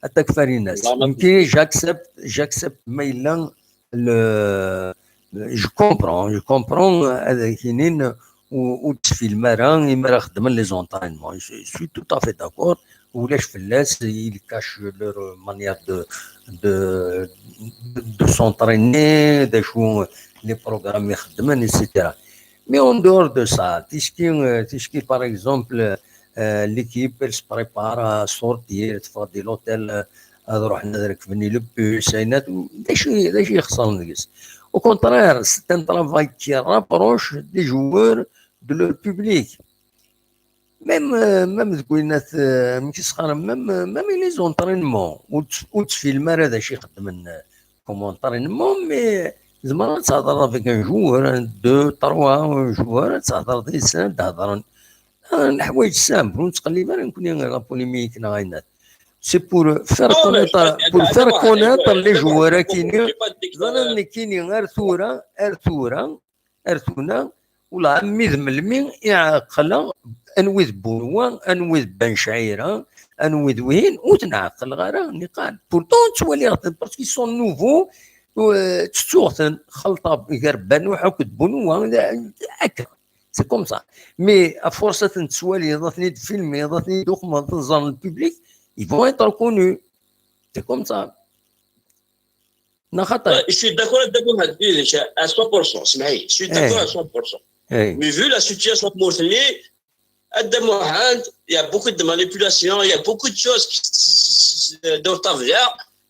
Atak Farinas. J'accepte, j'accepte, mais là, le, je comprends, je comprends, ad ak-inin, ur ttfilm ara imi ara xeddmen les entraînements. Je suis tout à fait d'accord. Ulac fell-as, ils cachent leur manière de, de, de s'entraîner, d acu les programmes i xeddmen, et cetera. Mais en dehors de ça, ticki, ticki, par exemple, l'équipe, elle se prépare à sortir, ad teffeɣ di l'hôtel, ad ruḥen ad rekben le bus, ayen, d acu, d acu ixeṣren deg-s. Au contraire, c'est un travail qui rapproche les joueurs de leur public. Même, même deg winat, amek i s-qqaren, même, même les entraînements, ur ttfilm ara d acu i xeddmen comme entraînement, mais tzemreḍ ad thedreḍ avec un joueur, un, deux, trois joueurs, ad thedreḍ yid-sen, ad d-hedren. Leḥwayeǧ simple, ur nettqellib ara nekkni la polémique neɣ ayen. C'est pour faire connaître, pour faire connaître les joueurs akini. Ẓriɣ nekkini ar tura, ar tura, ar tura, ula mi d melmi i ɛeqleɣ anwi d Bunwa, anwi d Ben Cɛira, anwi d wihin, ur ten-ɛeqleɣ ara niqal. Pourtant ttwaliɣ-ten parce qu'ils sont nouveaux, ttettuɣ-ten, xelṭeɣ gar Banuḥ akked Bunwa, akka. C'est comme ça. Mais à force ad ten-tettwaliḍ, ad ten-id-filmiḍ, ad ten-id-tuqmeḍ, ad ten-ẓren le public, ils vont être reconnus. C'est comme ça. Neɣ xaṭi? Je suis d'accord avec Dda Muḥend, à cent pour cent, سمح لي, je suis d'accord à cent pour cent. Mais vu la situation n tmurt-nni, Dda Muḥend, il y a beaucoup de manipulation, il y a beaucoup de choses qui, dans ta vie,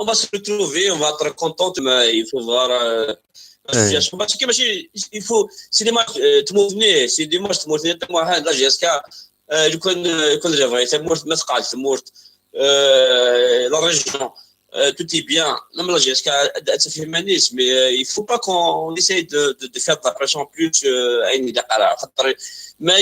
on va se retrouver, on va être content, mais il faut voir euh, la situation. Parce que ماشي, il faut, c'est des matchs, euh, تموتني, c'est des matchs تموتني, تما واحد, la J S K, euh, لو كان, لو كان جا فري, تمورت, ما تقعد, تمورت, euh, la région, euh, tout est bien. Même la J S K, c'est féministe, mais euh, il faut pas qu'on essaye de, de, de faire de la pression plus, euh, à une idée, خاطر ما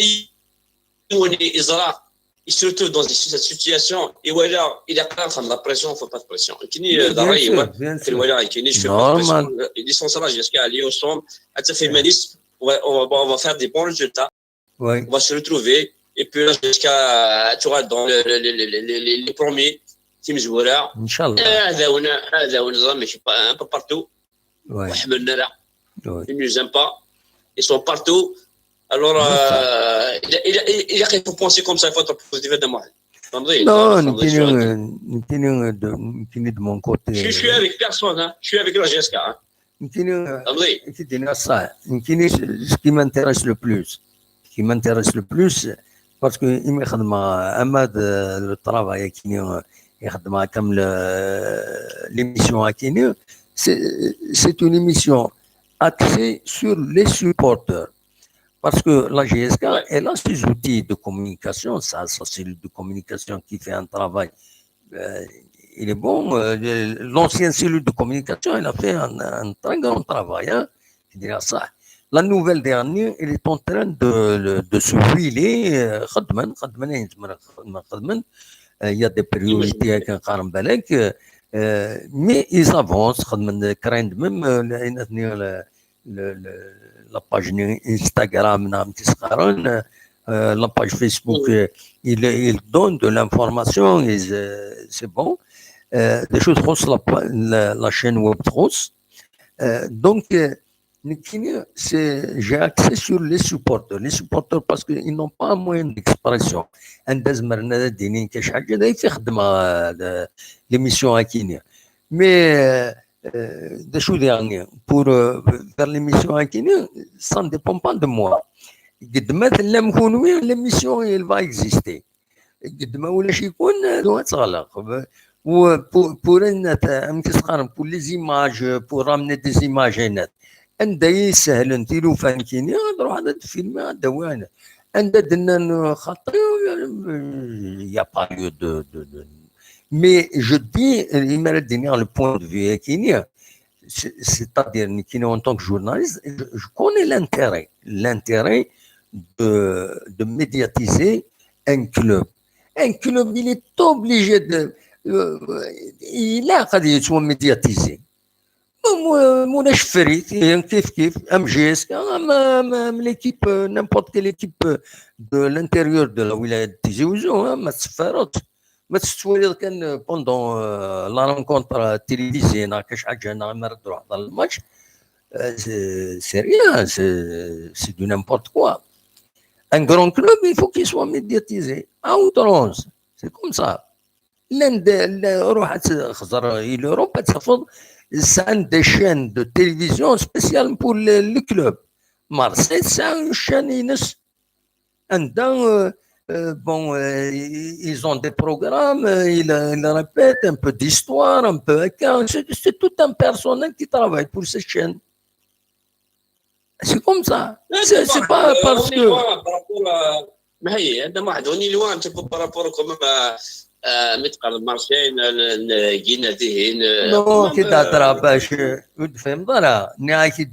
يولي يزرع, il se retrouve dans cette situation, et voilà, il a pas de la pression, faut pas de pression. كاين, Bien, euh, bien ضري, sûr, ouais. Bien sûr. كاين ولا كاين, je fais pas de pression. Normal. Ils sont là, J S K, les ensemble, c'est féministe, ouais, on va, on va faire des bons résultats, Oui. On va se retrouver, et puis la J S K, tu vois, dans le, le, le, le, le, le, les premiers, تيمزوره, إن شاء الله. عداونا, عداونا, زعما ماشي pas un peu partout, Oui. وحملنا لا, Oui. ils nous aiment pas, ils sont partout. Alors, euh, il, a- il, a- il, a- il faut penser comme ça, il faut être positif, هذا واحد. فهمتي؟ Non, فهمتي يمكن شنو هادي؟ يمكن يمكن de mon côté. Je suis, je suis avec personne, hein. Je suis avec la J S K, hein. يمكن فهمتي؟ كي دينا صح. يمكن ce qui m'intéresse le plus, ce qui m'intéresse le plus, parce que il me خدم أما le travail كيني يخدم comme l'émission كيني, c'est c'est une émission axée sur les supporters. Parce que la J S K, Ouais. Elle a ses outils de communication, sa, sa cellule de communication qui fait un travail. Euh, il est bon. Euh, l'ancienne cellule de communication, elle a fait un, un très grand travail. Hein. Je dirais ça. La nouvelle dernière, elle est en train de, de, de se huiler. Euh, خدمن, خدمن, خدمن, خدمن. Euh, il y a des priorités avec un Karen Balek, euh, mais ils avancent. خدمن, كراين même, euh, le, le, le, la page Instagram, نعم, تسخرون, euh, la page Facebook, euh, ils, ils donnent de l'information, ils, euh, c'est bon. Euh, des choses تخص la, la, la chaîne web تخص. Euh, donc, euh, c'est, j'ai axé sur les supporters. Les supporters, parce qu'ils n'ont pas un moyen d'expression. عندنا زمرنا دينين كاش حاجة, هذا في خدمة, euh, l'émission كيني. Mais, euh, euh, de شو يعني, pour euh, faire l'émission كيني, ça ne dépend pas de moi. قد ما تلام كونوي, l'émission, elle va exister. قد ما ولا شي يكون, هادو تغلق. و pour, pour ان, pour les images, pour ramener des images هنا. عندها يسهل انت لو فان كيني, تروح هذا تفيلم هذا وين. عندها دنا خاطر, il y a pas lieu de, de, de. Mais je dis, il m'a donné le point de vue كيني. C'est-à-dire, كيني, en tant que journaliste, je, je connais l'intérêt, l'intérêt de, de médiatiser un club. Un club, il est obligé de, euh, il a غادي يتوا médiatisé. ما مولاش فريت, كيف كيف, M J S K, l'équipe, n'importe quelle équipe de l'intérieur de la wilaya de Tizi Ouzou, ما تسفرت, ما تستوالي كان pendant la rencontre télévisée, نا كاش حاجة, نا ما تروح dans le match, c'est rien, c'est du n'importe quoi. Un grand club, il faut qu'il soit médiatisé. À outrance, c'est comme ça. لان روح تخزر لوروب تفض سان des chaînes de télévision spéciales pour le club. Marseille, c'est une chaîne, عندها, euh, euh, bon, euh, ils ont des programmes, euh, ils, ils répètent un peu d'histoire, un peu, c'est tout un personnel qui travaille pour cette chaîne. C'est comme ça. C'est pas parce que. ما هي هذا واحد, on est loin un petit peu par rapport quand même à, à متقر مارسين, جينا ذهين. Non, كي تهضر باش تفهم ضرا, ني كي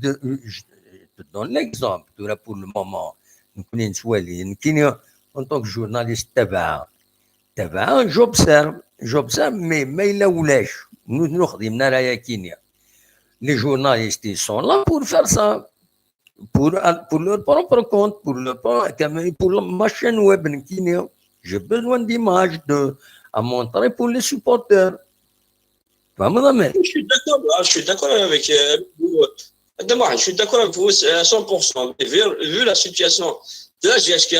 تدون l'exemple, pour le moment, نكوني نتوالي, نكيني en tant que journaliste تبعها. تبعها, j'observe, j'observe, mais ما إلا ولاش, نو خدمنا رايا كينيا. Les journalistes, ils sont là pour faire ça, pour, pour leur propre compte, pour leur, pour ma chaîne web, j'ai besoin d'images de, à montrer pour les supporters. Je suis d'accord, je suis d'accord avec vous. Je suis d'accord avec vous à cent pour cent. Vu, vu la situation de la J S K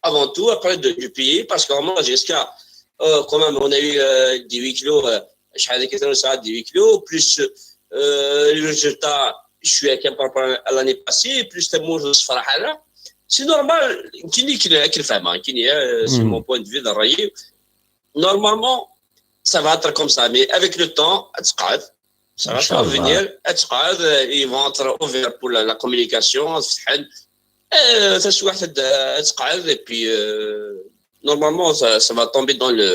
avant tout, après de, du pays, parce que vraiment la J S K, euh, quand même, on a eu euh, des huis clos, euh, شحال هذيك ثلاث ساعات, des huis clos, plus euh, les résultats, je suis avec un par rapport à l'année passée, plus تموت الصفرة حالة. C'est normal, كيني كيني كيف فاهمة, كيني, c'est mon point de vue, ذا الرأي. Normalement, Ça va être comme ça, mais avec le temps, ad tqeɛɛed. Ça va pas venir, ad tqeɛɛed, euh, ils vont être ouverts pour la, la communication, ad fetḥen. Euh, taswiɛt ad, ad tqeɛɛed, et puis, euh, normalement, ça, ça va tomber dans le,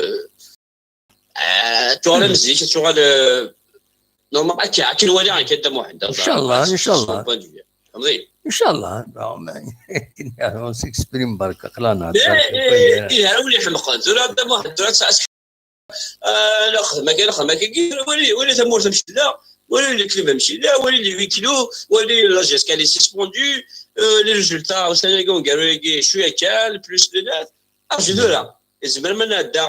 euh, tu vois, la musique, tu vois, le, normalement, akken, akken waliɣ, akken Dda Muḥend, Inchallah, inchallah. Point de vue. Fhemti? Inchallah. On s'exprime برك, aql-aɣ نهضر. Ih, ih, ih, win iḥemqen. Tura Dda Muḥend, tura Ah, la xedma kan, la xedma kan, wali, wali tamurt amcella, wali le club amcella, wali les huis clos, wali la G S K elle est suspendue, euh, les résultats, ussan-agi uneggaru-agi, cwiya kan, plus le net. Ah, je veux là. Zemreɣ ad nɛeddi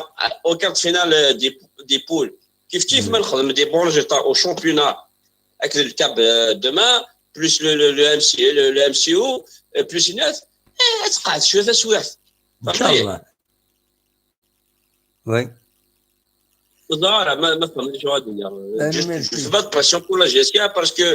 au quart de finale, euh, des, des poules. Kif kif ma nexdem des bons résultats au championnat, avec le cap, euh, demain, plus le, le, le M C, le, le M C O, euh, plus le net. Eh, ad tqeɛɛed cwiya taswiɛt. Inchallah. Oui. Voilà, ma, ma fhmeɣ acu ara d-iniɣ. Juste, je fais pas de pression pour la G S K parce que,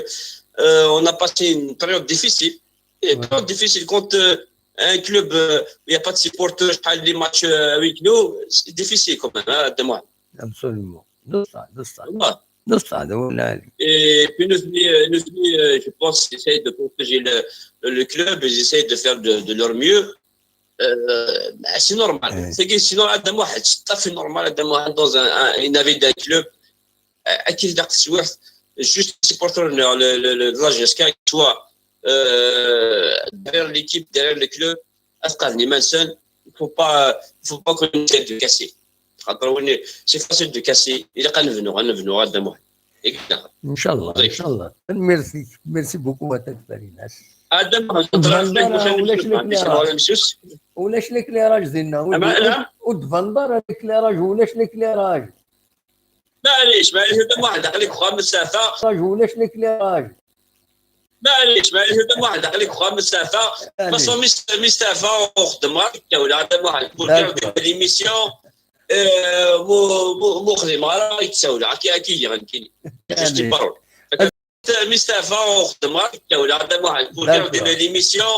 euh, on a passé une période difficile. Une période difficile contre, euh, un club, euh, où il n'y a pas de supporters, شحال les matchs, euh, à huis clos, c'est difficile quand même, hein, Dda Muḥend. Absolument. D ṣṣeḥ, d ṣṣeḥ. Voilà. D ṣṣeḥ, d awal ɛali. Et puis nous, euh, nous, euh, je pense qu'ils essayent de protéger le, le club, ils essayent de faire de, de leur mieux. Euh, c'est normal. Sinon, Dda Muḥend, c'est tout à fait normal, Dda Muḥend, dans un, un, une avis d'un club, euh, à qui il a juste supporter le, le, le, le, la G S K, soit, euh, derrière l'équipe, derrière le club, à ce il faut pas, il faut pas qu'on essaie de casser. C'est facile de casser. Il a qu'à nous venir, à nous venir, à Dda Muḥend. Inchallah, inchallah. Merci, merci beaucoup à toi, Farinas. Ulac l'éclairage dinna. Ur d-tbaneḍ ara l'éclairage, ulac l'éclairage. معليش معليش هذا واحد عقلك خام السافة. Ulac l'éclairage. معليش معليش هذا واحد عقلك خام السافة. Façon Mistafa وخدم غير الدولة هذا واحد pour faire des émissions. Mu mu mu xdim ara i tsawla aki aki yiɣen kini. Juste parole. Mistafa uxdem ara i tsawla Dda Muḥend pour faire des émissions.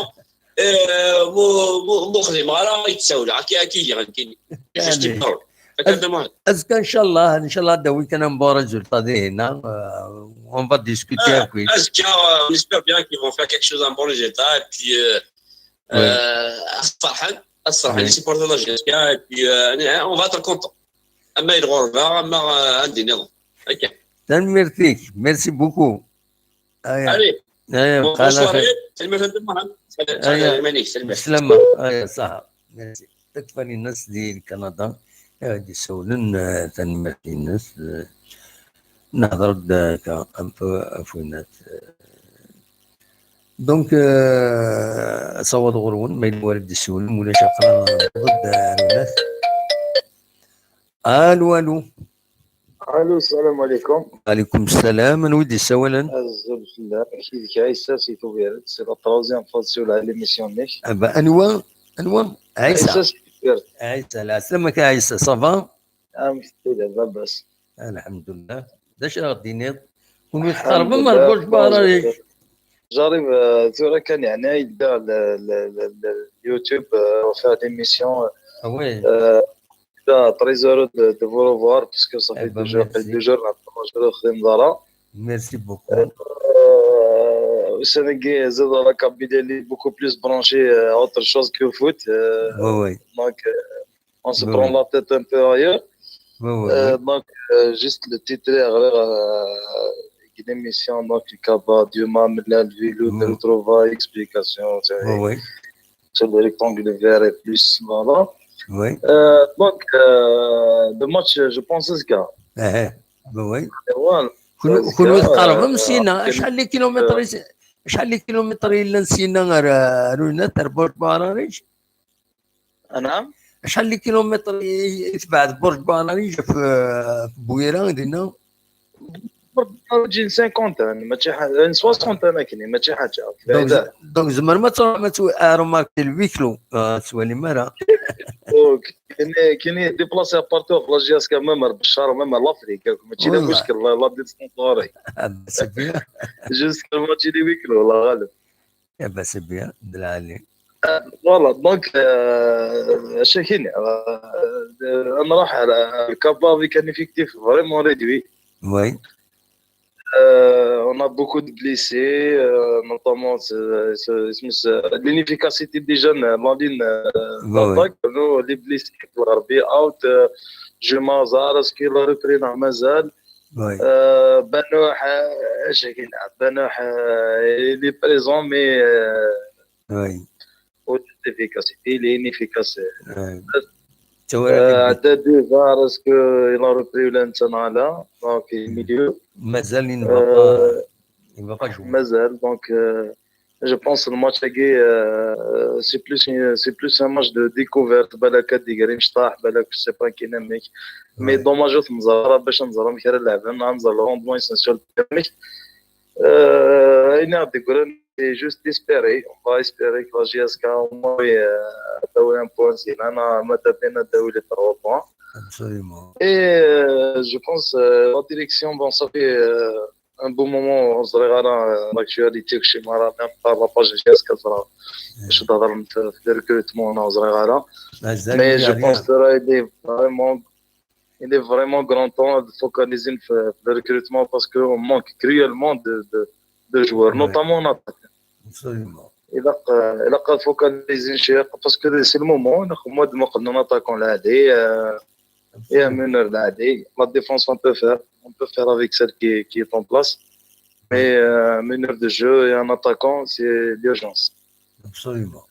Mu mu mu xdim ara i tsawla aki aki yiɣen kini. Juste parole. Dda Muḥend. Azekka inchallah, inchallah ad d-awi kan un bon résultat dinna. On va discuter. Azekka, on espère bien qu'ils vont faire quelque chose, un bon résultat, et puis, euh, ad ferḥen, ad ferḥen les supporters de la G S K, et puis, euh, on va être content. Ama i lɣerba, ama, euh, anda nniḍen. Ok. Tanemmirt-ik, merci beaucoup. Allez. Bonne soirée. Tanemmirt a Dda Muḥend. Aya. Iman-ik, tanemmirt. Slama. Aya, ṣaḥa. Merci. Takfa-nni-ines di Kanada. Ad d-isawlen, eh, tanemmirt-ines, eh, nehder-d, eh, akka, am f-, afwinat, eh. Donc, eh, asawaḍ ɣur-wen, ma yella wara d-isawlen, ulac aqra, newweḍ-d, eh, ar unat. Alu, alu. Alu, salam aleykum. Aleykum salam, anwa i d-isawalen? Azul fell-am, kečč d Ɛisa si Tubiret, c'est la troisième fois sur l'émission-nnek. Ah ben, anwa? Anwa? Ɛisa. Ɛisa si Tubiret. Ɛisa, lɛeslama-k a Ɛisa, ça va? Amek tella, labas? Lḥemdullah. D acu ara ɣ-d-tiniḍ? Kunwi tqerbem ar Burj Bahrarig? Jarib, eh, tura kan, yeɛni, yedda l-, l-, l-, l-, YouTube, eh, on fait l'émission. Ah oui. Eh, yedda très heureux de, de vous revoir, parce que ça fait deux jours, deux jours, on n'a pas joué, on n'a pas joué. Merci beaucoup. Eh, ussan-agi, zad la Kabylie, elle est beaucoup plus branchée, euh, autre chose que foot. Euh, oui, oui. Donc, euh, on se prend la tête un peu ailleurs. Oui, oui, euh, donc, euh, juste le titre, euh, une émission, donc, Kaba, Duma, Melal, Vélo, oui. Retrouvailles, explication, oui, oui. Sur le rectangle vert et plus, voilà. Oui. Euh, donc, euh, le match, je pense, c'est ce gars. Eh, eh, oui. Voilà. Kunwi tqerbem sina, acḥal les kilomètres, acḥal les kilomètres yellan sina ar, ar unat, ar Burj Bahrarig? Anɛam? Acḥal n les kilomètres i, i tebɛed Burj Bahrarig ɣef, ɣef Bwira, dinna? Burj Bahrarig une cinquantaine, mačči ḥa-, une soixantaine akken, mačči ḥaǧa. Donc, donc, tzemrem ad tṛuḥem ad tw-, à remarquer le huis clos, ah, ad twalim ara. Donc, كاين، كاين يديبلاسي بارتو في لا جي اس كا، ميم البشار، ميم لافريك، ماشي لا مشكل، لا، لا ديستونس غوري. Ah, ben, c'est bien. Jusqu'à le match des huis clos، الله غالب. Eh ben, c'est bien, d lɛali. Voilà, donc, euh, chacun, euh, on a un effectif vraiment réduit. Oui. Euh, on a beaucoup de blessés, euh, notamment c'est- c'est- c'est- l'inefficacité des jeunes, euh, la ligne euh, Ouais, ouais. d'attaque. Nous, les blessés, Rabbi out, euh, Juma Azar, est-ce qu'il a repris la Mazal? Oui. Euh, Banouh, euh, chacun, Banouh, euh, il est présent, mais euh, Oui. au-delà de l'efficacité, il est inefficace. Oui. Euh, Haddad Dezar, est-ce qu'il a repris ou pas? Donc, il est milieu. Mazal, il ne va pas, Euh, il ne va pas jouer. Mazal, donc, euh, je pense que le match, euh, c'est plus, une- c'est plus un match de découverte. Balak Digrim Shtah, Balak, je sais pas qui n'aime. Mais Ouais. Dommage, on va pas, on va pas, on va pas, on va pas, on va pas, on va pas, euh, il y a des graines, c'est juste espérer. On va espérer que la J S K au moins, euh, a un point, c'est là, on a, on a tapé, on a eu les trois points. Absolument. Et euh, je pense euh, la direction, bon, ça fait euh, un bon moment, on se regarde euh, l'actualité, que chez moi, même par la page J S K, ça, je suis dans le recrutement, on se regarde. Mazal, Mais il y a je rien. pense que là, il est vraiment, il est vraiment grand temps de focaliser le, le recrutement parce qu'on manque cruellement de, de, de joueurs, Ouais. Notamment en attaque. Absolument. Il a, il a focalisé parce que c'est le moment, on a moins de monde en attaquant là, et, euh, et un meneur là, et la défense, on peut faire, on peut faire avec celle qui, qui est en place. Mais euh, un meneur de jeu et un attaquant, c'est l'urgence. Absolument.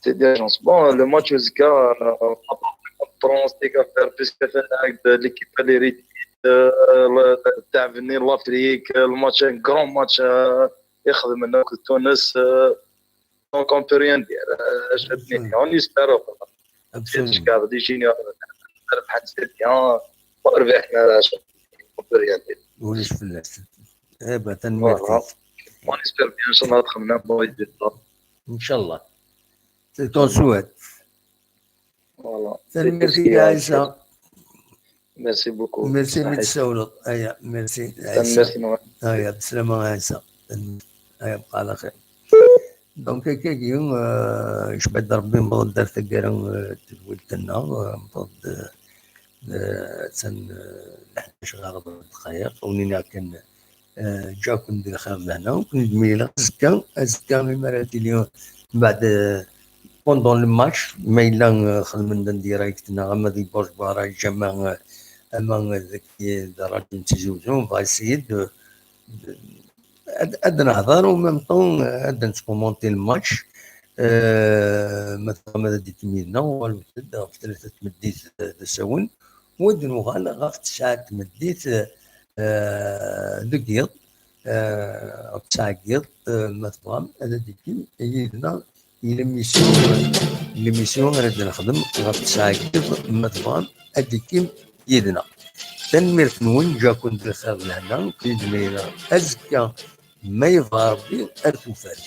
C'est l'urgence. Bon, le match jusqu'à euh, on a pas de pronostic à faire puisque c'est l'équipe elle est réduite, euh, le- le- l'avenir de l'Afrique, le match, un grand match, euh, يخدم هناك تونس, euh, donc on peut rien dire. Euh, je- on espère. Absolument. Jusqu'à des juniors, c'est bien. On peut rien dire. ولاش في الناس. ايه بقى تنميرتي. Voilà. On espère bien, إن شاء الله, دخلنا. ان شاء الله. C'est ton souhait. Voilà. تنميرتي يا عيسى. Merci beaucoup. Merci, merci. ايا merci. Merci, Noël. ايا بسلامة عيسى. ايا بقى على خير. Donc كاكي آه، يشبع ربي مبغض دار تقرا تدويل تنا مبغض تن لحداش غير دقائق ونينا كان آه، جاكم دير خير لهنا وكنت ميلا زكا زكا مما راه اليوم بعد pendant le match ما الا خدمنا direct نا اما دي بوش بارا جمع اما ذاك راجل تيزي وزو on va essayer de هاد نهضر و même temps هاد نكومونتي الماتش. آه، مثلا ما ديت مينا والو في ثلاثة تمديت دساون ود نوغال غاف تسعة تمديت. آه، دقيق آه، تسعة قيض. آه، ما تبغام هذا ديكي يدنا l'émission l'émission غادي نخدم غاف تسعة قيض ما تبغام هذيكي يدنا. تنميرت نون جاكم بالخير لهنا كيدمينا أزكى ما يبغى ربي أرتوفات.